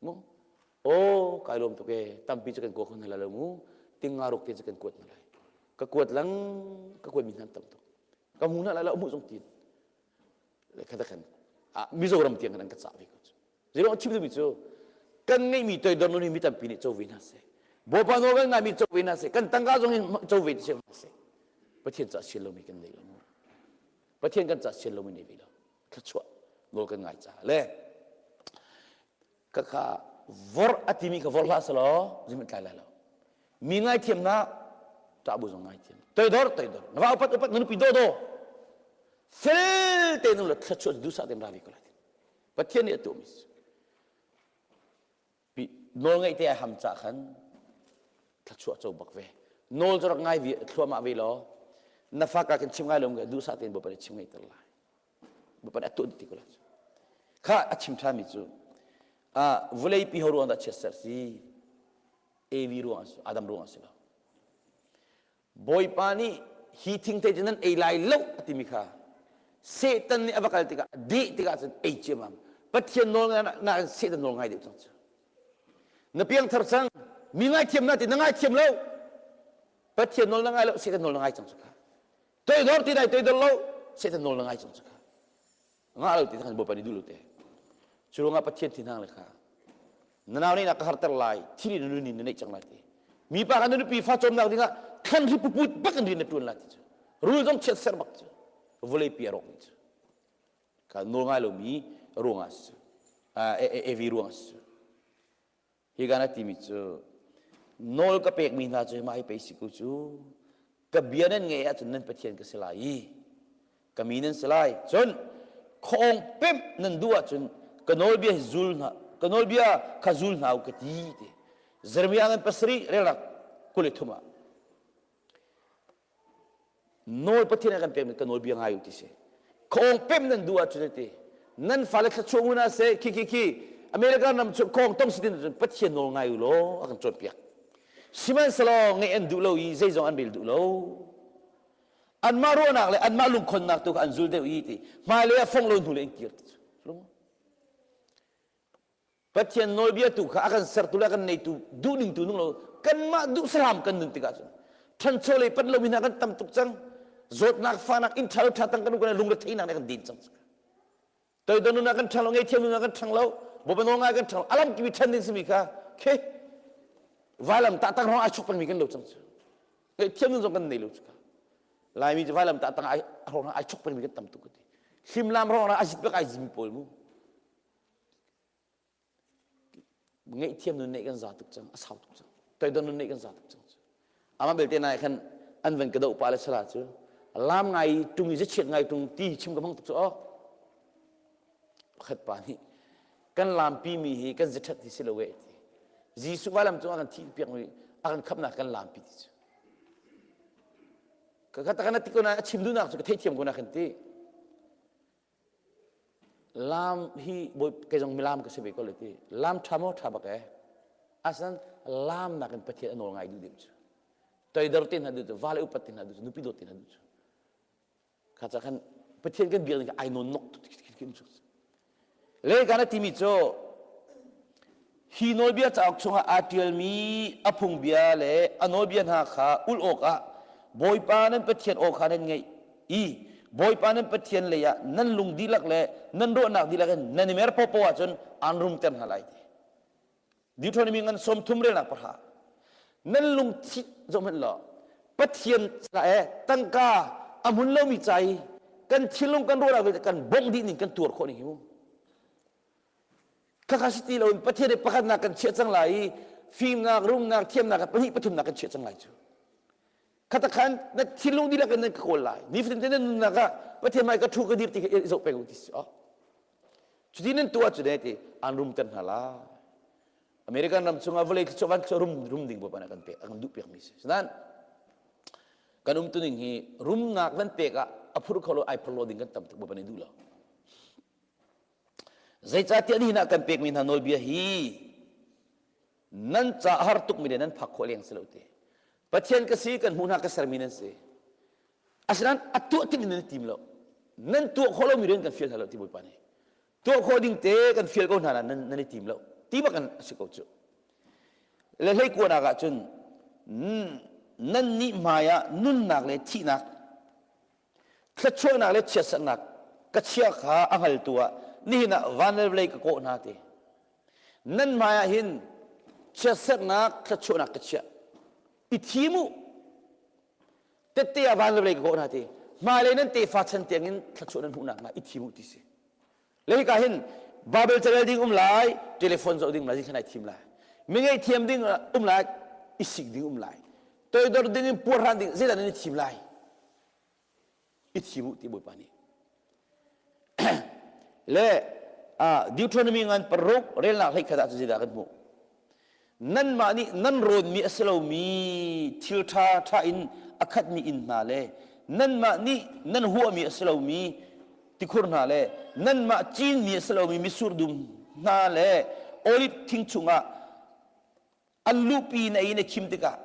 Mu aw kai lawm tuk ee tampi cu kan kua kho hna lai lo mu ting nga ruk te cu kan kuat hna lai ka kuat lang ka kuat mi hna tam tuk ka hmu hna lai lo hmuh zong tin le kha khan Mizoram tiang kan an ka cah ve ko cu zeiruang chim duhmi cu kan ngeihmi toidor nun hi mi tampi nih co ve hna seh Bawipa nawl kan ngaimi co ve hna seh kan tangka zong in co ve ti hna seh Pathian cah sian lomi kan nei lo mu. Pathian kan ca sian lomi nei ve lo. Thluachuah nawl kan ngai caah le ka kha vor a timi kha vor hlah selaw zim tlai lai lo. Mi ngaithiam na ṭah bu zong ngaithiam. Toidor toidor. Na va upat upat na nupi daw daw. Fel te nu le thluachuah duhsah tein ra ve ko lai. Pathian nih a tuahmi si. Nawl ngeih te ai ham cah khan thluachuah co bak ve. Nawl cu rak ngai vi thluahmah ve law na fa ka kan chim ngai lo duhsah tein Bawipa nih chim ngeihter lai. Bawipa nih a tuah dih ti ko lai. Kha a chim ṭhanmi cu vawlei pi ho ruang dah chiatser si Evi ruang Adam ruang a si lo. Bawipa nih hi thingthei cu nan ei lai lo a timi kha Satan nih a va kal tikah deh tikah cun ei ciammam. Pathian nawl nakin Satan nawl ngai deuh cang cu. Na piangthar cang, mi ngaithiam na ti na ngaithiam lo. Pathian nawl na ngai lo, Satan nawl na ngai cang cu kha. Toidor ti dai toidor lo, Satan nawl na ngai cang cu kha. Ngah lo ti khan Bawipa nih duh lo te. Cu ruangah Pathian thinhang le kha na nau nih na ka harter lai, thil in na nun in na neih cang lai ti. Mipa kha na nupi fa cawmnak dingah thlan hri puput bak in rian na ṭuan lai ti cu. Rul zong chiat ser bak cu. Vawlei pi a rawk ni cu. Kha nawl ngai lomi ruangah si cu. Evi ruangah si cu. Hi na timi cu nawl ka pekmi hna cu mah hi pei si ko cu ka bia nan ngeih ahcun nan Pathian ka si lai i ka mi nan si lai cun khawng pemh nan duh ahcun ka nawlbia hi zul hna ka nawlbia kha zul hna u ka ti ti Jeremiah ngan pasarih relak 23 ah Nawl Pathian a kan pekmi ka nawlbia ngai u ti si. Khawng pem nan duh ahcun ti. Nan fale thluachuah ngun ah seh khi khi khi America ram cu khawng tong si tin cun Pathian nawl ngai u law a kan cawnpiak. Sihmanhsehlaw ngeih an duh lo i zeizong an rel duh lo. Anmah ruahnak le anmah lungkhonnak tu kha an zul deuh i ti. Hmailei ah fong lo hnu le in kir ti cu. Pathian nawlbia tu kha a kan sertu le a kan neitu duhning tu nung lo kanmah duh saram kan nun tikah cun ṭhancho lei panh lomi hna kan tam tuk cang zawtnak fahnak inn ṭha lo ṭha tang kan um kan lungre theihnak nih kan din cang toidor nun ah kan ṭhang lo ngeihthiam nun ah kan ṭhang lo Bawipa nawl ngai kan ṭhang lo alam kipi ṭhan ding simi kha khe vailam tah tang rong ai chok pengmi kan lo cang cu ngeihthiam nun zong kan nei lo cu Laimi cu vailam tah tang ai rong ai chok pengmi kan tam tuk ka ti hlimlam rong ah a zit bak ai zimi pawl mu Ngaihthiam nun neih kan za tuk cang, a sau tuk cang. Toidor nun neih kan za tuk cang. Amah belte nai khan an van ka doh pa le sala cu lam ngai tung i zachiat ngai tung ti chim ka hmang tuk cu oh. Pakhat pa nih kan lampi mi hi kan zathat ti si lo e ti. Jesuh vailam cung ah kan thih piak mi a kan khamnak kan lampi ti cu. Ka kata kana ti ko na a chim duhnak cu ka theihthiam ko na kan ti. Lam hi bawi kei zong milam ka si ve ko le ti. Lam ṭha maw ṭha bak ee. Asinain lam nakin Pathian a nawl ngai duh deuh cu. Toidor te hna duh cu, vale upat te hna duh cu, nupi dawt te hna duh cu. Kha ca khan Pathian kan biak ning ai nawn nok tuk cu. Le kan a timi cu hi nawlbia cauk chungah aa ṭialmi a phungbia le a nawlbia hna kha ulh awkah Bawipa nan Pathian aw kha nan ngaih i Bawipa nan Pathian lei ah nan lung dihlak le nan ruahnak dihlak in nan i mer paohpaoh ahcun aan rumter hna lai ti. Deuteronomy ngan 30 relnak pahra. Nan lungthit zoh hmanh law Pathian ca e tangka a hmun lomi ca i kan thinlung kan ruahnak vialte kan bongh dih ning kan tuar khawh ning hi mu. Khakha si ti loin Pathian nih pakhatnak kan chiah cang lai i fimnak, rumnak, thiamnak pahnih pathumnak kan chiah cang lai cu. Khata khan na thinlung dihlak in nan ka kawl lai. Nifatin te nan nunnak ah Pathian hmai ka thu ka dir ti kha i zoh peng u ti si. Cuti nan tuah cu ne ti an rumter hna lai. American ram chungah vawlei thluachuah van thluachuah rum rum ding Bawipa nih a kan pek a kan duh piakmi si. Nain kan umtuning hi rumnak van pek ah a phur kho lo ai phur lo ding kan tam tuk Bawipa nih duh lo. Zeicahtiah nihin ah kan pekmi hna nawlbia hi nan ca har tukmi le nan phak khawh leng si lo ti. Pathian ka si kan hmuh hna ka sermi nan si. Asinain a tuah tim in nan i tim lo. Nan tuah khawh lomi rian kan fial hna lo ti Bawipa nih. Tuah khawh ding te kan fial ko hna nan, nan i tim lo. Ti bak kan a si ko cu. Le hlei kuanak ah cun nan nih hmai ah nunnak le thihnak thluachuahnak le chiatsernak ka chia kha a hngaltu ah nihin ah van le vawlei ka kawh hna ti. Nan hmai ah hin chiatsernak thluachuahnak ka chiah. I thim u. Tette ah van le vawlei ka kawh hna ti. Hmailei nan tefa chan tiangin thluachuah nan hmuh nakhnga i thim u ti si. Le hika hin Bible carel ding um lai, telephone zoh ding um lai, zingthlan ai thim lai. Mi ngaihthiam ding um lai, i sik ding um lai. Toidor ding in puarhran ding zeidah nan i thim lai? I thim u ti Bawipa nih. Le Deuteronomy ngan paruk relnak hlei khat ah cu zeidah kan hmuh? Nanmah nih nan rawnmi a si lomi thil ṭha ṭha in a khatmi inn hna le nanmah nih nan huahmi a si lomi tikhur hna le nanmah cinmi a si lomi mitsur dum hna le oliv thing chungah an luhpi na ei na khim tikah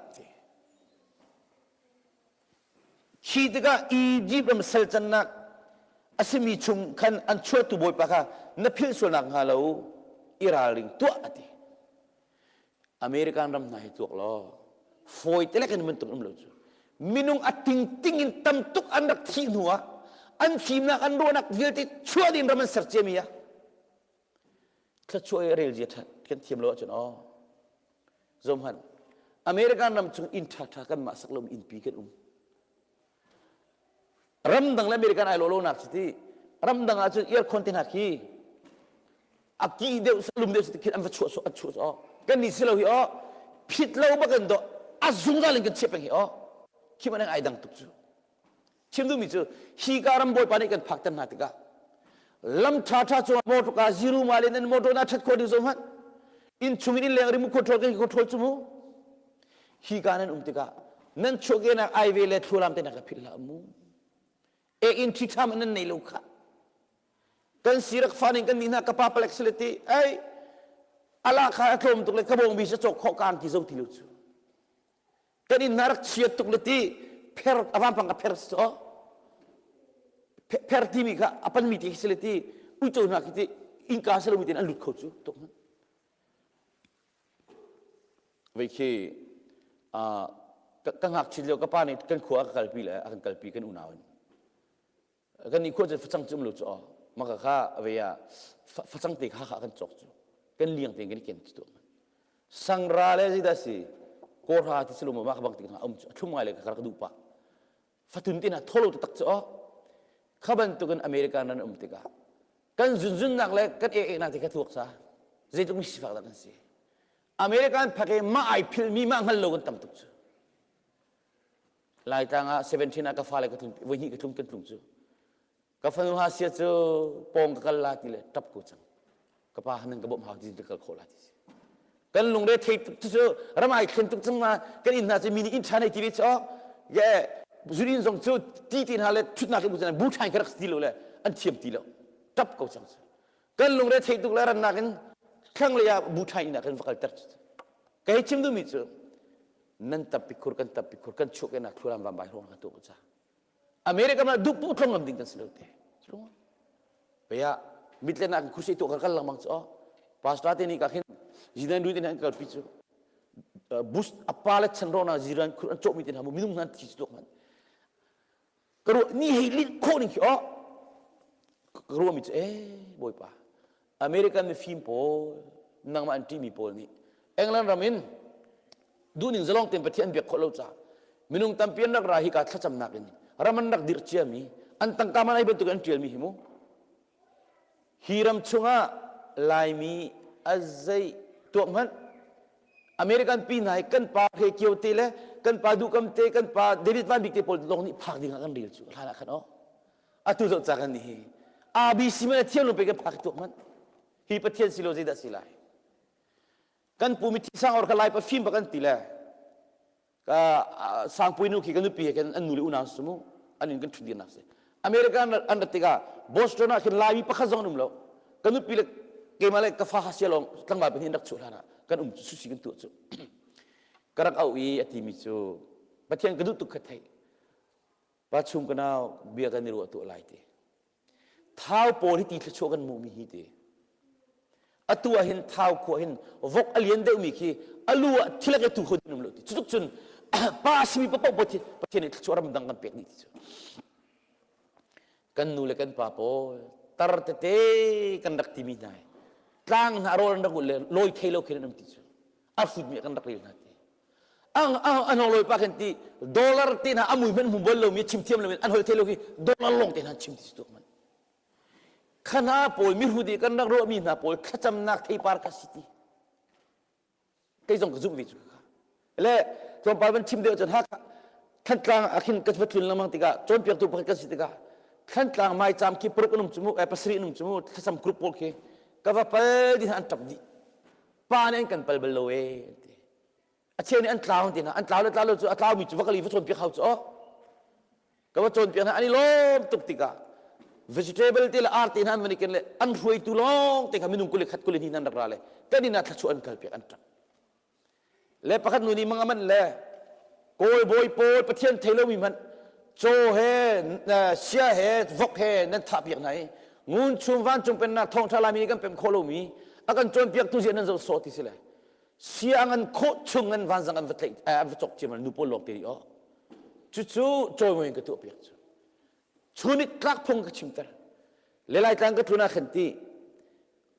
Khi tikah Izipt ram sal cannak a simi chung khan an chuahtu Bawipa kha na philh sual nakhnga lo i ralring tuah a ti. American ram hna hi tuak law fawi telek in bantuk um lo cu. Minung a tingting in tam tuk an rak thih hnu ah an fimnak an ruahnak vialte chuah ding ram an ser ciami ah thluachuah i rel zia kan thiam lo ahcun aw zohhmanh American ram chung inn ṭhaṭha kanmah sak lomi innpi kan um ramdang le American ai lawh lonak cu ti ramdang ahcun aircon te hna khi a ki deuh lum deuh si khin an va chuah an chuah aw kan nih si lo hi aw phit lo bak in do a zungzal in kan chiah peng hi aw khi man ai dang tuk cu Chim duhmi cu hi ka ram bawipa nih kan phakter hna tikah lam ṭhaṭha cungah motor ka zero mile in motor na ṭhat khawh ding zoh hmanh inn chung in leng remote control kan control cu mu hi ka nan um tikah nan chuahkehnak ai ve le thlualam te na ka philh hlah mu ek in ṭhi ṭham nan nei lo kha kan sirak fa ning kan nih hna ka pa palek sile ti ei ala kha a tlawm tuk le ka bawng bi sa cawk khawh kaan ki zo ti lo cu Kan inn hna rak chiat tuk le ti pher a vampang ka pher si pher timi kha a panmi ti si le ti uico hna khi ti innka si lomi tein an lut kho cu tuk vei khi ka ngakchit lio ka pa nih kan khua a ka kalpi le a kan kalpi kan unau in Kan nih khua cu facang cu um lo cu aw. Maka kha ve ah facang te kha kha kan cawk cu. Kan liang tein kan i ken cu tu. Sangra le zeidah si kawhra ti si lo ma mah ka bang ti hna um cu a thlum ngai le ka rak duh pah. Fatun te hna tholo taktak cu aw. Kha bantukin America nan um tikah kan zunzunnak le kan ek eknak te kha tuak sa zeitluk mi sifak dah kan si. American phak i mah ai philmi mah hngal lo kan tam tuk cu. Laitlang ah 17 ah ka fale ka tlung voi hnih ka tlung kan tlung cu ka fanu ha sia cu pawng ka kal la ti le tap ko cang ka pa nan ka bawmh hau ti ka kal khawh la ti si kan lungre thei tuk cu ramai thlen tuk cang ma kan inn hna cu mi nih inn ṭha nei ti ve cu ye zurin zong cu ti ti hna le thutnak in bu ṭhain ka rak ti lo le an thiam ti lo tap ko cang cu kan lungre thei tuk le rannak in thlanglei ah bu ṭhain inn ah kan va kalter ka hei chim duhmi cu nan tappi khur kan tappi khur kan chuak ina thlualam van bai hrawng ka tu cha America ma duh pu tlong lam ding kan si lo te paya mitlen ah khusi tu ka kal langmang chu pastor te ni ka khin jinan ru tin an kal pi chu bus apa le chan ro na jiran khur an chok mi tin ha mu minung nan thi chu tok man Ka ruah ni hei linh khawh ning khi aw ka ruahmi cu ee bawipa American mifim pawl nangmah an ṭihmi pawl nih England ram in duhning zalong tein Pathian biak khawh lo caah minung tampi an rak ra hi ka thlacamnak in ram an rak dirh ciami an tangka man ai bantuk an ṭialmi hi mu Hi ram chungah Laimi a zei tuak hmanh American pi hna hi kan pa Hre Kio te le kan pa Duhkam te kan pa David Van Bik te pawl lawng nih phak ding ah kan rel cu hlan ah khan aw atu zoh ca kan nih hi ABC man a thiam lo pe kan phak tuak hmanh hi Pathian si lo zeidah si lai kan pu mithi sang or ka lai pa fim bak an ti le ka sangpui nu khi ka nupi he khan an nu le unau si mu an in kan ṭhut dirnak si America an rat tikah Boston ah khin Laimi pakhat zong an um lo ka nupi le keimah le ka fa hasia lawng tlangval pahnih an rak chuah hlan ah kan um cu susi kan tuah cu ka rak auh i a timi cu Pathian ka duh tuk kha theih pa chung ka nau bia kan i ruah tuah lai ti Thau pawl hi ti thluachuah kan hmuhmi hi ti. Atu ah hin thau khua hin vok a lian deuhmi khi a lu ah thil a ke tu kho din um lo ti. Cutuk cun pa a simi paoh Pathian Pathian nih thluachuah ramdang kan pek dih ti cu. Kan nu le kan pa pawl tar tete kan rak timi hna hi tlang hna rawl an rak ulh le lawi thei lo khin an um ti cu. A hrutmi ah kan rak rel hna ti. Ang an hong lawi pa khin ti dollar te hna a mui hmanh hmu bal lomi chim thiam lomi an holh thei lo khi dollar lawng te hna chim ti si tuk man. Khana pawl mihrut i kan rak ruahmi hna pawl thlacamnak theipar kha si ti. Kei zong ka zumh ve cu kha. Le tlawmpal van chim deuh cun Hakha Thantlang ah khin ka va tlun lengmang tikah cawnpiaktu pakhat kan si tikah Thantlang maicaam khi paruk an um cu mu eh pasarih an um cu mu thlacam group pawl khi ka va pal dih hna an ṭap dih. Pa nih an kan pal bal lo ee an ti. A cheu nih an tlau an ti hna. An tlau le tlau lo cu a tlaumi cu va kal i va cawnpiak hau cu aw. Ka va cawnpiak hna an i lawm tuk tikah vegetable te le ar te hna an van i ken le an hruaitu lawng te kha minung 21 22 an rak ra le kan inn ah thluachuah an kalpiak an ṭap. Le pakhat nu nih mang a manh le Kawl bawi pawl Pathian thei lomi hmanh caw he sia he vok he nan thah piak hna i ngun chung vancung pennak thawngṭha Laimi nih kan pemh khawh lomi a kan cawnpiaktu ziah nan zoh sawh ti si le sia ngan khawh chung ngan vanzang an va tlaih an va cok ciam nu pawl lawng te nih aw cucu cawimawi in ka tuah piak cu chunit tlak phung ka chimter le Laitlang ka tlun ah khan ti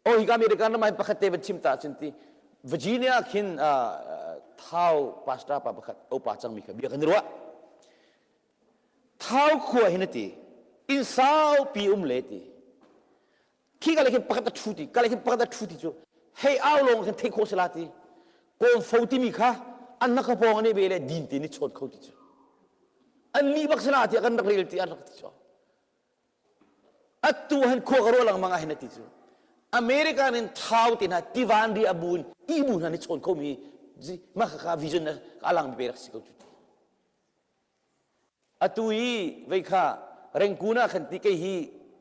oh hika American ram ah pakhat te van chim ta cun ti Virginia khin thau pastor pa pakhat opa cangmi kha bia kan i ruah thau khua hin ati inn saupi um le ti khi ka le khin pakhat a ṭhu ti ka le khin pakhat a ṭhu ti cu hei au lawng khin theih khawh sila ti kawmfo timi kha an na ka pawng an i be le din ti ni chawn kho ti cu an nih bak sila ti kan rak rel ti an rak ti cu atu han khua ka ruah lengmang ah hin ati cu American in thau te hna tivan ri a bu in i bu hna ni chawn kho mi mah kha vision a lang mi pe rak si ko cu Atu i vei kha Rengkun ah khan ti kei hi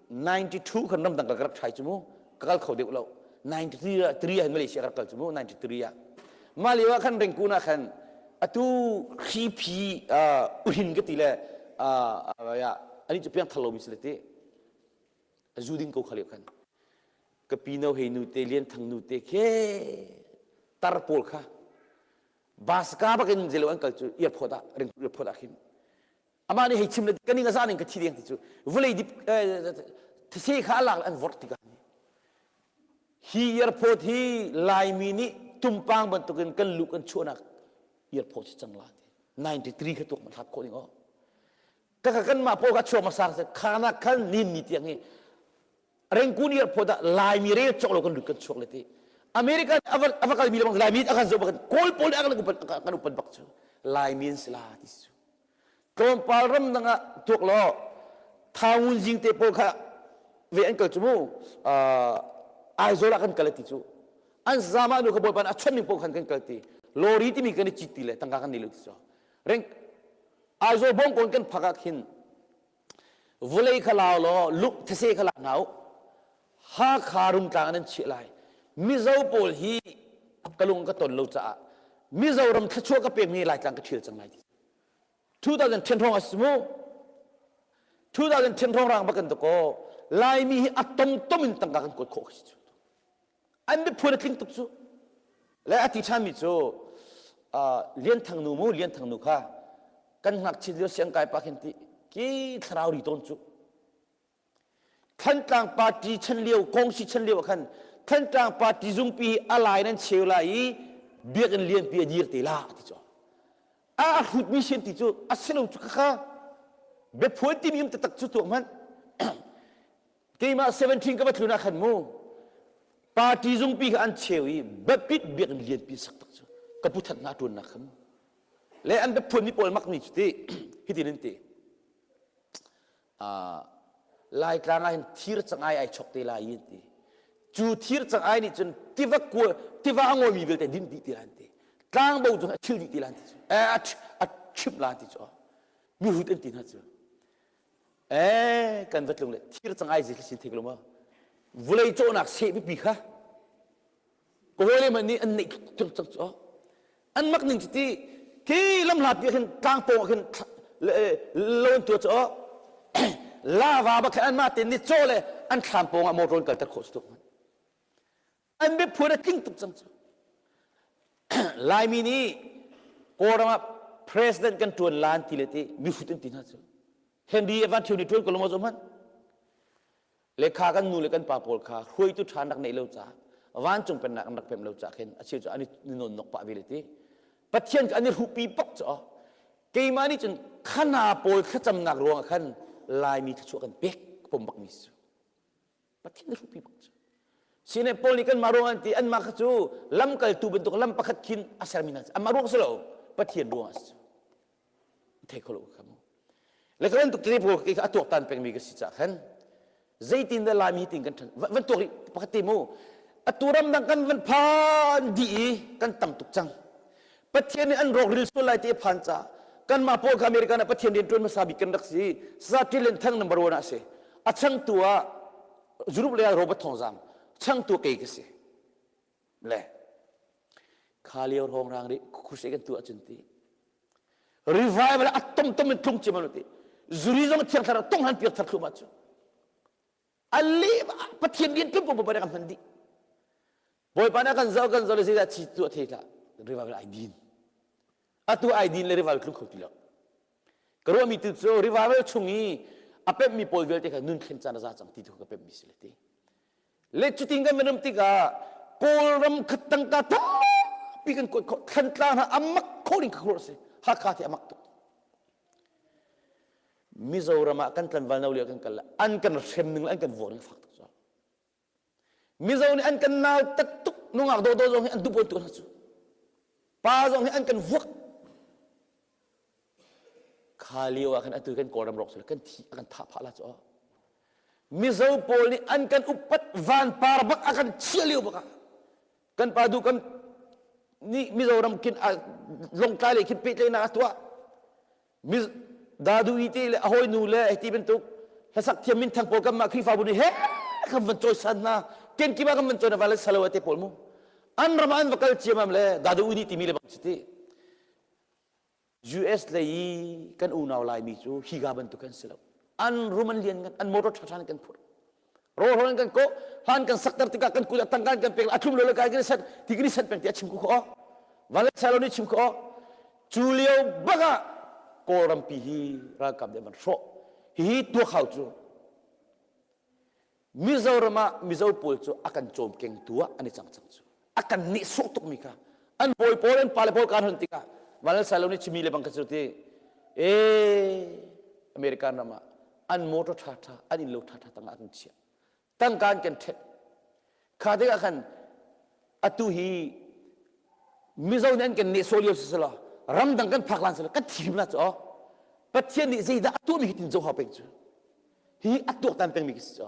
92 khan ramdang ka rak thlai cu mu ka kal kho deuh lo 93 ah 3 ah Malaysia ka rak kal cu mu 93 ah mah lio ah khan Rengkun ah khan atu hri uhin ka ti le ani cu piang thar lomi si le ti zu ding ko kha lio khan ka pi no hei nu te lian thang nu te khe tar pawl kha Baska bak in zelo an kal cu airport ah ring airport ah khin amah nih hei chim le ka ning a za ning ka thi deng ti cu vawlei dip thase kha a lak an vorh tikah hi airport hi Laimi nih tumpang bantukin kan luh kan chuahnak airport si cang la ti 93 kha tuak ma hlat khawh ding aw ka ka kan mah pawl kha chuak hmasa khana khan nin ni tiang hi Rengkun airport ah Laimi rel cawk lo kan lut kan chuak le ti. America a va kalmi le bang Laimi a kan zoh bak Kawl pawl nih a kan upat kan upat bak cu Laimi an si la ti cu. Tlawmpal ram dang ah tuak law Thaungun zing te pawl kha ve an kal cu mu Aizawl ah kan kal ti cu. An zama nu kha bawipa a chon ning pawl khan kan kal ti. Lorry timi kan i cit ti le tangka kan nei lo ti cu. Reng Aizawl bawngkawn kan phak ah khin Vawlei kha lau law luk these kha la hna u. Hakha rungtlang ah nan chiah lai. Mizo pawl hi ka lung ka ton lo caah Mizoram thluachuah ka pekmi Laitlang ka ṭhial cang lai ti. 2010 hrawng a si mu. 2010 hrawng rang bak kan kaw Laimi hi a tomtom in tangka kan kuat khawh khi cu. An biaphuan a tling tuk cu. Le a ti ṭhanmi cu Lian Thang nu mu Lian Thang nu kha kan ngakchit lio siangkai pa khin ti ki thlarau ri tawn cu Thantlang party chan lio kongsi chan lio ah khan Thantlang party zungpi hi a lai nan cheu lai i biakinn lianpi a dir te la ti cu a hrutmi sian ti cu a si lo cu kha biaphuan timi um taktak cu tuah hmanh keimah 17 ka va tlun ah khan mu party zungpi kha an cheu i biapit biakinn lianpi sak tak cu ka pu that na tuannak kha mu le an biaphuan mi pawl mak mi cu ti hitin an ti Laitlang ah hin thir cangai ai chok te lai an ti cu thir cangai nih cun tiva kua tiva a ngawimi vialte din dih ti lai an ti tlangbo cu a thil dih ti lai an ti cu a chimh la ti cu mihrut an ti hna cu eh kan va tlung le thir cangai zi sin thik lo ma vulei cawhnak seh pipi kha ka hawile man nih an neih tuk cak cu an mak ning cu ti khi lamhla pi khin tlang pawng ah khin lo an tua cu lava bak khin anmah tein ni caw le an thlam pawng ah motor kalter khawh si tuk an biaphuan a tling tuk cang cu Laimi nih Kawlram ah president kan tuan lan ti le ti mihrut an ti hna cu Henry Evan Thio nih tuan ko lo maw hmanh Le kha kan nu le kan pa pawl kha hruaitu ṭha an rak neih lo caah vancung pennak an rak pemh lo caah khin a cheu cu an i nawn nok pah ve le ti. Pathian cu an i hruhpi bak cu keimah nih cun khana pawl thlacamnak ruangah khan Laimi thluachuah kan pek pom bakmi si cu Pathian i hruhpi bak cu Sine Paul nih kanmah ruang an ti anmah kha cu lamkaltu bantuk lam pakhat khin a sermi hna anmah ruang si lo Pathian ruangah a si cu thei kho lo kha mu le ka bantuk tete pawl kha a tuaktan pengmi ka si caah khan zeitin dah Laimi tin kan ṭhan van tuak rih pakhat te mu atu ramdang kan van phan dih i kan tam tuk cang Pathian nih an rawk ril sual lai ti a phan caah kanmah pawl kha American ah Pathian rian ṭuan hmasa bik kan rak si sa Ṭilen Thang number one ah si a changtu ah Europe lei ah Robert Thawngzam changtu kei ka si le kha lio hrawng rang ri khushe kan tu ahcun ti revival a tom tom in tlung cim ti zuri zong thiang thlarau tong han piak thar thlum ahcun a le pathian rian tlum pum kan hman dih bawipa na kan zoh kan zoh le zeidah chi tu a thei hlah revival ai din atu ai din le revival tlung kho ti lo ka ruahmi tu cu revival chung i a pemhmi pawl vialte kha nun thlen caan a za cang ti tu ka pemhmi si le ti Le cutin kan van um tikah Kawlram khat tangka tampi kan kuat khawh. Thlantlang hna a mak kho ding kha si. Hakha ti a mak tuk. Mizoram ah kan tlanval no lio kan kal an kan hrem ning le an kan vuak ning fak tuk cu. Mizo nih an kan nau tat tuk nungak dawdawh zong hi an duh tuk hna cu. Pa zong hi an kan vuak. Kha lio ah khan atu kan Kawlram rawk kan thi a kan thah phah la cu. Mizo pawl nih an kan upat vanpar bak a kan chiah lio bak ah kan pa du kan nih Mizoram khin Lawngtlai lei khin pehtlaihnak a tuah Dadu i te le a hawinu le hiti bantuk hlasak thiam minthang pawl kanmah Khrihfabu nih he kan van cawisan hna kenkip ah kan van cawi hna van salo te pawl mu an ram ah an va kal ciamam le Dadu i nih timi le bang si ti US lei i kan unau Laimi cu higa bantuk an si lo. An rum an lian ngan, an motor ṭhaṭha in kan phurh. Rawlhrawn in kan kawh, hlan kan sakter tikah kan kut ah tangka kan pek, a thlum lo le kai kan sat, ti kan i sat peng ti a chim kho aw. Van le salo nih chim kho aw. Cu lio bak ah Kawlrampi hi ralkap nih an van hrawh. Hihi tuakhau cu Mizoram ah Mizo pawl cu a kan cawmkengtu ah an i cang cang cu. A kan nehsawh tukmi kha an bawi pawl an pale pawl kaan hon tikah Vanlal Sailo nih chimi le bang kha cu ti ee American ram ah an motor ṭha ṭha an innlo ṭha ṭha tangah an chiah tangka an kan ṭhet kha tikah khan atu hi Mizo nih an kan nehsawh lio si selaw ramdang kan phak lan selaw kan thim la cu Pathian nih zeidah a tuahmi hi tin zoh hau peng cu Hi a tuaktan pengmi ka si cu.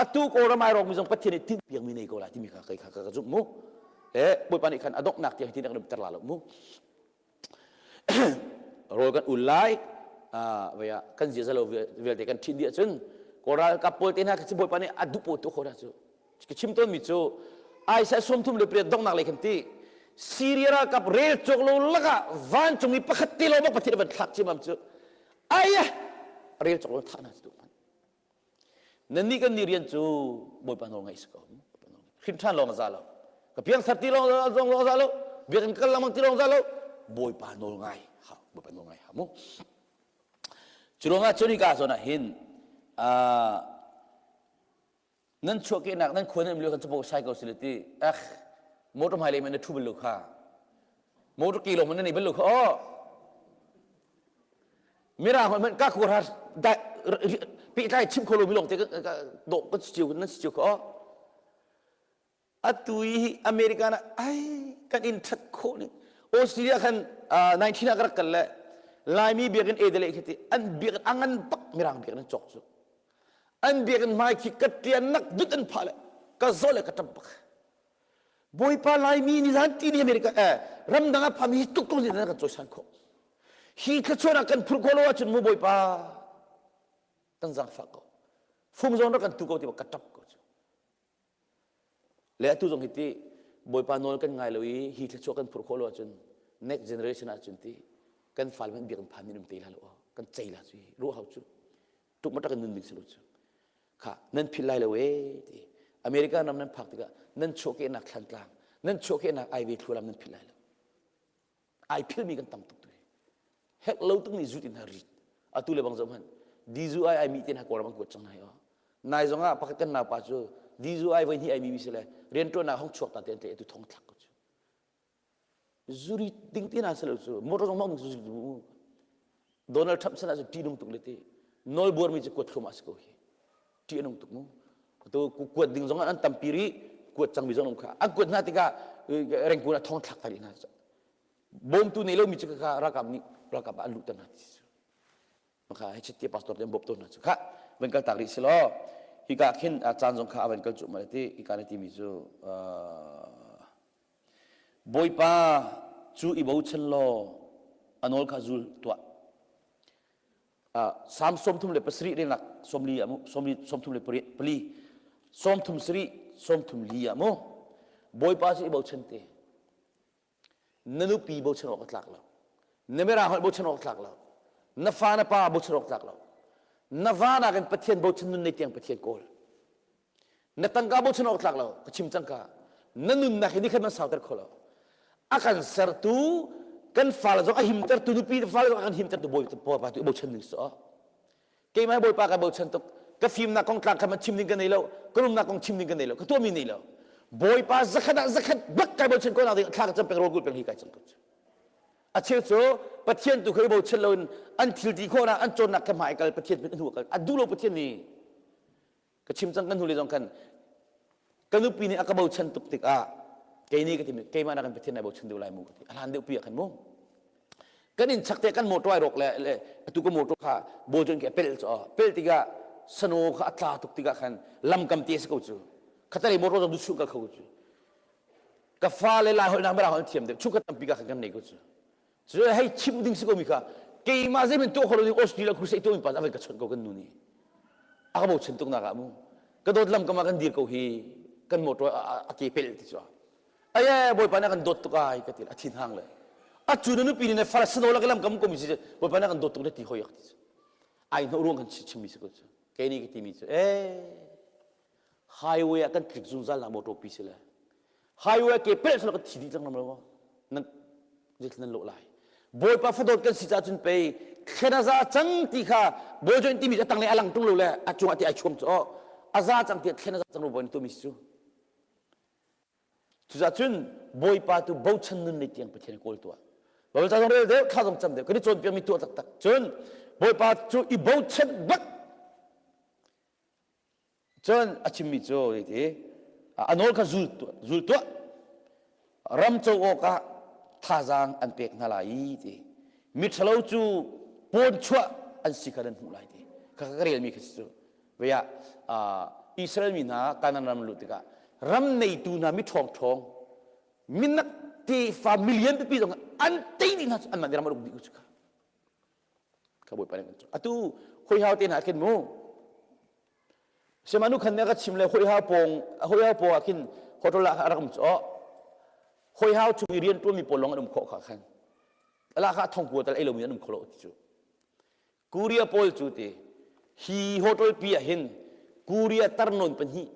Atu Kawlram ai rawkmi zong Pathian nih tinhpiakmi nei ko lai timi kha kei kha ka zumh mu. Le Bawipa nih khan a donghnak tiang hitin a kan umter la lo mu. Rawl kan ul lai, vei ah kan ziaza lo vialte kan ṭhin dih ahcun Kawl ralkap pawl te hna kha Bawipa nih a duh pawl tu kho dah cu. Ka chim tawnmi cu Isaiah 38 donghnak lei khan ti Syria ralkap rel cawk lo lakah vancung i pakhat te lo bak Pathian van thlak ciamam cu ai rel cawk lo thah hna cu hmanh nannih kan ni rian cu bawipa nawl ngaih si ko hrin ṭhan lawng a za lo ka piangthar ti lawng zong lawng a za lo biakinn kal lengmang ti lawng za lo bawipa nawl ngai ha bawipa nawl ngai ha mu cu ruangah cun hika zawn ah hin Nan chuahkehnak nan khua nan um lio khan capo sai ko sile ti eh motor hmailei man na ṭhu bal lo kha motor ke lawng man na nei bal lo kha aw mirang hmanh ka khua ha pehtlai chim kho lomi lawng te dawh kan si cio nan si cio kha aw atu i American ah ai kan in ṭhat khawh ning Australia khan 19 ah ka rak kal le Laimi biakinn Adelaide khi ti an biakinn a ngan bak mirang biakinn an cawk cu an biakinn hmai khi ka ṭian nak dut an phah le ka zaw le ka ṭap bak Bawipa Laimi ni zan ti ni America eh ramdang ah phami hi tuk tuk zin kan cawisan khawh hi thluachuah ah kan phurh khawh lo ahcun mu Bawipa kan zaangfah ko fung zawn rak kan tu ko ti ka ṭap ko cu Le atu zong hi ti Bawipa nawl kan ngai lo i hi thluachuah kan phurh khawh lo ahcun next generation ahcun ti kan fale hmanh biakinn phan in um te la lo kan cei la cu ruah hau cu tuk ma tak in nun ding si lo cu kha nan philh lai lo e ti America ram nan phak tikah nan chuahkehnak thlantlang nan chuahkehnak aive thlualam nan philh lai lo ai philmi kan tam tuk tu hek lo tuk mi zut in ha rit atu le bang zoh hmanh dizu ai ai mi te hna kawlram an kuat cang nai o nai zong ah pakhat kan naupa cu dizu ai voi hnih ai mi mi si le riantuannak hong chuak ta te an tle atu thong thlak ko cu. Zuri ding ti na si lo cu motor zong mong zu Donald Trump sana cu ṭih nung tuk le ti nawl buarmi cu kuat thluahmah si ko hi ṭih a nung tuk mu tu kuat ding zong an tampi rih kuat cangmi zong um kha an kuat hna tikah rengkun ah thong thlak ta rih hna bawmtu nei lomi cu kha ralkap nih ralkap ah an luhter hna ti cu maka hei chitti pastor te an bawp tawn hna cu kha van kal tak rih si law hika khin caan zong kha a van kal cu ma ti hika na timi cu Bawipa cu i bochan law a nawl kha zul tuah. Salm 37 relnak 40 ah mu 34 33 34 ah mu Bawipa cu i bochan te. Na nupi bochan awk a tlak lo. Na mirang holh bochan awk tlak lo. Na fa na pa bochan awk tlak lo. Na va nakin Pathian bochan nun nei tiang Pathian kawl. Na tangka bochan awk tlak lo ka chim cang ka na nunnak hi nikhat man sauter kho lo a kan sertu kan fale zong a himtertu nupi fale zong a kan himtertu bawipa tu bochan ding so keimah bawipa ka bochan tuk ka fimnak kong tlang kha man chim ding ka nei lo ka rumnak kong chim ding ka nei lo ka tuahmi nei lo bawipa zakhat ah zakhat bak kai bochan ko nak ding thla ka cam peng rawl kul peng hi kai cang ko a cheu cu pathian tu kha i bochan loin an thil ti khawhnak an cawnnak kha hmai kal pathian an hnu kal a duh lo pathian nih ka chim cang kan hnulei zong khan ka nupi nih a ka bochan tuk tikah kei nih ka ti keimah nakin Pathian nai bochan deuh lai mu ka ti a hlan deuh pi ah khan mu kan in chak te kan motor ai rawk le le atu ka motor kha bol cun ke pel cho pel tikah sano kha a tla tuk tikah khan lam kam te si ko cu khatari motor zong du chu kal kho cu ka fa le lai holh nak mirang holh thiam deuh chu ka tampi ka khan kan nei ko cu Cu hei chim ding si ko mi kha keimah zeimin tuah kho lo ding Australia crusade tuah mi pa a van ka chawnh ko kan nu nih a ka bochan tuk nak ah mu ka dawt lam kam ah kan dir ko hi kan motor a ke pel ti cu aye bawipa na kan dawt tuk ai ka ti a thin hang le a cu na nupi nih fara sano la ka lam kam ko mi si bawipa na kan dawt tuk na ti hoi ak ti cu ai hno ruang kan chim mi si ko cu kei nih ka ti mi cu eh highway ah kan tlik zungzal nak motor pi si le highway ke pel sala kan thi dih cang lam lo nan zeitlin nan lawh lai bawipa fadawt kan si ca cun pei thlen a za cang ti kha bawi join timi a tanglei a lang tung lo le a cungah ti ai chuam cu a za cang ti thlen a za cang lo bawi tu mi cu cucah cun bawipa tu bochan nun nei tiang pathian kawl tuah Baibal ca zong rel deuh thla zong cam deuh kan i cawnpiak mi tuah taktak cun bawipa cu i bochan bak Cun a chimmi cu ti a nawl kha zul tuah, zul tuah. Ram co awkah thazaang an pek hna lai i ti. Miṭhalo cu pawn chuah an si kha nan hmuh lai ti. Kha ka relmi kha si cu. Vei ah Israel mi hna Kanaan ram luh tikah ram neitu hna mi ṭhawng ṭhawng minak tefa million pipi zong an tei dih hna cu anmah nih ram an uk dih ko cu kha. Ka bawipa nih kan atu hoi hau te hna khin mu Sihmanu khan ne ka chim le hoi hau pawng hoi hau pawng ah khin hotel ah a rak um cu hoi hau chung i rian ṭuan mi pawl lawng an um khawh kha khan ala kha thong kua tal ei lomi an um kho lo ti cu Korea pawl cu ti hi hotel pi ah hin Korea tarnawn pahnih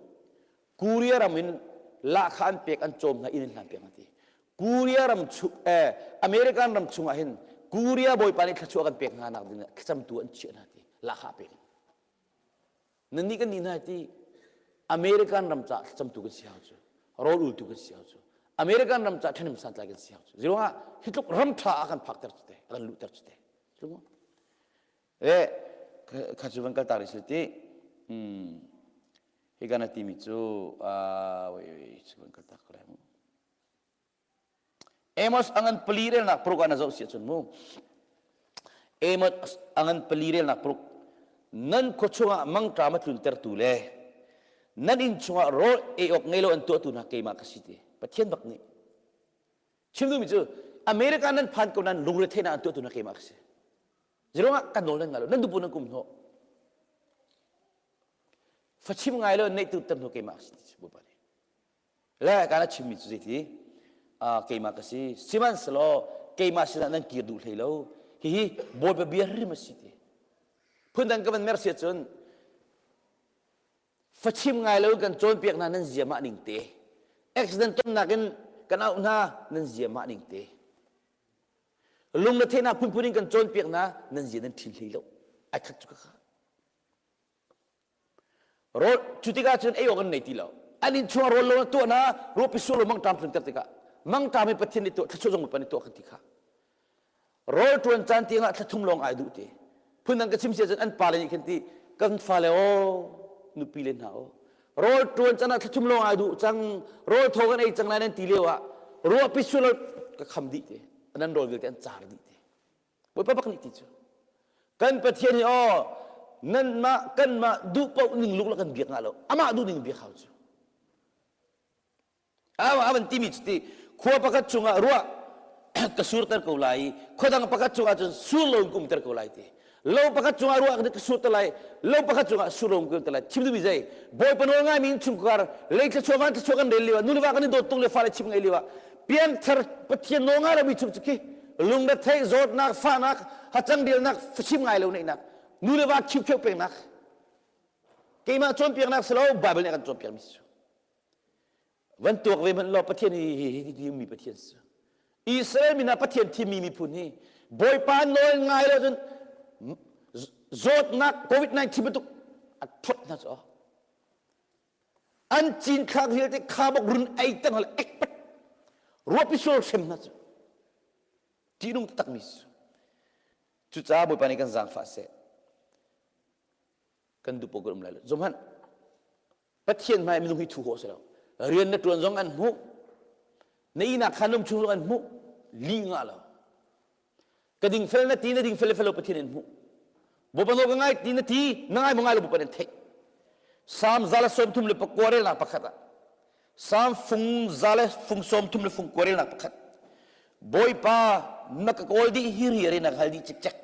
Korea ram in lahkhah an pek an cawm hna inn an hlan pek hna ti Korea ram chung eh, American ram chung ah hin Korea bawipa nih thluachuah kan pek hna nak ding ah thlacamtu an chiah hna ti lahkhah pek in nan nih kan nih hna ti American ram ca thlacamtu kan si hau cu rawl ultu kan si hau cu American ram ca ṭhahnem santlai kan si hau cu ziruangah hi tluk ram ṭha a kan phakter cu te a kan luhter cu te Eh, kha cu van kal ta rih seh ti. Hmm. Hi kan a timi cu, ah, wait, wait, cu van kal ta ko lai mu. Amos angan pali relnak paruk ah na zoh si ahcun mu. Amos angan pali relnak paruk nan khua chungah mangṭam a tluntertu le nan inn chungah rawl ei awk ngei lo an tuahtu hna keimah ka si ti. Pathian bak nih chim duhmi cu America nan phan ko nan lungretheihnak an tuahtu hna keimah ka si. Zeruangah kan nawl nan ngai lo nan dupu nan kum hnawh fachim ngai lo neih tu tam hnu keimah si Bawipa nih le kana chimmi cu zeiti keimah ka si sihmanhsehlaw keimah sinah nan kir duh hlei lo hihi Bawipa bia hrim a si ti phundang ka van mer si ahcun fachim ngai lo kan cawnpiak hna nan zia mah ning te accident tonnak in kan auh hna nan zia mah ning te Lung na theihnak phunphun in kan cawnpiak na nan zia nan ṭhin hlei lo. Ai khat cu ka kha. Rawl cu tikah cun ei awk an nei ti lo. An inn chungah rawl lo na tuah na ruahpi sual lo mangṭam tlunter tikah. Mangṭam hi Pathian nih tuah thluachuah zong Bawipa nih tuah kan ti kha. Rawl ṭuan caan tiangah thla thum lawng ai duh ti. Phundang ka chim si ahcun an pale nih khin ti kan fale aw nupi le hna aw rawl ṭuan caan ah thla thum lawng ai duh cang rawl thaw kan ei cang lai nan ti lio ah ruahpi sual ka kham dih ti nan rawl vialte an car dih ti. Bawipa bak nih ti cu. Kan Pathian hi aw nanmah kanmah duh paoh ning luk la kan biak nga lo amah duh ning biak hau cu. A van timi cu ti khua pakhat chungah ruah ka surter ko lai i khua dang pakhat chungah cun sur lo in ka umter ko lai ti. Lo pakhat cungah ruah ka surter lai, lo pakhat cungah sur lo in ka umter lai. Chim duhmi zei? Bawipa nawl ngaimi innchungkhar lei thluachuah van thluachuah kan rel lio ah nu le va kan i dawt tuk le fale chim ngai lio ah piangthar Pathian nawl ngai lomi chung cu khi lungretheih zawtnak fahnak hacang rialnak fachim ngai lo neihnak nu le va khiukheu pengnak keimah cawnpiaknak si lo Bible nih a kan cawnpiakmi si Van tuak ve hmanh law Pathian hi hi hi hi mi Pathian si. Israel mi hna Pathian thimmi miphun hi Bawipa nawl ngai lo cun zawtnak COVID-19 bantuk a thuat hna cu. An cinthlak vialte kha bok run ei ter hna le ekpet ruapi sual hrem hna cu. Ṭihnung taktak mi si. Cucaah Bawipa nih kan zaangfah seh. Kan duh paoh kan um lai lo. Zum hmanh. Pathian hmai minung hi thu khawh si lo. Rian na ṭuan zong an hmuh. Na ihnak khan um chung zong an hmuh. Lih ngah lo. Ka dingfel na ti na dingfel le fel lo Pathian in hmuh. Bawipa nawl ka ngai ti na ti na ngai maw ngai lo Bawipa in theih. Salm 139 relnak pakhat ah Salm fung za le fung 30 le fung kua relnak pakhat Bawipa na ka kawl dih hi ri na hngal dih cikcek.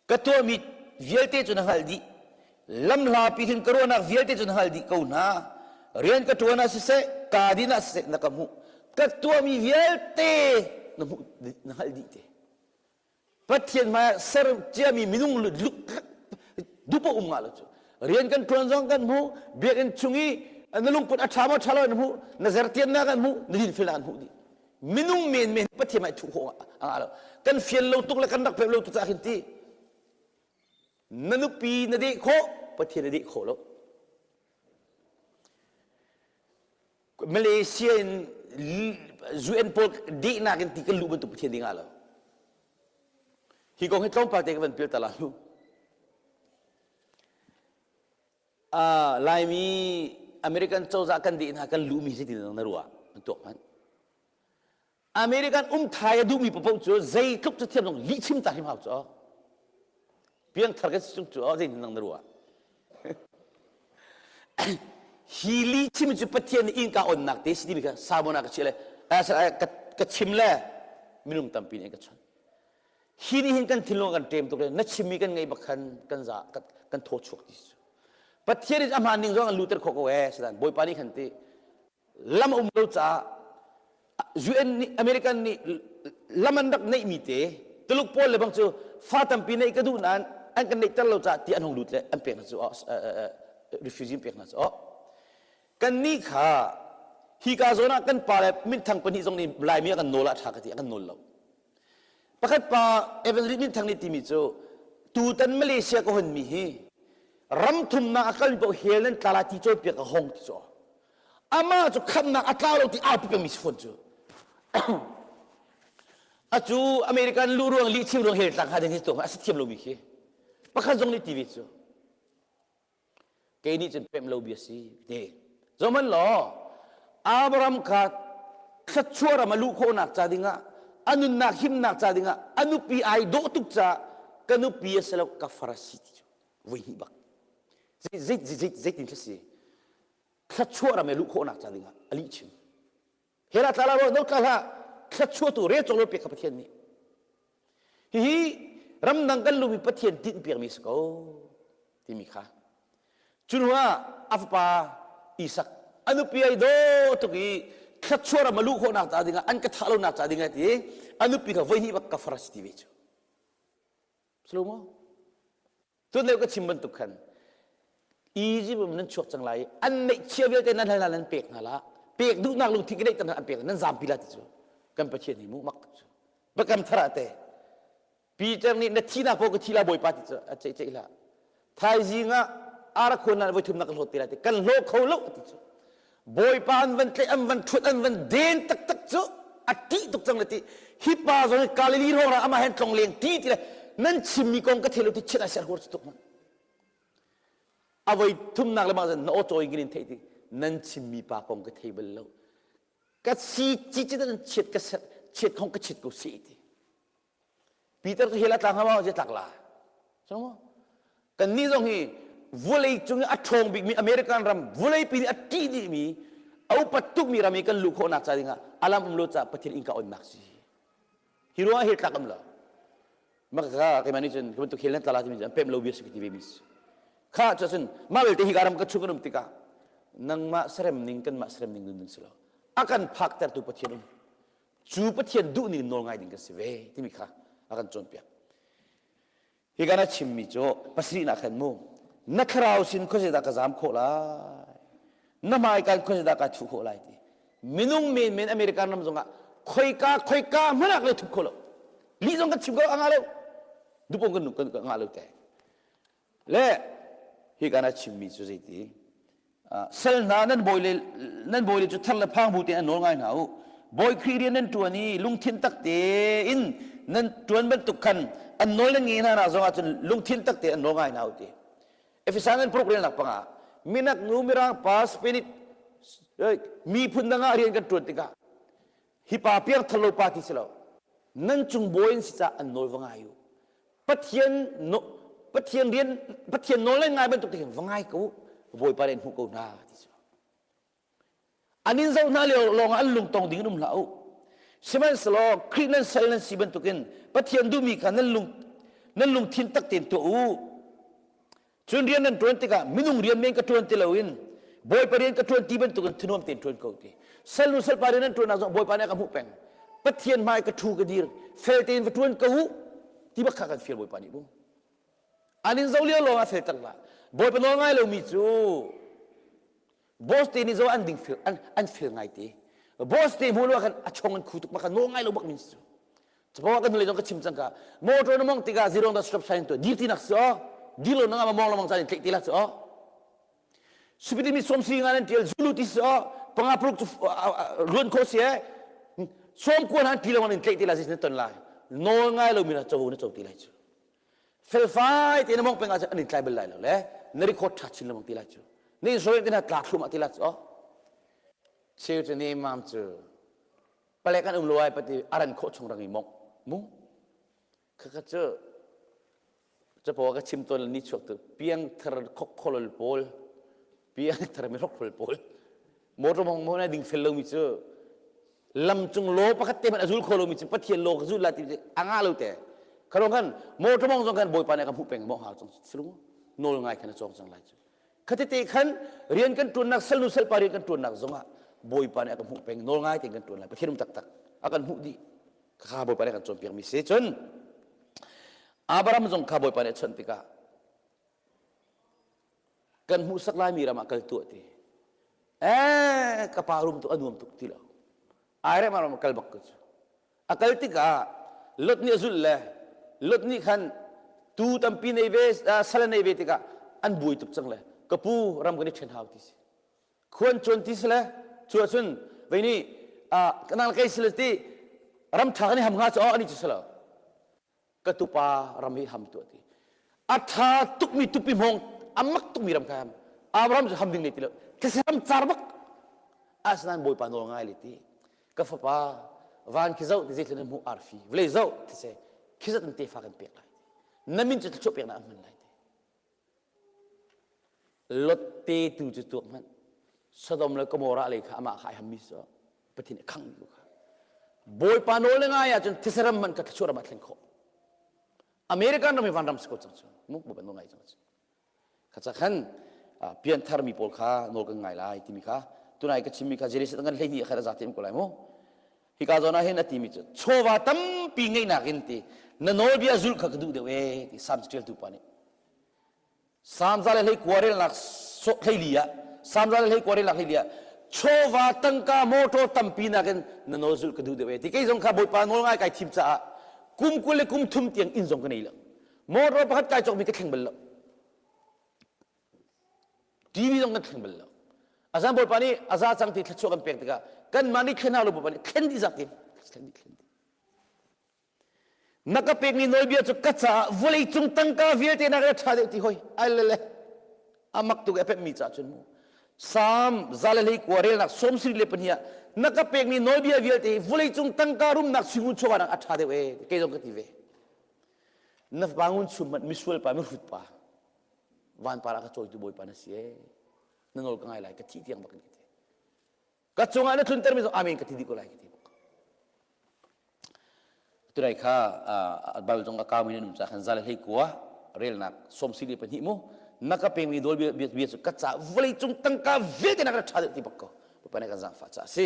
Ka tuahmi vialte cu na hngalh dih. Lamhlapi khin ka ruahnak vialte cu na hngalh dih ko hna. Rian ka ṭuan ah siseh, kaa din ah siseh na ka hmuh. Ka tuahmi vialte na hmuh na hngalh dih te. Pathian hmaiah ser ciami minung luk dupa um ngah lo cu. Rian kan ṭuan zong kan hmuh, biakinn chung i na lungput a ṭha maw ṭha lo an hmuh, na zertiannak an hmuh, na dinfelnak an hmuh dih. Minung menmen Pathian hmai thuh khawh a ngah lo. Kan fian lo tuk le kan rak pem lo tuk caah khin ti na nupi na deh khawh Pathian na deh khawh lo. Malaysia in UN pawl dehnak in ti kan luh bantuk Pathian ding ah lo. Hi kong hi tlawmpal te ka van pil ta la mu. Laimi American cozah kan deh hna kan luhmi zeitin na ruah an tuak hmanh. American um thai a duhmi paoh cu zeitluk cu thiam zong lihchim ta hrim hau cu. Piangthar kan si chung cu zeitin nang na ruah. Hi lihchim cu Pathian nih innka onnak te si timi kha sermon ah ka chim le ka chim le minung tampi nih ka chawnh. Hi nih hin kan thinlung kan ṭem tuk le na chimmi kan ngaih bak khan kan za kan thaw chuak ti cu. Pathian nih a hmaan ning zong an luter khawh ko ee Satan Bawipa nih khan ti lam a um lo caah UN nih American nih lam an rak neihmi te Tuluk pawl le bang cu fa tampi neih ka duh nain an kan neihter lo caah ti an hung lut le an pek hna cu refugee an pek hna cu kannih kha hika zawn ah kan pa le minthang pahnih zong nih Laimi a kan nawl ah ṭha ka ti a kan nawl lo Pakhat pa Evangelist Minthang nih timi cu tutan Malaysia ka honmi hi ram thumnak a kalmi paoh hell nan tla lai ti cawnpiak ka hong ti cu amah cu khamnak a tlau lo ti aupi pengmi si fawn cu acu American lu ruang lihchim ruang hell tlak hnga ding hi tu a si thiam lomi khi pakhat zong nih ti ve cu Kei nih cun pemh lo bia si ti. Zohhmanh law Abraham kha thluachuah ram a luh khawhnak ca dingah a nunnak himnak ca dingah a nupi ai dawh tuk caah ka nupi a si lo ka far a si ti cu voi hnih bak. Zei zei zeitin thla si thluachuah ram i luh khawhnak ca dingah a lih chim. Hela tla la no tla hlah thluachuah tu rel cawk lo pek kha Pathian nih. Hihi ramdang kan lumi Pathian tinh piakmi si ko timi kha. Cu hnu ah a fapa Isak a nupi ai daw tuk i thluachuah ram a luh khawhnak ca dingah an ka thah lonak ca dingah ti a nupi kha voi hnih bak ka far a si ti ve cu. Silo maw? Tun deuh ka chim bantuk khan Egypt um nan chuak cang lai i an neihchia vialte nan hal hna nan pek hna la pek duhnak lungthin ka neih hna an pek nan zampi la ti cu kan Pathian hi mu mak tuk cu biakam thar ah te Peter nih na thihnak paoh ka thi la Bawipa ti cu a ceih ceih hlah thaizing ah arakhuan na voi thum na ka hlawt te lai ti kan hlaw kho lo ti cu. Bawipa an van tlaih an van ṭhut an van den taktak cu a ṭih tuk cang le ti hi pa zong hi Galilee hrawng ah amah he tlong leng ti ti le nan chimmi kong ka thei lo ti chiat ai ser hur tuk man a voi thumnak le mah na aw cawi in theih ti nan chimmi pa kong ka thei bal lo ka si ci ci nan chiat ka set chiat khong ka chiat ko si ti Peter cu hell a tla hnga maw je tlak la so mo kan nih zong hi vulei cung i a ṭhawng bikmi American ram vulei pi nih a ṭih dihmi a upat tukmi ram i kan luh khawhnak ca dingah alam um lo ca Pathian innka onnak si hi ruangah hell tlak um lo maka keimah nih cun hi bantuk hell nan tla la timi cu pem lo bia si ka ti ve mi si kha cu cun mah belte hi ka ram ka chung kan um tikah nangmah serem ning kanmah serem ning nun ding si lo a kan phaktertu Pathian um cu Pathian duh ning nawl ngai ding kan si ve timi kha a kan cawnpiak hi kan a chimmi cu pasarihnak khan mu na thlarau sin khuazeidah ka zam khawh lai na hmaikan khuazeidah ka thuh khawh lai ti minung menmen American ram zongah khoika khoika hmanh ah kan i thup kho lo lih zong kan chim ko a ngah lo dupong kan kan ngah lo te le hi kan a chimmi cu zeiti sal hna nan bawi le nan bawi le cu thar le phang bu tein an nawl ngai hna u bawi Khrih rian nan ṭuan i lungthin tak tein nan ṭuan bantuk khan an nawl nan ngi hna nak zongah cun lungthin tak tein an nawl ngai hna u ti Efesa nan paruk relnak panga minak nu mirang pa Spanish miphun dang ah rian kan ṭuan tikah hi pa piangthar lo pa ti si lo nan cung bawi an si caah an nawl va ngai u Pathian no, Pathian rian Pathian nawl nan ngai bantuk te khin va ngai ko Bawipa nih an hmuh ko hna ti cu an in zoh hna lio lawng ah an lungtong ding in um hlah u sihmanhsehlaw Khrih nan sal nan si bantukin Pathian duhmi kha nan lung nan lungthin tak tein tuah u Cun rian nan ṭuan tikah minung rian men ka ṭuan ti loin Bawipa rian ka ṭuan ti bantukin thunuam tein ṭuan ko ti. Salnu salpa rian nan ṭuan zong Bawipa nih a ka hmuh peng. Pathian hmai ka ṭhu ka dir fel tein va ṭuan ko u ti bak kha kan fial Bawipa nih bu. An in zo lio lawng ah fel tak la. Bawipa nawl ngai lomi cu boss te nih zo an ding fel an, an fel ngai te. Boss te hmu lo khan a chong an khu tuk bak nawl ngai lo bak min cu. Capo kan nule zong ka chim cang ka motor na mong tikah zero da stop sign to dir ti nak si o dir lo na ma mong lamang caan tleih ti la si o speed limit som si nga nan tial zulu ti si o panga pruk cu ruan kho si e som kuan han ti lo in tleih ti la si na ton lai nawl ngai lo mi na cho na cho ti lai cu felfai te na mong peng ah an in tlai bal lai lo le na record tha chin lamang ti lai cu ni insurance te na tla thlum ah ti la cu o cheu cu ne mam cu palek an um lo ai pati aran khawh chung rang i mong mu khakha cu capo ka chim tawn ni chuak tu piangthar khokholol pawl piangthar mi hrokhol pawl motor mong mo na ding fel lo mi cu lam cung lo pakhat te hmanh a zul kho lo mi cu pathian lo ka zul la ti anga lo te kharong khan motor mong zong khan bawipa nih ka hmuh peng mo ha chung silung nawl ngai khan a cawng cang lai cu Khatete khan rian kan ṭuannak salnu salpa rian kan ṭuannak zongah Bawipa nih a kan hmuh peng nawl ngai tein kan ṭuan lai Pathian um taktak a kan hmuh dih kha Bawipa nih a kan cawnpiakmi si cun Abraham zong kha Bawipa nih a chawnh tikah kan hmuhsak laimi ram ah kal tuah ti eh ka pa rum tuk a nuam tuk ti lo ai rem ram kal bak ko cu A kal tikah Lot nih a zulh le Lot nih khan tuu tampi nei ve sal nei ve tikah an buai tuk cang le ka pu ram kan i ṭhen hau ti si khuan cuan ti si le cu ahcun vei nih nang le kei si le ti ram ṭha kan i ham hnga cu ani cu si lo ka tupa ram hi ham tuah ti a ṭha tukmi tupi hmawng a mak tukmi ram kha ham Abraham cu ham ding le ti lo these ram car bak asinain Bawipa nawl ngai le ti ka fapa van khi zoh ti zeitlin hmuh arfi vawlei zoh ti se khi zat in tefa kan pek lai na min cu thluachuah peknak an hman lai ti Lot te tu cu tuak hmanh Sodom le Gomorrah lei kha amah kha ai hammi cu Pathian a khangh dih kha Bawipa nawl le ngai ahcun thisaram hmanh ka thluachuah ram ah thleng khawh American ram hi vanram si ko cang cu mu Bawipa nawl ngai cang cu kha ca khan pianthar mi pawl kha nawl kan ngai lai timi kha tunai ka chimmi kha Genesis kan 12 khan a za te ko lai mu hika zawn ah hin a timi cu chawva tampi ngeihnak in ti na nawlbia zulh kha ka duh deuh ee ti Psalm ṭialtu pa nih Psalm za le hlei kua relnak hleili ah Psalm za le hlei kua relnak hleili ah chawva tangka motor tampi nakin na nawl zulh ka duh deuh ee ti kei zong kha Bawipa nawl ngai kai thim caah kum 20 le kum thum tiang inn zong ka nei lo motor pakhat kai cawkmi ka thleng bal lo TV zong kan thleng bal lo. Azan Bawipa nih a za cang ti thluachuah kan pek tikah kanmah nih thlen hau lo Bawipa nih thlen dih zak tin thlen dih thlen dih. Na ka pekmi nawlbia cu ka caah vawleicung tangka vialte nak in a ṭha deuh ti hoi. Ai le le. A mak tuk i a pemhmi caah cun mu. Salm 121 relnak 72 ah na ka pekmi nawlbia vialte hi vawleicung tangka rumnak suingun chawva nak a ṭha deuh ee kei zong ka ti ve. Na fapa ngun chum hmanh misual pa mihrut pa vanpar ah ka cawitu bawipa na si ee. Na nawl ka ngai lai ka thih tiang bak in ka ti. Ka cungah na tluntermi zong amen ka ti dih ko lai ka ti bak. Tunai kha Bible zong a kaumi nan um caah khan 121 relnak 72 mu na ka pekmi dawl bia bia cu ka ca vawlei cung tangka vialte nak ṭha deuh ti bak ko Bawipa nih kan zaangfah caah si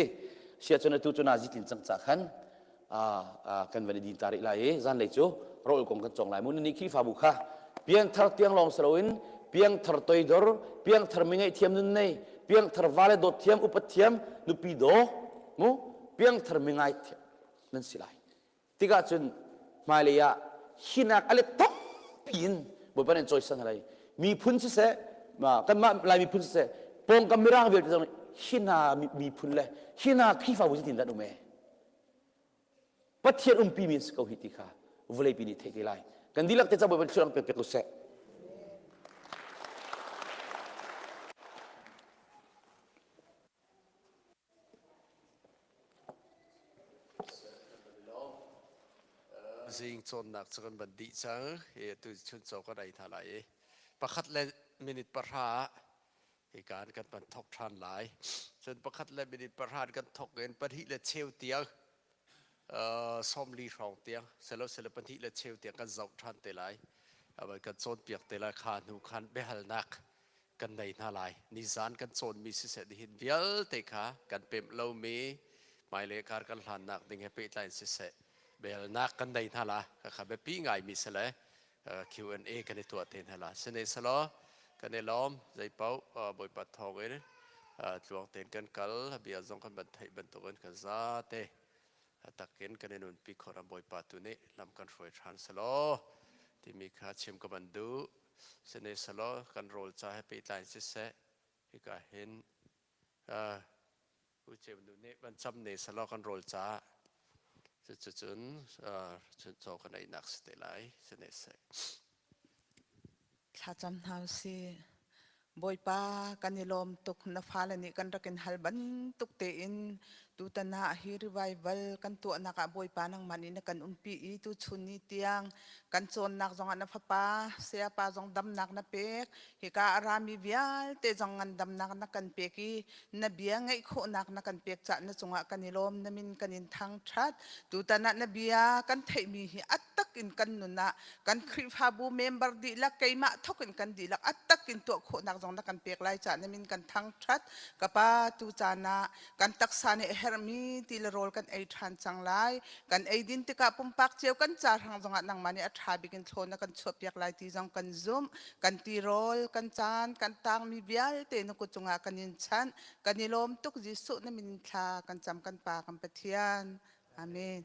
sia cun atu cu nazi tlin cang ca khan kan van i din ta rih lai i zanlei cu rawl kong kan cawng lai mu ni Khrihfabu kha piangthar tiang lawng si loin piangthar toidor piangthar mi ngaihthiam nun nei piangthar vale dawt thiam upat thiam nupi daw mu piangthar mi ngai thiam nan si lai tikah cun hmailei ah hinak a let tampi in Bawipa nih cawisan lai miphun siseh kanmah Lai miphun siseh pawngkam mirang vialte zong nih hi hna miphun le hi hna Khrihfabu zeitin dah an um ee Pathian umpi mi an si ko hi ti kha vawleipi nih theih te lai kan dihlak te ca Bawipa thluachuah pek pek u seh. Zing cawnnak cu kan van dih cang i atu chuncaw kan ei hna lai i pakhat le minute pahra ah hika in kan van thok ṭhan lai. Cun pakhat le minute pahra in kan thok in pahnih le cheu tiang 40 hrawng tiang selo selo pahnih le cheu tiang kan zoh ṭhan te lai. Kan cawnpiak te lai kha hnu khan biahalnak kan nei hna lai. Nizan kan cawnmi siseh nihin vialte kha kan pemh lomi hmailei kar kan hlannak ding he pehtlai in siseh biahalnak kan nei hna la. Kha biapi ngaimi si le Q&A kan i tuah te hna la. Sine selaw kan i lawm zeipaoh Bawipa thawng in tluang tein kan kal bia zong kan ban theih bantukin kan zate takin kan i nunpi khawh ram Bawipa tu nih lam kan hruai ṭhan selaw timi kha chim ka ban duh. Sine selaw kan rawl ca he pehtlai in siseh hika hin U Ceu nu nih van cam ne selaw kan rawl caah cucun chuncaw kan einak si te lai sine seh. Thlacam hna usih. Bawipa kan i lawm tuk na fale nih kan rak in hal bantuk tein tutan ah hi revival kan tuahnak ah Bawipa nangmah nih na kan umpi i tuchun ni tiang kan cawnnak zongah na fapa sayapa zong damnak na pek hika a rami vialte zong ngandamnak na kan pek i na bia ngaih khawhnak na kan pek cah na cungah kan i lawm na min kan in thangṭhat tutan ah na bia kan theihmi hi a tak in kan nun ah kan Khrihfabu member dihlak keimah thok in kan dihlak a tak in tuah khawhnak zong na kan pek lai cah na min kan thangṭhat ka pa tu caan ah kan taksa nih a herhmi ti le rawl kan ei ṭhan cang lai kan ei din tikah pumpak cio kan ca hrang zongah nangmah nih a ṭha bik in thlawn na kan chuahpiak lai ti zong kan zumh kan tirawl kan caan kan tangmi vialte na kut cungah kan in chanh kan i lawm tuk Jesuh na min thla kan cam kan pa kan Pathian amen.